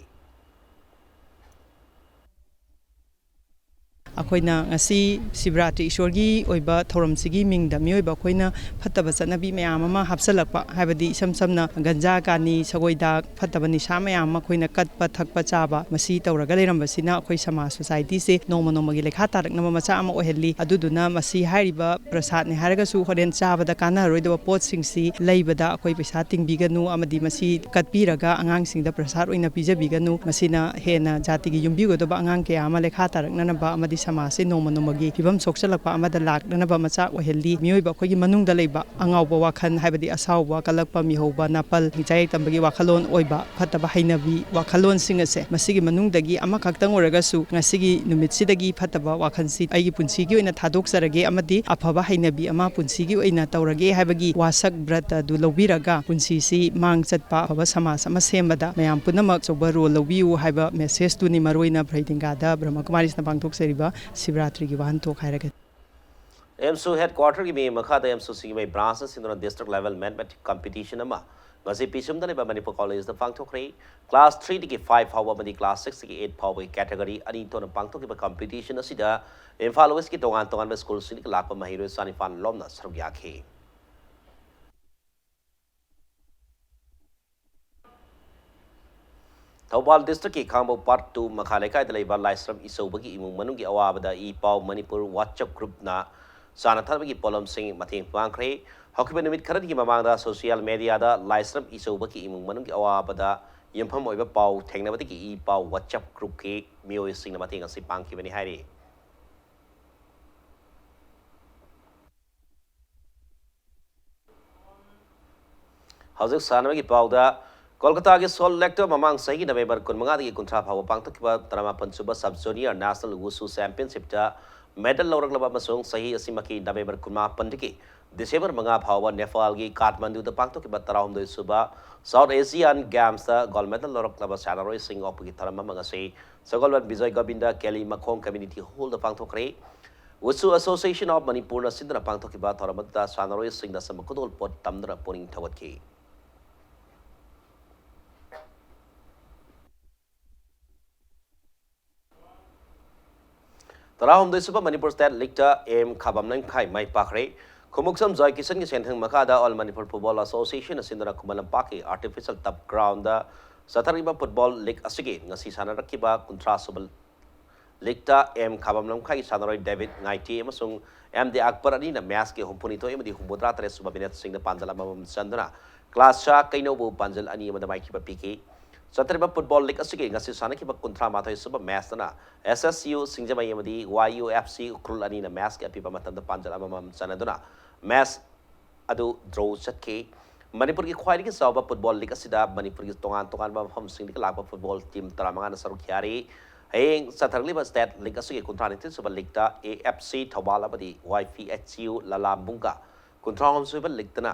ꯑꯩꯈꯣꯏꯅ ꯉꯁꯤ ꯁꯤꯕꯔꯥꯇ꯭ꯔꯤ ꯏꯁꯣꯔꯒꯤ ꯑꯣꯏꯕ ꯊꯧꯔꯝꯁꯤꯒꯤ ꯃꯤꯡꯗ ꯃꯤꯑꯣꯏꯕ ꯑꯩꯈꯣꯏꯅ ꯐꯠꯇꯕ ꯆꯠꯅꯕꯤ ꯃꯌꯥꯝ ꯑꯃ ꯍꯥꯞꯆꯤꯜꯂꯛꯄ, ꯍꯥꯏꯕꯗꯤ ꯏꯁꯝ ꯁꯝꯅ ꯒꯟꯖꯥ, ꯀꯥꯅꯤ, ꯁꯒꯣꯏ ꯗꯥꯛ, ꯐꯠꯇꯕ ꯅꯤꯁꯥ ꯃꯌꯥꯝ ꯑꯃ ꯑꯩꯈꯣꯏꯅ ꯀꯠꯄ, ꯊꯛꯄ, ꯆꯥꯕ, ꯃꯁꯤ ꯇꯧꯔꯒ ꯂꯩꯔꯝꯕꯁꯤꯅ ꯑꯩꯈꯣꯏ ꯁꯃꯥꯖ, ꯁꯣꯁꯥꯏꯇꯤꯁꯦ ꯅꯣꯡꯃ ꯅꯣꯡꯃꯒꯤ ꯂꯩꯈꯥ ꯇꯥꯔꯛꯅꯕ ꯃꯆꯥꯛ ꯑꯃ ꯑꯣꯏꯍꯜꯂꯤ꯫ ꯑꯗꯨꯗꯨꯅ ꯃꯁꯤ ꯍꯥꯏꯔꯤꯕ ꯄ꯭ꯔꯁꯥꯗꯅꯤ ꯍꯥꯏꯔꯒꯁꯨ ꯍꯣꯔꯦꯟ ꯆꯥꯕꯗ ꯀꯥꯟꯅꯔꯣꯏꯗꯕ ꯄꯣꯠꯁꯤꯡꯁꯤ ꯂꯩꯕꯗ ꯑꯩꯈꯣꯏ ꯄꯩꯁꯥ ꯇꯤꯡꯕꯤꯒꯅꯨ ꯑꯃꯗꯤ ꯃꯁꯤ ꯀꯠꯄꯤꯔꯒ ꯑꯉꯥꯡꯁꯤꯡꯗ ꯄ꯭ꯔꯁꯥꯗ ꯑꯣꯏꯅ ꯄꯤꯖꯕꯤꯒꯅꯨ꯫ ꯃꯁꯤꯅ ꯍꯦꯟꯅ ꯖꯥꯇꯤꯒꯤ ꯌꯨꯝꯕꯤꯒꯗꯕ ꯑꯉꯥꯡ ꯀꯌꯥ ꯑꯃ ꯂꯩꯈꯥ ꯇꯥꯔꯛꯅꯅꯕ ꯑꯃꯗꯤ ꯁꯃꯥꯖꯁꯤ ꯅꯣꯡꯃ ꯅꯣꯡꯃꯒꯤ ꯐꯤꯕꯝ ꯁꯣꯛꯆꯜꯂꯛꯄ ꯑꯃꯗ ꯂꯥꯛꯅꯅꯕ ꯃꯆꯥꯛ ꯑꯣꯏꯍꯜꯂꯤ꯫ ꯃꯤꯑꯣꯏꯕ ꯑꯩꯈꯣꯏꯒꯤ ꯃꯅꯨꯡꯗ ꯂꯩꯕ ꯑꯉꯥꯎꯕ ꯋꯥꯈꯜ, ꯍꯥꯏꯕꯗꯤ ꯑꯁꯥꯎꯕ, ꯀꯜꯂꯛꯄ, ꯃꯤꯍꯧꯕ, ꯅꯥꯄꯜ, ꯍꯤꯡꯆꯥꯏ ꯇꯝꯕꯒꯤ ꯋꯥꯈꯜꯂꯣꯟ ꯑꯣꯏꯕ ꯐꯠꯇꯕ ꯍꯩꯅꯕꯤ ꯋꯥꯈꯜꯂꯣꯟꯁꯤꯡ ꯑꯁꯦ, ꯃꯁꯤꯒꯤ ꯃꯅꯨꯡꯗꯒꯤ ꯑꯃꯈꯛꯇꯪ ꯑꯣꯏꯔꯒꯁꯨ ꯉꯁꯤꯒꯤ ꯅꯨꯃꯤꯠꯁꯤꯗꯒꯤ ꯐꯠꯇꯕ ꯋꯥꯈꯜꯁꯤ ꯑꯩꯒꯤ ꯄꯨꯟꯁꯤꯒꯤ ꯑꯣꯏꯅ ꯊꯥꯗꯣꯛꯆꯔꯒꯦ ꯑꯃꯗꯤ ꯑꯐꯕ ꯍꯩꯅꯕꯤ ꯑꯃ ꯄꯨꯟꯁꯤꯒꯤ ꯑꯣꯏꯅ ꯇꯧꯔꯒꯦ ꯍꯥꯏꯕꯒꯤ ꯋꯥꯁꯛ ꯕ꯭ꯔꯠ ꯑꯗꯨ ꯂꯧꯕꯤꯔꯒ ꯄꯨꯟꯁꯤꯁꯤ ꯃꯥꯡ ꯆꯠꯄ ꯑꯐꯕ ꯁꯃꯥꯖ ꯑꯃ ꯁꯦꯝꯕꯗ ꯃꯌꯥꯝ ꯄꯨꯝꯅꯃꯛ ꯑꯆꯧꯕ ꯔꯣꯜ ꯂꯧꯕꯤꯌꯨ ꯍꯥꯏꯕ ꯃꯦꯁꯦꯖꯇꯨꯅꯤ ꯃꯔꯨꯑꯣꯏꯅ ꯐ꯭ꯔꯩꯗꯤꯡꯒꯥꯗ ꯕ꯭ꯔꯍ꯭ꯃꯀꯨꯃꯥꯔꯤꯁꯅ ꯄꯥꯡꯊꯣꯛꯆꯔꯤꯕ ꯁꯤꯕꯔꯥꯇ꯭ꯔꯤꯒꯤ ꯋꯥꯍꯟꯊꯣꯛ ꯍꯥꯏꯔꯒꯗꯤ꯫ ꯑꯦꯝꯁꯨ ꯍꯦꯗ ꯀ꯭ꯋꯥꯔꯇꯔꯒꯤ ꯃꯤꯠꯌꯦꯡ ꯃꯈꯥꯗ ꯑꯦꯝꯁꯨ ꯁꯤꯡꯖꯃꯩ ꯕ꯭ꯔꯥꯟꯁꯅ ꯁꯤꯟꯗꯨꯅ ꯗꯤꯁꯇ꯭ꯔꯤꯛ ꯂꯦꯚꯦꯜ ꯃꯦꯊꯃꯦꯇꯤꯛ ꯀꯝꯄꯤꯇꯤꯁꯟ ꯑꯃ ꯉꯁꯤ ꯄꯤꯁꯨꯝꯗ ꯂꯩꯕ ꯃꯅꯤꯄꯨꯔ ꯀꯣꯂꯦꯖꯇ ꯄꯥꯡꯊꯣꯛꯈ꯭ꯔꯦ꯫ ꯀ꯭ꯂꯥꯁ ꯊ꯭ꯔꯤꯗꯒꯤ ꯐꯥꯏꯚ ꯐꯥꯎꯕ ꯑꯃꯗꯤ ꯀ꯭ꯂꯥꯁ ꯁꯤꯛꯁꯇꯒꯤ ꯑꯩꯠ ꯐꯥꯎꯕꯒꯤ ꯀꯦꯇꯦꯒꯣꯔꯤ ꯑꯅꯤ ꯊꯣꯛꯅ ꯄꯥꯡꯊꯣꯛꯈꯤꯕ ꯀꯝꯄꯤꯇꯤꯁꯟ ꯑꯁꯤꯗ ꯏꯝꯐꯥꯜ ꯋꯦꯁꯀꯤ ꯇꯣꯉꯥꯟ ꯇꯣꯉꯥꯟꯕ ꯁ꯭ꯀꯨꯜꯁꯤꯡꯗꯒꯤ ꯂꯥꯛꯄ ꯃꯍꯩꯔꯣꯏ ꯆꯅꯤꯄꯥꯟ ꯂꯣꯝꯅ ꯁꯔꯨꯛ ꯌꯥꯈꯤ꯫ ꯊꯧꯕꯥꯜ ꯗꯤꯁꯇ꯭ꯔꯤꯛꯀꯤ ꯈꯥꯡꯕꯣꯛ ꯄꯥꯔꯠ ꯇꯨ ꯃꯈꯥ ꯂꯩꯀꯥꯏꯗ ꯂꯩꯕ ꯂꯥꯏꯁ꯭ꯔꯝ ꯏꯆꯧꯕꯒꯤ ꯏꯃꯨꯡ ꯃꯅꯨꯡꯒꯤ ꯑꯋꯥꯕꯗ ꯏ ꯄꯥꯎ ꯃꯅꯤꯄꯨꯔ ꯋꯥꯆꯞ ꯒ꯭ꯔꯨꯞꯅ ꯆꯥꯅ ꯊꯛꯅꯕꯒꯤ ꯄꯣꯠꯂꯝꯁꯤꯡ ꯃꯇꯦꯡ ꯄꯥꯡꯈ꯭ꯔꯦ꯫ ꯍꯧꯈꯤꯕ ꯅꯨꯃꯤꯠ ꯈꯔꯗꯒꯤ ꯃꯃꯥꯡꯗ ꯁꯣꯁꯤꯌꯦꯜ ꯃꯦꯗꯤꯌꯥꯗ ꯂꯥꯏꯁ꯭ꯔꯝ ꯏꯆꯧꯕꯒꯤ ꯏꯃꯨꯡ ꯃꯅꯨꯡꯒꯤ ꯑꯋꯥꯕꯗ ꯌꯨꯝꯐꯝ ꯑꯣꯏꯕ ꯄꯥꯎ ꯊꯦꯡꯅꯕꯗꯒꯤ ꯏ ꯄꯥꯎ ꯋꯥꯆꯞ ꯒ꯭ꯔꯨꯞꯀꯤ ꯃꯤꯑꯣꯏꯁꯤꯡꯅ ꯃꯇꯦꯡ ꯑꯁꯤ ꯄꯥꯡꯈꯤꯕꯅꯤ ꯍꯥꯏꯔꯤ꯫ ꯍꯧꯖꯤꯛ ꯁꯥꯟꯅꯕꯒꯤ ꯄꯥꯎꯗ, ꯀꯣꯜꯀꯇꯥꯒꯤ ꯁꯣꯜꯠ ꯂꯦꯛꯇ ꯃꯃꯥꯡ ꯆꯍꯤꯒꯤ ꯅꯕꯦꯝꯕꯔ ꯀꯨꯟꯃꯉꯥꯗꯒꯤ ꯀꯨꯟꯊ꯭ꯔꯥ ꯐꯥꯎꯕ ꯄꯥꯡꯊꯣꯛꯈꯤꯕ ꯇꯔꯥꯃꯥꯄꯟ ꯁꯨꯕ ꯁꯕ ꯖꯨꯅꯤꯌꯔ ꯅꯦꯁꯅꯦꯜ ꯋꯨꯁꯨ ꯆꯦꯝꯄꯤꯌꯟꯁꯤꯞꯇ ꯃꯦꯗꯜ ꯂꯧꯔꯛꯂꯕ ꯑꯃꯁꯨꯡ ꯆꯍꯤ ꯑꯁꯤꯃꯛꯀꯤ ꯅꯕꯦꯝꯕꯔ ꯀꯨꯟꯃꯥꯄꯟꯗꯒꯤ ꯗꯤꯁꯦꯝꯕꯔ ꯃꯉꯥ ꯐꯥꯎꯕ ꯅꯦꯄꯥꯜꯒꯤ ꯀꯥꯊꯃꯟꯗꯨꯗ ꯄꯥꯡꯊꯣꯛꯈꯤꯕ ꯇꯔꯥꯍꯨꯝꯗꯣꯏ ꯁꯨꯕ ꯁꯥꯎꯠ ꯑꯦꯁꯤꯌꯥꯟ ꯒꯦꯝꯁꯇ ꯒꯣꯜ ꯃꯦꯗꯜ ꯂꯧꯔꯛꯂꯕ ꯁꯥꯟꯅꯔꯣꯏꯁꯤꯡ ꯑꯣꯛꯄꯒꯤ ꯊꯧꯔꯝ ꯑꯃ ꯉꯁꯤ ꯁꯒꯣꯜꯕꯟ ꯕꯤꯖꯣꯏ ꯒꯣꯕꯤꯟꯗ ꯀꯦꯂꯤ ꯃꯈꯣꯡ ꯀꯝꯃ꯭ꯌꯨꯅꯤꯇꯤ ꯍꯣꯜꯗ ꯄꯥꯡꯊꯣꯛꯈ꯭ꯔꯦ꯫ ꯋꯨꯁꯨ ꯑꯦꯁꯣꯁꯤꯌꯦꯁꯟ ꯑꯣꯐ ꯃꯅꯤꯄꯨꯔꯅ ꯁꯤꯟꯗꯨꯅ ꯄꯥꯡꯊꯣꯛꯈꯤꯕ ꯊꯧꯔꯝ ꯑꯗꯨꯗ ꯁꯥꯟꯅꯔꯣꯏꯁꯤꯡꯅ ꯁꯝꯕ ꯈꯨꯗꯣꯜꯄꯣꯠ ꯇꯝꯗꯨꯅ ꯄꯨꯛꯅꯤꯡ ꯊꯧꯒꯠꯈꯤ꯫ ꯇꯔꯥꯍꯨꯝꯗꯣꯏ ꯁꯨꯕ ꯃꯅꯤꯄꯨꯔ ꯁ꯭ꯇꯦꯠ ꯂꯤꯛꯇ ꯑꯦꯝ ꯈꯥꯕꯝ ꯂꯝꯈꯥꯏ ꯃꯥꯏ ꯄꯥꯛꯈ꯭ꯔꯦ꯫ ꯈꯨꯃꯨꯛꯁꯝ ꯖꯣꯏ ꯀꯤꯁꯟꯒꯤ ꯁꯦꯟꯊꯪ ꯃꯈꯥꯗ ꯑꯣꯜ ꯃꯅꯤꯄꯨꯔ ꯐꯨꯠꯕꯣꯜ ꯑꯦꯁꯣꯁꯤꯌꯦꯁꯟ ꯑꯁꯤꯟꯗꯨꯅ ꯈꯨꯃꯟ ꯂꯝꯄꯥꯛꯀꯤ ꯑꯥꯔꯇꯤꯐꯤꯁꯤꯌꯦꯜ ꯇꯞ ꯒ꯭ꯔꯥꯎꯟꯗ ꯆꯠꯊꯔꯤꯕ ꯐꯨꯠꯕꯣꯜ ꯂꯤꯛ ꯑꯁꯤꯒꯤ ꯉꯁꯤ ꯁꯥꯟꯅꯔꯛꯈꯤꯕ ꯀꯨꯟꯊ꯭ꯔꯥ ꯁꯨꯕ ꯂꯤꯛꯇ ꯑꯦꯝ ꯈꯥꯕꯝ ꯂꯝꯈꯥꯏꯒꯤ ꯁꯥꯟꯅꯔꯣꯏ ꯗꯦꯕꯤꯠ ꯉꯥꯏꯇꯦ ꯑꯃꯁꯨꯡ ꯑꯦꯝ ꯗꯤ ꯑꯛꯕꯔ ꯑꯅꯤꯅ ꯃꯦꯆꯀꯤ ꯍꯨꯝꯐꯨꯅꯤꯊꯣꯏ ꯑꯃꯗꯤ ꯍꯨꯝꯐꯨꯇꯔꯥ ꯇꯔꯦꯠ ꯁꯨꯕ ꯃꯤꯅꯠꯁꯤꯡꯗ ꯄꯥꯟꯖꯜ ꯑꯃꯃꯝ ꯆꯟꯗꯨꯅ ꯀ꯭ꯂꯥꯁ ꯁꯥ ꯀꯩꯅꯧꯕꯨ ꯄꯥꯟꯖꯜ ꯑꯅꯤ ꯑꯃꯗ ꯃꯥꯏꯊꯤꯕ ꯄꯤꯈꯤ꯫ ꯆꯠꯊꯔꯤꯕ ꯐꯨꯠꯕꯣꯜ ꯂꯤꯛ ꯑꯁꯤꯒꯤ ꯉꯁꯤ ꯁꯥꯟꯅꯈꯤꯕ ꯀꯨꯟꯊ꯭ꯔꯥ ꯃꯥꯊꯣꯏ ꯁꯨꯕ ꯃꯦꯆꯇꯅ ꯑꯦꯁ ꯑꯦꯁ ꯌꯨ ꯁꯤꯡꯖꯃꯩ ꯑꯃꯗꯤ ꯋꯥꯏ ꯌꯨ ꯑꯦꯐ ꯁꯤ ꯎꯈ꯭ꯔꯨꯜ ꯑꯅꯤꯅ ꯃꯦꯆꯀꯤ ꯑꯄꯤꯕ ꯃꯇꯝꯗ ꯄꯥꯟꯖꯜ ꯑꯃꯃꯝ ꯆꯟꯅꯗꯨꯅ ꯃꯦꯆ ꯑꯗꯨ ꯗ꯭ꯔꯣ ꯆꯠꯈꯤ꯫ ꯃꯅꯤꯄꯨꯔꯒꯤ ꯈ꯭ꯋꯥꯏꯗꯒꯤ ꯆꯥꯎꯕ ꯐꯨꯠꯕꯣꯜ ꯂꯤꯛ ꯑꯁꯤꯗ ꯃꯅꯤꯄꯨꯔꯒꯤ ꯇꯣꯉꯥꯟ ꯇꯣꯉꯥꯟꯕ ꯃꯐꯝꯁꯤꯡꯗꯒꯤ ꯂꯥꯛꯄ ꯐꯨꯠꯕꯣꯜ ꯇꯤꯝ ꯇꯔꯥꯃꯉꯥꯅ ꯁꯔꯨꯛ ꯌꯥꯔꯤ꯫ ꯍꯌꯦꯡ ꯆꯠꯊꯔꯛꯂꯤꯕ ꯁ꯭ꯇꯦꯠ ꯂꯤꯛ ꯑꯁꯤꯒꯤ ꯀꯨꯟꯊ꯭ꯔꯥ ꯅꯤꯊꯣꯏ ꯁꯨꯕ ꯂꯤꯛꯇ ꯑꯦ ꯑꯦꯐ ꯁꯤ ꯊꯧꯕꯥꯜ ꯑꯃꯗꯤ ꯋꯥꯏ ꯄꯤ ꯑꯩꯆ ꯌꯨ ꯂꯂꯥꯝꯕꯨꯡꯒ ꯀꯨꯟꯊ꯭ꯔꯥ ꯑꯍꯨꯝ ꯁꯨꯕ ꯂꯤꯛꯇꯅ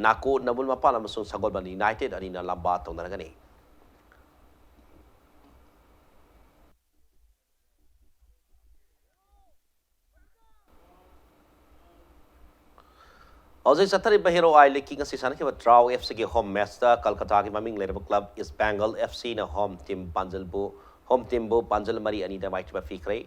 ꯅꯥꯀꯣ ꯅꯝꯕꯨꯜ ꯃꯄꯥꯟ ꯑꯃꯁꯨꯡ ꯁꯒꯣꯜꯕꯟ ꯌꯨꯅꯥꯏꯇꯦꯗ ꯑꯅꯤꯅ ꯂꯝꯕꯥ ꯇꯧꯅꯔꯒꯅꯤ꯫ ꯍꯧꯖꯤꯛ ꯆꯠꯊꯔꯤꯕ ꯍꯦꯔꯣ ꯑꯥꯏ ꯂꯤꯛꯀꯤ ꯉꯁꯤ ꯁꯥꯟꯅꯈꯤꯕ ꯇ꯭ꯔꯥꯎ ꯑꯦꯐ ꯁꯤꯒꯤ ꯍꯣꯝ ꯃꯦꯠꯁꯇ ꯀꯜꯀꯇꯥꯒꯤ ꯃꯃꯤꯡ ꯂꯩꯔꯕ ꯀ꯭ꯂꯕ ꯏꯁ ꯕꯦꯡꯒꯜ ꯑꯦꯐ ꯁꯤꯅ ꯍꯣꯝ ꯇꯤꯝ ꯄꯥꯟꯖꯜꯕꯨ ꯍꯣꯝ ꯇꯤꯝꯕꯨ ꯄꯥꯟꯖꯜ ꯃꯔꯤ ꯑꯅꯤꯗ ꯃꯥꯏꯊꯤꯕ ꯄꯤꯈ꯭ꯔꯦ꯫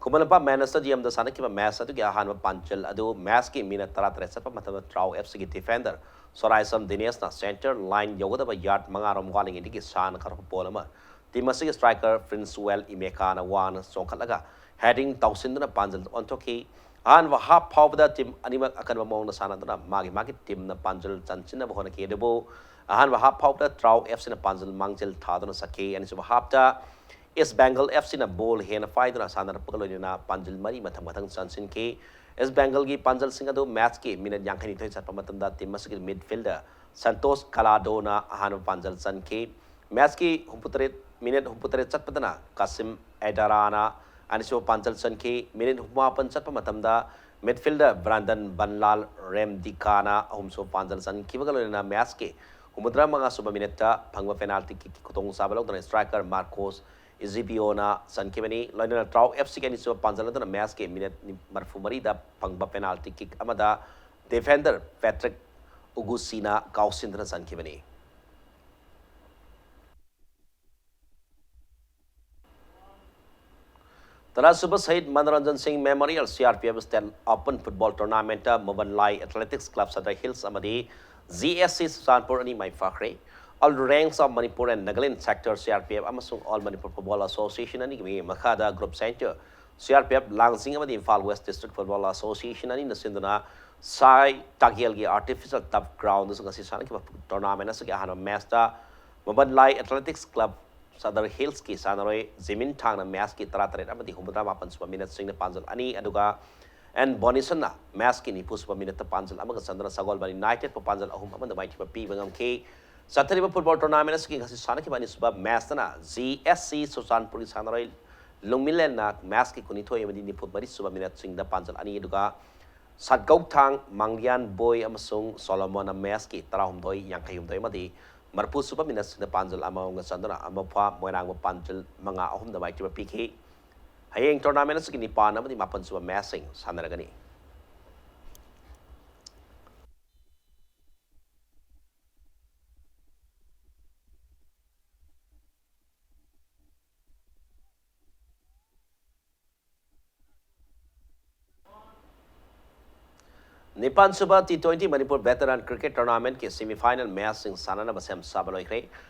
ꯈꯨꯃꯟ ꯂꯝꯄꯥꯛ ꯃꯦꯟ ꯁ꯭ꯇꯦꯗꯤꯌꯝꯗ ꯁꯥꯟꯅꯈꯤꯕ ꯃꯦꯠꯁ ꯑꯗꯨꯒꯤ ꯑꯍꯥꯟꯕ ꯄꯥꯟꯖꯜ ꯑꯗꯨ ꯃꯦꯠꯁꯀꯤ ꯃꯤꯅꯠ ꯇꯔꯥꯇꯔꯦꯠ ꯆꯠꯄ ꯃꯇꯝꯗ ꯇ꯭ꯔꯥꯎ ꯑꯦꯐ ꯁꯤꯒꯤ ꯗꯤꯐꯦꯟꯗꯔ ꯁꯣꯔꯥꯏꯁꯝ ꯗꯤꯅꯦꯁꯅ ꯁꯦꯟꯇꯔ ꯂꯥꯏꯟ ꯌꯧꯒꯗꯕ ꯌꯥꯔꯗ ꯃꯉꯥꯔꯣꯝ ꯋꯥꯠꯂꯤꯉꯩꯗꯒꯤ ꯁꯥꯟꯅ ꯈꯔꯄ ꯕꯣꯜ ꯑꯃ ꯇꯤꯝ ꯑꯁꯤꯒꯤ ꯁ꯭ꯇ꯭ꯔꯥꯏꯀꯔ ꯄ꯭ꯔꯤꯟꯁꯋꯦꯜ ꯏꯃꯦꯀꯥꯅ ꯋꯥꯡꯅ ꯆꯣꯡꯈꯠꯂꯒ ꯍꯦꯗꯤꯡ ꯇꯧꯁꯤꯟꯗꯨꯅ ꯄꯥꯟꯖꯜꯗ ꯑꯣꯟꯊꯣꯛꯈꯤ꯫ ꯑꯍꯥꯟꯕ ꯍꯥꯞ ꯐꯥꯎꯕꯗ ꯇꯤꯝ ꯑꯅꯤꯃꯛ ꯑꯀꯟꯕ ꯃꯑꯣꯡꯗ ꯁꯥꯟꯅꯗꯨꯅ ꯃꯥꯒꯤ ꯃꯥꯒꯤ ꯇꯤꯝꯅ ꯄꯥꯟꯖꯜ ꯆꯟꯁꯤꯟꯅꯕ ꯍꯣꯠꯅꯈꯤ꯫ ꯑꯗꯨꯕꯨ ꯑꯍꯥꯟꯕ ꯍꯥꯞ ꯐꯥꯎꯕꯗ ꯇ꯭ꯔꯥꯎ ꯑꯦꯐ ꯁꯤꯅ ꯄꯥꯟꯖꯜ ꯃꯥꯡꯖꯤꯜ ꯊꯥꯗꯨꯅ ꯆꯠꯈꯤ꯫ ꯑꯅꯤꯁꯨꯕ ꯍꯥꯞꯇ ꯏꯁ ꯕꯦꯡꯒꯜ ꯑꯦꯐ ꯁꯤꯅ ꯕꯣꯜ ꯍꯦꯟꯅ ꯄꯥꯏꯗꯨꯅ ꯁꯥꯟꯅꯔꯛꯄꯒ ꯂꯣꯏꯅꯅ ꯄꯥꯟꯖꯜ ꯃꯔꯤ ꯃꯊꯪ ꯃꯊꯪ ꯆꯟꯁꯤꯟꯈꯤ꯫ ꯏꯁ ꯕꯦꯡꯒꯜꯒꯤ ꯄꯥꯟꯖꯜꯁꯤꯡ ꯑꯗꯨ ꯃꯦꯠꯁꯀꯤ ꯃꯤꯅꯠ ꯌꯥꯡꯈꯩꯅꯤꯊꯣꯏ ꯆꯠꯄ ꯃꯇꯝꯗ ꯇꯤꯝ ꯑꯁꯤꯒꯤ ꯃꯤꯗꯐꯤꯜꯗꯔ ꯁꯟꯇꯣꯁ ꯀꯂꯥꯗꯣꯅ ꯑꯍꯥꯟꯕ ꯄꯥꯟꯖꯜ ꯆꯟꯈꯤ꯫ ꯃꯦꯠꯁꯀꯤ ꯍꯨꯝꯐꯨꯇꯔꯦꯠ, ꯃꯤꯅꯤꯠ ꯍꯨꯝꯐꯨꯇꯔꯦꯠ ꯆꯠꯄꯗꯅ ꯀꯥꯁꯤꯝ ꯑꯦꯗꯥꯔꯥꯅ ꯑꯅꯤꯁꯨꯕ ꯄꯥꯟꯖꯜ ꯆꯟꯈꯤ꯫ ꯃꯤꯅꯤꯠ ꯍꯨꯝꯐꯨꯃꯥꯄꯟ ꯆꯠꯄ ꯃꯇꯝꯗ ꯃꯤꯗꯐꯤꯜꯗꯔ ꯕ꯭ꯔꯥꯟꯗꯟ ꯕꯟꯂꯥꯜ ꯔꯦꯝꯗꯤꯀꯥꯅ ꯑꯍꯨꯝꯁꯨꯕ ꯄꯥꯟꯖꯜ ꯆꯟꯈꯤꯕꯒ ꯂꯣꯏꯅꯅ ꯃꯦꯠꯁꯀꯤ ꯍꯨꯝꯐꯨꯇꯔꯥ ꯃꯉꯥ ꯁꯨꯕ ꯃꯤꯅꯤꯠꯇ ꯐꯪꯕ ꯄꯦꯅꯥꯜꯇꯤ ꯀꯤꯛꯀꯤ ꯈꯨꯗꯣꯡꯆꯥꯕ ꯂꯧꯗꯨꯅ ꯁ꯭ꯇ꯭ꯔꯥꯏꯀꯔ ꯃꯥꯔꯀꯣꯁ ꯏꯖꯤꯕꯤꯌꯣꯅ ꯆꯟꯈꯤꯕꯅꯤ꯫ ꯂꯣꯏꯅꯅ ꯇ꯭ꯔꯥꯎ ꯑꯦꯐ ꯁꯤꯒꯤ ꯑꯅꯤꯁꯨꯕ ꯄꯥꯟꯖꯜ ꯑꯗꯨꯅ ꯃꯦꯠꯁꯀꯤ ꯃꯤꯅꯤꯠ ꯃꯔꯤꯐꯨ ꯃꯔꯤꯗ ꯐꯪꯕ ꯄꯦꯅꯥꯜꯇꯤ ꯀꯤꯛ ꯑꯃꯗ ꯗꯤꯐꯦꯟꯗꯔ ꯄꯦꯇ꯭ꯔꯤꯛ ꯎꯒꯨꯁꯤꯅ ꯀꯥꯎꯁꯤꯟꯗꯨꯅ ꯆꯟꯈꯤꯕꯅꯤ꯫ ꯇꯔꯥꯁꯨꯕ ꯁꯍꯤꯗ Manoranjan Singh memorial C R P F state open football ꯇꯣꯔꯅꯥꯃꯦꯟꯠꯇ Muban Lai athletics club Sadar hills ꯑꯃꯗꯤ ꯖꯤ ꯑꯦꯁ ꯁꯤ ꯆꯨꯔꯆꯥꯟꯄꯨꯔ ꯑꯅꯤ ꯃꯥꯏ ꯄꯥꯛꯈ꯭ꯔꯦ꯫ All ranges of Manipur and Nagaland sector C R P F ꯑꯃꯁꯨꯡ ꯑꯣꯜ ꯃꯅꯤꯄꯨꯔ ꯐꯨꯠꯕꯣꯜ ꯑꯦꯁꯣꯁꯤꯌꯦꯁꯟ ꯑꯅꯤꯒꯤ ꯃꯈꯥꯗ group centre C R P F Langjing ꯑꯃꯗꯤ Imphal west district football association ꯑꯅꯤꯅ ꯁꯤꯟꯗꯨꯅ ꯁꯥꯏ ꯇꯥꯒꯦꯜꯒꯤ ꯑꯥꯔꯇꯤꯐꯤꯁꯤꯌꯦꯜ ꯇꯔꯐ ꯒ꯭ꯔꯥꯎꯟꯗꯁꯨ ꯉꯁꯤ ꯁꯥꯟꯅꯈꯤꯕ ꯇꯣꯔꯅꯥꯃꯦꯟ ꯑꯁꯤꯒꯤ ꯑꯍꯥꯟꯕ ꯃꯦꯆꯇ ꯃꯨꯕꯟ ꯂꯥꯏ ꯑꯦꯊꯂꯦꯇꯤꯛꯁ ꯀ꯭ꯂꯕ ꯁꯗꯔ ꯍꯤꯜꯁꯀꯤ ꯁꯥꯟꯅꯔꯣꯏ ꯖꯤꯃꯤꯟ ꯊꯥꯡꯅ ꯃꯦꯆꯀꯤ ꯇꯔꯥꯇꯔꯦꯠ ꯑꯃꯗꯤ ꯍꯨꯝꯐꯨꯇꯔꯥ ꯃꯥꯄꯟ ꯁꯨꯕ ꯃꯤꯅꯠꯁꯤꯡꯗ ꯄꯥꯟꯖꯜ ꯑꯅꯤ, ꯑꯗꯨꯒ ꯑꯦꯟ ꯕꯣꯅꯤꯁꯟꯅ ꯃꯦꯆꯀꯤ ꯅꯤꯐꯨ ꯁꯨꯕ ꯃꯤꯅꯠꯇ ꯄꯥꯟꯖꯜ ꯑꯃꯒ ꯆꯟꯗꯨꯅ ꯁꯒꯣꯜꯕꯟ ꯌꯨꯅꯥꯏꯇꯦꯗꯄꯨ ꯄꯥꯟꯖꯜ ꯑꯍꯨꯝ ꯑꯃꯗ ꯃꯥꯏꯊꯤꯕ ꯄꯤꯕ ꯉꯝꯈꯤ꯫ ꯆꯠꯊꯔꯤꯕ ꯐꯨꯠꯕꯣꯜ ꯇꯣꯔꯅꯥꯃꯦꯟ ꯑꯁꯤꯒꯤ ꯉꯁꯤ ꯁꯥꯟꯅꯈꯤꯕ ꯑꯅꯤꯁꯨꯕ ꯃꯦꯆꯇꯅ ꯖꯤ ꯑꯦꯁ ꯁꯤ ꯆꯨꯔꯆꯥꯟꯄꯨꯔꯒꯤ ꯁꯥꯟꯅꯔꯣꯏ ꯂꯨꯡꯃꯤꯂꯦꯟꯅ ꯃꯦꯆꯀꯤ ꯀꯨꯟꯅꯤꯊꯣꯏ ꯑꯃꯗꯤ ꯅꯤꯐꯨ ꯃꯔꯤ ꯁꯨꯕ ꯃꯤꯅꯠꯁꯤꯡꯗ ꯄꯥꯟꯖꯜ ꯑꯅꯤ, ꯑꯗꯨꯒ ꯁꯠꯒꯧꯊꯥꯡ ꯃꯥꯡꯂꯤꯌꯥꯟ ꯕꯣꯏ ꯑꯃꯁꯨꯡ ꯁꯣꯂꯣꯃꯣꯟꯅ ꯃꯦꯆꯀꯤ ꯇꯔꯥꯍꯨꯝꯗꯣꯏ, ꯌꯥꯡꯈꯩꯍꯨꯝꯗꯣꯏ ꯑꯃꯗꯤ ꯃꯔꯤꯐꯨ ꯁꯨꯕ ꯃꯤꯅꯠꯁꯤꯡꯗ ꯄꯥꯟꯖꯜ ꯑꯃꯃꯝꯒ ꯆꯟꯗꯨꯅ ꯑꯃꯐꯥ ꯃꯣꯏꯔꯥꯡꯕꯨ ꯄꯥꯟꯖꯜ ꯃꯉꯥ ꯑꯍꯨꯝꯗ ꯃꯥꯏꯊꯤꯕ ꯄꯤꯈꯤ꯫ ꯍꯌꯦꯡ ꯇꯣꯔꯅꯥꯃꯦꯟ ꯑꯁꯤꯒꯤ ꯅꯤꯄꯥꯟ ꯑꯃꯗꯤ ꯃꯥꯄꯟ ꯁꯨꯕ ꯃꯦꯆꯁꯤꯡ ꯁꯥꯟꯅꯔꯒꯅꯤ꯫ ꯅꯤꯄꯥꯟꯁꯨꯕ T twenty Manipur veteran cricket ꯇꯣꯔꯅꯥꯃꯦꯟꯠꯀꯤ ꯁꯦꯃꯤꯐꯥꯏꯅꯦꯜ ꯃꯦꯆꯁꯤꯡ ꯁꯥꯟꯅꯅꯕ ꯁꯦꯝ ꯁꯥꯕ ꯂꯣꯏꯈ꯭ꯔꯦ꯫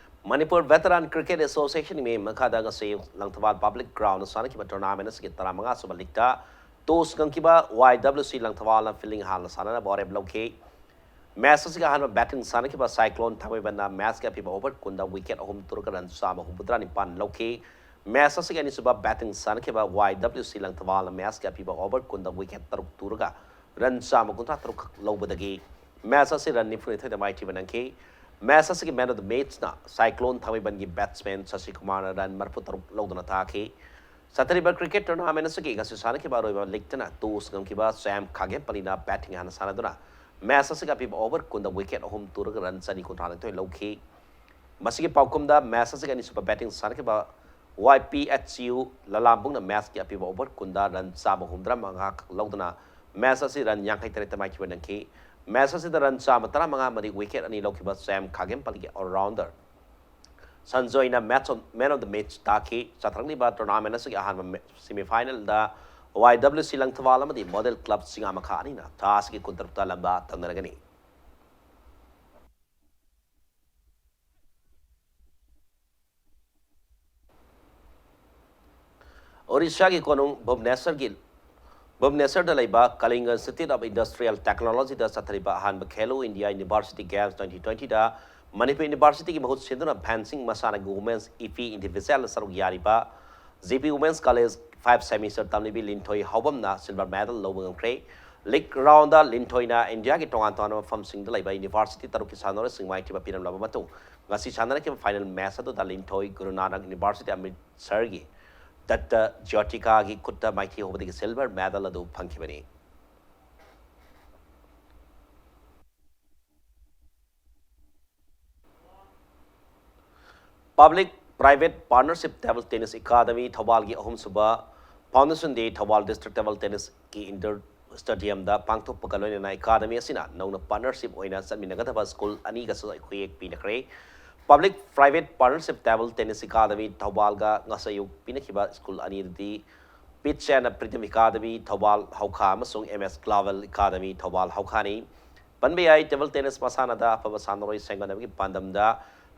ꯃꯅꯤꯄꯨꯔ ꯚꯦꯇꯔꯥꯟ ꯀ꯭ꯔꯤꯀꯦꯠ ꯑꯦꯁꯣꯁꯤꯌꯦꯁꯟꯒꯤ ꯃꯈꯥꯗ ꯉꯁꯤ ꯂꯪꯊꯕꯥꯜ ꯄꯕ꯭ꯂꯤꯛ ꯒ꯭ꯔꯥꯎꯟꯗ ꯁꯥꯟꯅꯈꯤꯕ ꯇꯣꯔꯅꯥꯃꯦꯟ ꯑꯁꯤꯒꯤ ꯇꯔꯥꯃꯉꯥꯁꯨꯕ ꯂꯤꯛꯇ ꯇꯣꯁ ꯉꯝꯈꯤꯕ ꯋꯥꯏ ꯗꯕ꯭ꯂꯤꯎ ꯁꯤ ꯂꯪꯊꯕꯥꯜꯅ ꯐꯤꯜꯗꯤꯡ ꯍꯥꯟꯅ ꯁꯥꯟꯅꯅꯕ ꯋꯥꯔꯦꯞ ꯂꯧꯈꯤ꯫ ꯃꯦꯆ ꯑꯁꯤꯒꯤ ꯑꯍꯥꯟꯕ ꯕꯦꯇꯤꯡ ꯁꯥꯟꯅꯈꯤꯕ ꯁꯥꯏꯀ꯭ꯂꯣꯟ ꯊꯥꯡꯃꯩꯕꯟꯅ ꯃꯦꯆꯀꯤ ꯑꯄꯤꯕ ꯑꯣꯚꯔ ꯀꯨꯟꯗ ꯋꯤꯀꯦꯠ ꯑꯍꯨꯝ ꯇꯨꯔꯒ ꯔꯟ ꯆꯥꯝꯃ ꯍꯨꯝꯐꯨꯇꯔꯥ ꯅꯤꯄꯥꯟ ꯂꯧꯈꯤ꯫ ꯃꯦꯆ ꯑꯁꯤꯒꯤ ꯑꯅꯤꯁꯨꯕ ꯕꯦꯇꯤꯡ ꯁꯥꯟꯅꯈꯤꯕ ꯋꯥꯏ ꯗꯕ꯭ꯂꯤꯎ ꯁꯤ ꯂꯪꯊꯕꯥꯜꯅ ꯃꯦꯆꯀꯤ ꯑꯄꯤꯕ ꯑꯣꯚꯔ ꯀꯨꯟꯗ ꯋꯤꯀꯦꯠ ꯇꯔꯨꯛ ꯇꯨꯔꯒ ꯔꯟ ꯆꯥꯝꯃ ꯀꯨꯟꯊ꯭ꯔꯥ ꯇꯔꯨꯛ ꯈꯛ ꯂꯧꯕꯗꯒꯤ ꯃꯦꯆ ꯑꯁꯤ ꯔꯟ ꯅꯤꯐꯨꯅꯤꯊꯣꯏꯗ ꯃꯥꯏꯊꯤꯕ ꯅꯪꯈꯤ꯫ ꯃꯦꯆ ꯑꯁꯤꯒꯤ ꯃꯦꯟ ꯑꯣꯐ ꯗ ꯃꯦꯆꯅ ꯁꯥꯏꯀ꯭ꯂꯣꯟ ꯊꯥꯡꯃꯩꯕꯟꯒꯤ ꯕꯦꯠꯁꯃꯦꯟ ꯁꯁꯤ ꯀꯨꯃꯥꯔꯅ ꯔꯟ ꯃꯔꯤꯐꯨ ꯇꯔꯨꯛ ꯂꯧꯗꯨꯅ ꯊꯥꯈꯤ꯫ ꯆꯠꯊꯔꯤꯕ ꯀ꯭ꯔꯤꯀꯦꯠ ꯇꯣꯔꯅꯥꯃꯦꯟ ꯑꯁꯤꯒꯤ ꯉꯁꯤ ꯁꯥꯟꯅꯈꯤꯕ ꯑꯔꯣꯏꯕ ꯂꯤꯛꯇꯅ ꯇꯣꯁ ꯉꯝꯈꯤꯕ ꯁ꯭ꯌꯥꯝ ꯈꯥꯒꯦꯝꯄꯜꯂꯤꯅ ꯕꯦꯇꯤꯡ ꯍꯥꯟꯅ ꯁꯥꯟꯅꯗꯨꯅ ꯃꯦꯆ ꯑꯁꯤꯒꯤ ꯑꯄꯤꯕ ꯑꯣꯚꯔ ꯀꯨꯟꯗ ꯋꯤꯀꯦꯠ ꯑꯍꯨꯝ ꯇꯨꯔꯒ ꯔꯟ ꯆꯅꯤ ꯀꯨꯟꯊ꯭ꯔꯥ ꯅꯤꯊꯣꯏ ꯂꯧꯈꯤ꯫ ꯃꯁꯤꯒꯤ ꯄꯥꯎꯈꯨꯝꯗ ꯃꯦꯆ ꯑꯁꯤꯒꯤ ꯑꯅꯤꯁꯨꯕ ꯕꯦꯇꯤꯡ ꯁꯥꯟꯅꯈꯤꯕ ꯋꯥꯏ ꯄꯤ ꯑꯦꯆ ꯌꯨ ꯂꯂꯥꯝꯕꯨꯡꯅ ꯃꯦꯆꯀꯤ ꯑꯄꯤꯕ ꯑꯣꯚꯔ ꯀꯨꯟꯗ ꯔꯟ ꯆꯥꯝꯃ ꯍꯨꯝꯗ꯭ꯔꯥ ꯃꯉꯥ ꯈꯛ ꯂꯧꯗꯨꯅ ꯃꯦꯆ ꯑꯁꯤ ꯔꯟ ꯌꯥꯡꯈꯩ ꯇꯔꯦꯠꯇ ꯃꯥꯏꯊꯤꯕ ꯅꯪꯈꯤ꯫ ꯃꯦꯆ ꯑꯁꯤꯗ ꯔꯟ ꯆꯥꯝꯃ ꯇꯔꯥꯃꯉꯥ ꯑꯃꯗꯤ ꯋꯤꯀꯦꯠ ꯑꯅꯤ ꯂꯧꯈꯤꯕ ꯁ꯭ꯌꯥꯝ ꯈꯥꯒꯦꯝꯄꯜꯒꯤ ꯑꯣꯜꯔꯥꯎꯟꯗꯔ ꯁꯟꯖꯣꯏꯅ match of man of the match ꯇꯥꯈꯤ꯫ ꯆꯠꯊꯔꯛꯂꯤꯕ ꯇꯣꯔꯅꯥꯃꯦꯟ ꯑꯁꯤꯒꯤ ꯑꯍꯥꯟꯕ ꯃꯦ-, ꯁꯦꯃꯤꯐꯥꯏꯅꯦꯜꯗ ꯋꯥꯏ ꯗꯕ꯭ꯂꯤꯎ ꯁꯤ ꯂꯪꯊꯕꯥꯜ ꯑꯃꯗꯤ ꯃꯣꯗꯦꯜ ꯀ꯭ꯂꯕ ꯆꯤꯡꯉꯥꯃꯈꯥ ꯑꯅꯤꯅ ꯊꯥ ꯑꯁꯤꯒꯤ ꯀꯨꯟꯇꯔꯨꯛꯇ ꯂꯝꯕꯥ ꯇꯧꯅꯔꯒꯅꯤ꯫ ꯑꯣꯔꯤꯁꯥꯒꯤ ꯀꯣꯅꯨꯡ ꯚꯨꯕꯅꯦꯁꯔꯒꯤ, ꯚꯨꯕꯅꯦꯁꯔꯗ ꯂꯩꯕ ꯀꯂꯤꯡꯒ ꯏꯟꯁꯇꯤꯇ꯭ꯌꯨꯠ ꯑꯣꯐ ꯏꯟꯗꯁꯇ꯭ꯔꯤꯌꯦꯜ ꯇꯦꯛꯅꯣꯂꯣꯖꯤꯗ ꯆꯠꯊꯔꯤꯕ ꯑꯍꯥꯟꯕ Khelo India university games twenty ꯇ꯭ꯋꯦꯟꯇꯤꯗ ꯃꯅꯤꯄꯨꯔ ꯌꯨꯅꯤꯚꯔꯁꯤꯇꯤꯒꯤ ꯃꯍꯨꯠ ꯁꯤꯟꯗꯨꯅ ꯐꯦꯟꯁꯤꯡ ꯃꯁꯥꯟꯅꯒꯤ ꯋꯨꯃꯦꯟꯁ ꯏꯐꯤ ꯏꯟꯗꯤꯚꯤꯖꯨꯋꯦꯜꯗ ꯁꯔꯨꯛ ꯌꯥꯔꯤꯕ G P women's college five semester ꯇꯝꯂꯤꯕꯤ ꯂꯤꯟꯊꯣꯏ ꯍꯥꯎꯕꯝꯅ ꯁꯤꯜꯚꯔ ꯃꯦꯗꯜ ꯂꯧꯕ ꯉꯝꯈ꯭ꯔꯦ꯫ ꯂꯤꯒ ꯔꯥꯎꯟꯗ ꯂꯤꯟꯊꯣꯏꯅ ꯏꯟꯗꯤꯌꯥꯒꯤ ꯇꯣꯉꯥꯟ ꯇꯣꯉꯥꯟꯕ ꯃꯐꯝꯁꯤꯡꯗ ꯂꯩꯕ ꯌꯨꯅꯤꯚꯔꯁꯤꯇꯤ ꯇꯔꯨꯛꯀꯤ ꯁꯥꯟꯅꯔꯣꯏꯁꯤꯡ ꯃꯥꯏꯊꯤꯕ ꯄꯤꯔꯝꯂꯕ ꯃꯇꯨꯡ, ꯉꯁꯤ ꯁꯥꯟꯅꯔꯛꯈꯤꯕ ꯐꯥꯏꯅꯦꯜ ꯃꯦꯆ ꯑꯗꯨꯗ ꯂꯤꯟꯊꯣꯏ ꯒꯨꯔꯨ ꯅꯥꯅꯛ ꯌꯨꯅꯤꯚꯔꯁꯤꯇꯤ ꯑꯃ꯭ꯔꯤꯠꯁꯔꯒꯤ ꯗꯠꯇ ꯖ꯭ꯌꯣꯇꯤꯀꯥꯒꯤ ꯈꯨꯠꯇ ꯃꯥꯏꯊꯤꯍꯧꯕꯗꯒꯤ ꯁꯤꯜꯚꯔ ꯃꯦꯗꯜ ꯑꯗꯨ ꯐꯪꯈꯤꯕꯅꯤ꯫ Public private partnership table tennis academy ꯊꯧꯕꯥꯜꯒꯤ ꯑꯍꯨꯝꯁꯨꯕ foundation day Thoubal district table ꯇꯦꯅꯤꯁꯀꯤ ꯏꯟꯗꯣꯔ ꯁ꯭ꯇꯦꯗꯤꯌꯝꯗ ꯄꯥꯡꯊꯣꯛꯄꯒ ꯂꯣꯏꯅꯅ ꯑꯦꯀꯥꯗꯃꯤ ꯑꯁꯤꯅ ꯅꯧꯅ ꯄꯥꯔꯠꯅꯔꯁꯤꯞ ꯑꯣꯏꯅ ꯆꯠꯃꯤꯟꯅꯒꯗꯕ ꯁ꯭ꯀꯨꯜ ꯑꯅꯤꯒꯁꯨ ꯈꯨꯌꯦꯛ ꯄꯤꯅꯈ꯭ꯔꯦ꯫ Public private partnership table tennis academy ꯊꯧꯕꯥꯜꯒ ꯉꯁꯥꯏ ꯑꯌꯨꯛ ꯄꯤꯅꯈꯤꯕ ꯁ꯭ꯀꯨꯜ ꯑꯅꯤ ꯑꯗꯨꯗꯤ ꯄꯤꯠꯁ ꯑꯦꯟ ꯄ꯭ꯔꯤꯇꯝ ꯑꯦꯀꯥꯗꯃꯤ ꯊꯧꯕꯥꯜ ꯍꯧꯈꯥ ꯑꯃꯁꯨꯡ ꯑꯦꯝ ꯑꯦꯁ ꯒ꯭ꯂꯥꯚꯦꯜ ꯑꯦꯀꯥꯗꯃꯤ ꯊꯧꯕꯥꯜ ꯍꯧꯈꯥꯅꯤ꯫ ꯄꯟꯕ ꯌꯥꯏ, ꯇꯦꯕꯜ ꯇꯦꯅꯤꯁ ꯃꯁꯥꯟꯅꯗ ꯑꯐꯕ ꯁꯥꯟꯅꯔꯣꯏ ꯁꯦꯝꯒꯠꯅꯕꯒꯤ ꯄꯥꯟꯗꯝꯗ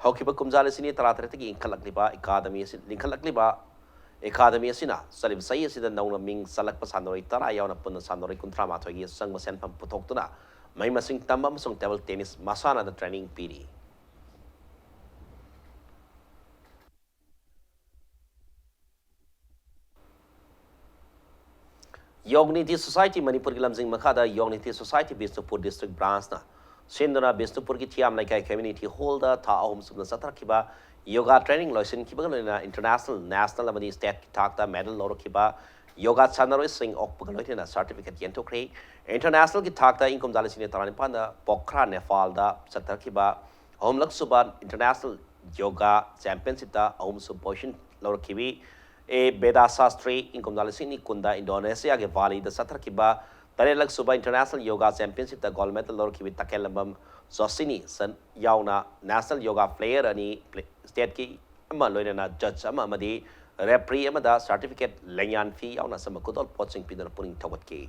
ꯍꯧꯈꯤꯕ ꯀꯨꯝꯖꯥ ꯂꯤꯁꯤꯡ ꯑꯅꯤ ꯇꯔꯥꯇꯔꯦꯠꯇꯒꯤ ꯏꯟꯈꯠꯂꯛꯂꯤꯕ ꯑꯦꯀꯥꯗꯃꯤ ꯑꯁꯤ, ꯂꯤꯡꯈꯠꯂꯛꯂꯤꯕ ꯑꯦꯀꯥꯗꯃꯤ ꯑꯁꯤꯅ ꯆꯠꯂꯤꯕ ꯆꯍꯤ ꯑꯁꯤꯗ ꯅꯧꯅ ꯃꯤꯡ ꯆꯜꯂꯛꯄ ꯁꯥꯟꯅꯔꯣꯏ ꯇꯔꯥ ꯌꯥꯎꯅ ꯄꯨꯟꯅ ꯁꯥꯟꯅꯔꯣꯏ ꯀꯨꯟꯊ꯭ꯔꯥ ꯃꯥꯊꯣꯏꯒꯤ ꯑꯆꯪꯕ ꯁꯦꯟꯐꯝ ꯄꯨꯊꯣꯛꯇꯨꯅ ꯃꯍꯩ ꯃꯁꯤꯡ ꯇꯝꯕ ꯑꯃꯁꯨꯡ ꯇꯦꯕꯜ ꯇꯦꯅꯤꯁ ꯃꯁꯥꯟꯅꯗ ꯇ꯭ꯔꯦꯅꯤꯡ ꯄꯤꯔꯤ꯫ ꯌꯣꯒ ꯅꯤꯇꯤ ꯁꯣꯁꯥꯏꯇꯤ ꯃꯅꯤꯄꯨꯔꯒꯤ ꯂꯝꯖꯤꯡ ꯃꯈꯥꯗ ꯌꯣꯒ ꯅꯤꯇꯤ ꯁꯣꯁꯥꯏꯇꯤ ꯕꯤꯁꯅꯨꯄꯨꯔ ꯗꯤꯁꯇ꯭ꯔꯤꯛ ꯕ꯭ꯔꯥꯟꯁꯅ ꯁꯤꯟꯗꯨꯅ ꯕꯤꯁꯅꯨꯄꯨꯔꯒꯤ ꯊꯤꯌꯥꯝ ꯂꯩꯀꯥꯏ ꯀꯝꯃ꯭ꯌꯨꯅꯤꯇꯤ ꯍꯣꯜꯗ ꯊꯥ ꯑꯍꯨꯝ ꯆꯨꯞꯅ ꯆꯠꯊꯔꯛꯈꯤꯕ ꯌꯣꯒꯥ ꯇ꯭ꯔꯦꯅꯤꯡ ꯂꯣꯏꯁꯤꯟꯈꯤꯕꯒ ꯂꯣꯏꯅꯅ ꯏꯟꯇꯔꯅꯦꯁꯅꯦꯜ, ꯅꯦꯁꯅꯦꯜ ꯑꯃꯗꯤ ꯁ꯭ꯇꯦꯠꯀꯤ ꯊꯥꯛꯇ ꯃꯦꯗꯜ ꯂꯧꯔꯛꯈꯤꯕ ꯌꯣꯒꯥ ꯁꯥꯟꯅꯔꯣꯏꯁꯤꯡ ꯑꯣꯛꯄꯒ ꯂꯣꯏꯅꯅ ꯁꯥꯔꯇꯤꯐꯤꯀꯦꯠ ꯌꯦꯟꯊꯣꯛꯈ꯭ꯔꯦ꯫ ꯏꯟꯇꯔꯅꯦꯁꯅꯦꯜꯒꯤ ꯊꯥꯛꯇ ꯏꯪ ꯀꯨꯝꯖꯥ ꯂꯤꯁꯤꯡ ꯑꯅꯤ ꯇꯔꯥꯅꯤꯄꯥꯟꯗ ꯄꯣꯈ꯭ꯔꯥ, ꯅꯦꯄꯥꯜꯗ ꯆꯠꯊꯔꯛꯈꯤꯕ ꯑꯍꯨꯝꯂꯛ ꯁꯨꯕ ꯏꯟꯇꯔꯅꯦꯁꯅꯦꯜ ꯌꯣꯒꯥ ꯆꯦꯝꯄꯤꯌꯟꯁꯤꯞꯇ ꯑꯍꯨꯝꯁꯨꯕ ꯄꯣꯖꯤꯁꯟ ꯂꯧꯔꯛꯈꯤꯕꯤ ꯑꯦ ꯕꯦꯗꯥ ꯁꯥꯁꯇ꯭ꯔꯤ ꯏꯪ ꯀꯨꯝꯖꯥ ꯂꯤꯁꯤꯡ ꯑꯅꯤ ꯀꯨꯟꯗ ꯏꯟꯗꯣꯅꯦꯁꯤꯌꯥꯒꯤ ꯕꯥꯂꯤꯗ ꯆꯠꯊꯔꯛꯈꯤꯕ ꯇꯔꯦꯠꯂꯛ ꯁꯨꯕ International Yoga Championshipꯇ gold medal ꯂꯧꯔꯛꯈꯤꯕ ꯇꯈꯦꯜꯂꯝꯕꯝ ꯖꯣꯁꯤꯅꯤ ꯁꯟ ꯌꯥꯎꯅ National Yoga Player ꯑꯅꯤ, play-, stateꯀꯤ ꯑꯃ, ꯂꯣꯏꯅꯅ judge ꯑꯃ ꯑꯃꯗꯤ referee ꯑꯃꯗ certificate, ꯂꯦꯡꯌꯥꯟ ꯐꯤ ꯌꯥꯎꯅ ꯑꯆꯝꯕ ꯈꯨꯗꯣꯜ ꯄꯣꯠꯁꯤꯡ ꯄꯤꯗꯨꯅ ꯄꯨꯛꯅꯤꯡ ꯊꯧꯒꯠꯈꯤ꯫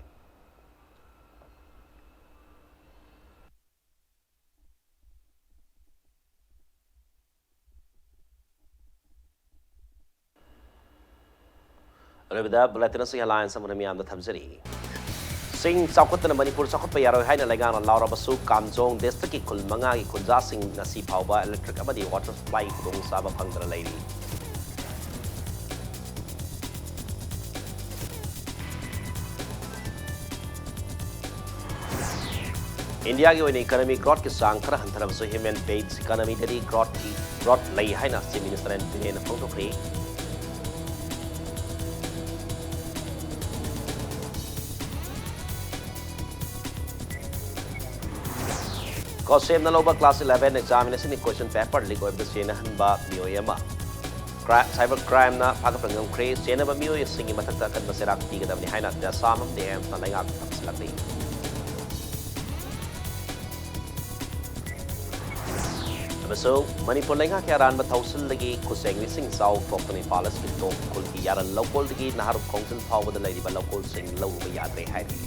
ꯑꯔꯣꯏꯕꯗ bulletin ꯑꯁꯤꯒꯤ headlines ꯑꯃꯨꯛ ꯃꯤꯌꯥꯝꯗ ꯊꯝꯖꯔꯤ꯫ ꯆꯤꯡ ꯆꯥꯎꯈꯠꯇꯅ ꯃꯅꯤꯄꯨꯔ ꯆꯥꯎꯈꯠꯄ ꯌꯥꯔꯣꯏ ꯍꯥꯏꯅ ꯂꯩꯉꯥꯛꯅ ꯂꯥꯎꯔꯕꯁꯨ, ꯀꯥꯝꯖꯣꯡ districtꯀꯤ ꯈꯨꯜ ꯃꯉꯥꯒꯤ ꯈꯨꯟꯖꯥꯁꯤꯡ ꯉꯁꯤ ꯐꯥꯎꯕ electric ꯑꯃꯗꯤ water supplyꯒꯤ ꯈꯨꯗꯣꯡꯆꯥꯕ ꯐꯪꯗꯅ ꯂꯩꯔꯤ꯫ ꯏꯟꯗꯤꯌꯥꯒꯤ ꯑꯣꯏꯅ economy growthꯀꯤ ꯆꯥꯡ ꯈꯔ ꯍꯟꯊꯔꯕꯁꯨ, human based economyꯗꯗꯤ growthꯀꯤ, growth ꯂꯩ ꯍꯥꯏꯅ Chief Minister ꯑꯦꯟ ꯕꯤꯔꯦꯟꯅ ꯐꯣꯡꯗꯣꯛꯈ꯭ꯔꯦ꯫ ꯀꯣꯁꯦꯝꯅ ꯂꯧꯕ class eleven examinationꯒꯤ question paper leak ꯑꯣꯏꯕꯗ ꯆꯦꯟꯅꯍꯟꯕ ꯃꯤꯑꯣꯏ ꯑꯃ꯫ Cri-, cyber crimeꯅ ꯐꯥꯒꯠꯄ ꯉꯝꯈ꯭ꯔꯦ꯫ ꯆꯦꯟꯅꯕ ꯃꯤꯑꯣꯏꯁꯤꯡꯒꯤ ꯃꯊꯛꯇ ꯑꯀꯟꯕ ꯆꯩꯔꯥꯛ ꯄꯤꯒꯗꯕꯅꯤ ꯍꯥꯏꯅ ꯗꯦꯁꯥꯝ ꯑꯃꯗꯤ ꯑꯦꯝꯁꯅ ꯂꯩꯉꯥꯛꯇ ꯊꯝꯖꯤꯜꯂꯛꯂꯤ꯫ ꯑꯃꯁꯨꯡ ꯃꯅꯤꯄꯨꯔ ꯂꯩꯉꯥꯛꯀꯤ ꯑꯔꯥꯟꯕ ꯊꯧꯁꯤꯜꯗꯒꯤ ꯈꯨꯠꯁꯦꯡꯕꯤꯁꯤꯡ ꯆꯥꯎ ꯊꯣꯛꯇꯨꯅ ꯏꯝꯐꯥꯜ ꯏꯁꯀꯤ ꯇꯣꯞ ꯈꯨꯜꯒꯤ ꯌꯥꯔꯜ ꯂꯧꯀꯣꯜꯗꯒꯤ ꯅꯍꯥꯔꯨꯞ ꯈꯣꯡꯖꯤꯜ ꯐꯥꯎꯕꯗ ꯂꯩꯔꯤꯕ ꯂꯧꯀꯣꯜꯁꯤꯡ ꯂꯧꯔꯨꯕ ꯌꯥꯗ꯭ꯔꯦ ꯍꯥꯏꯔꯤ꯫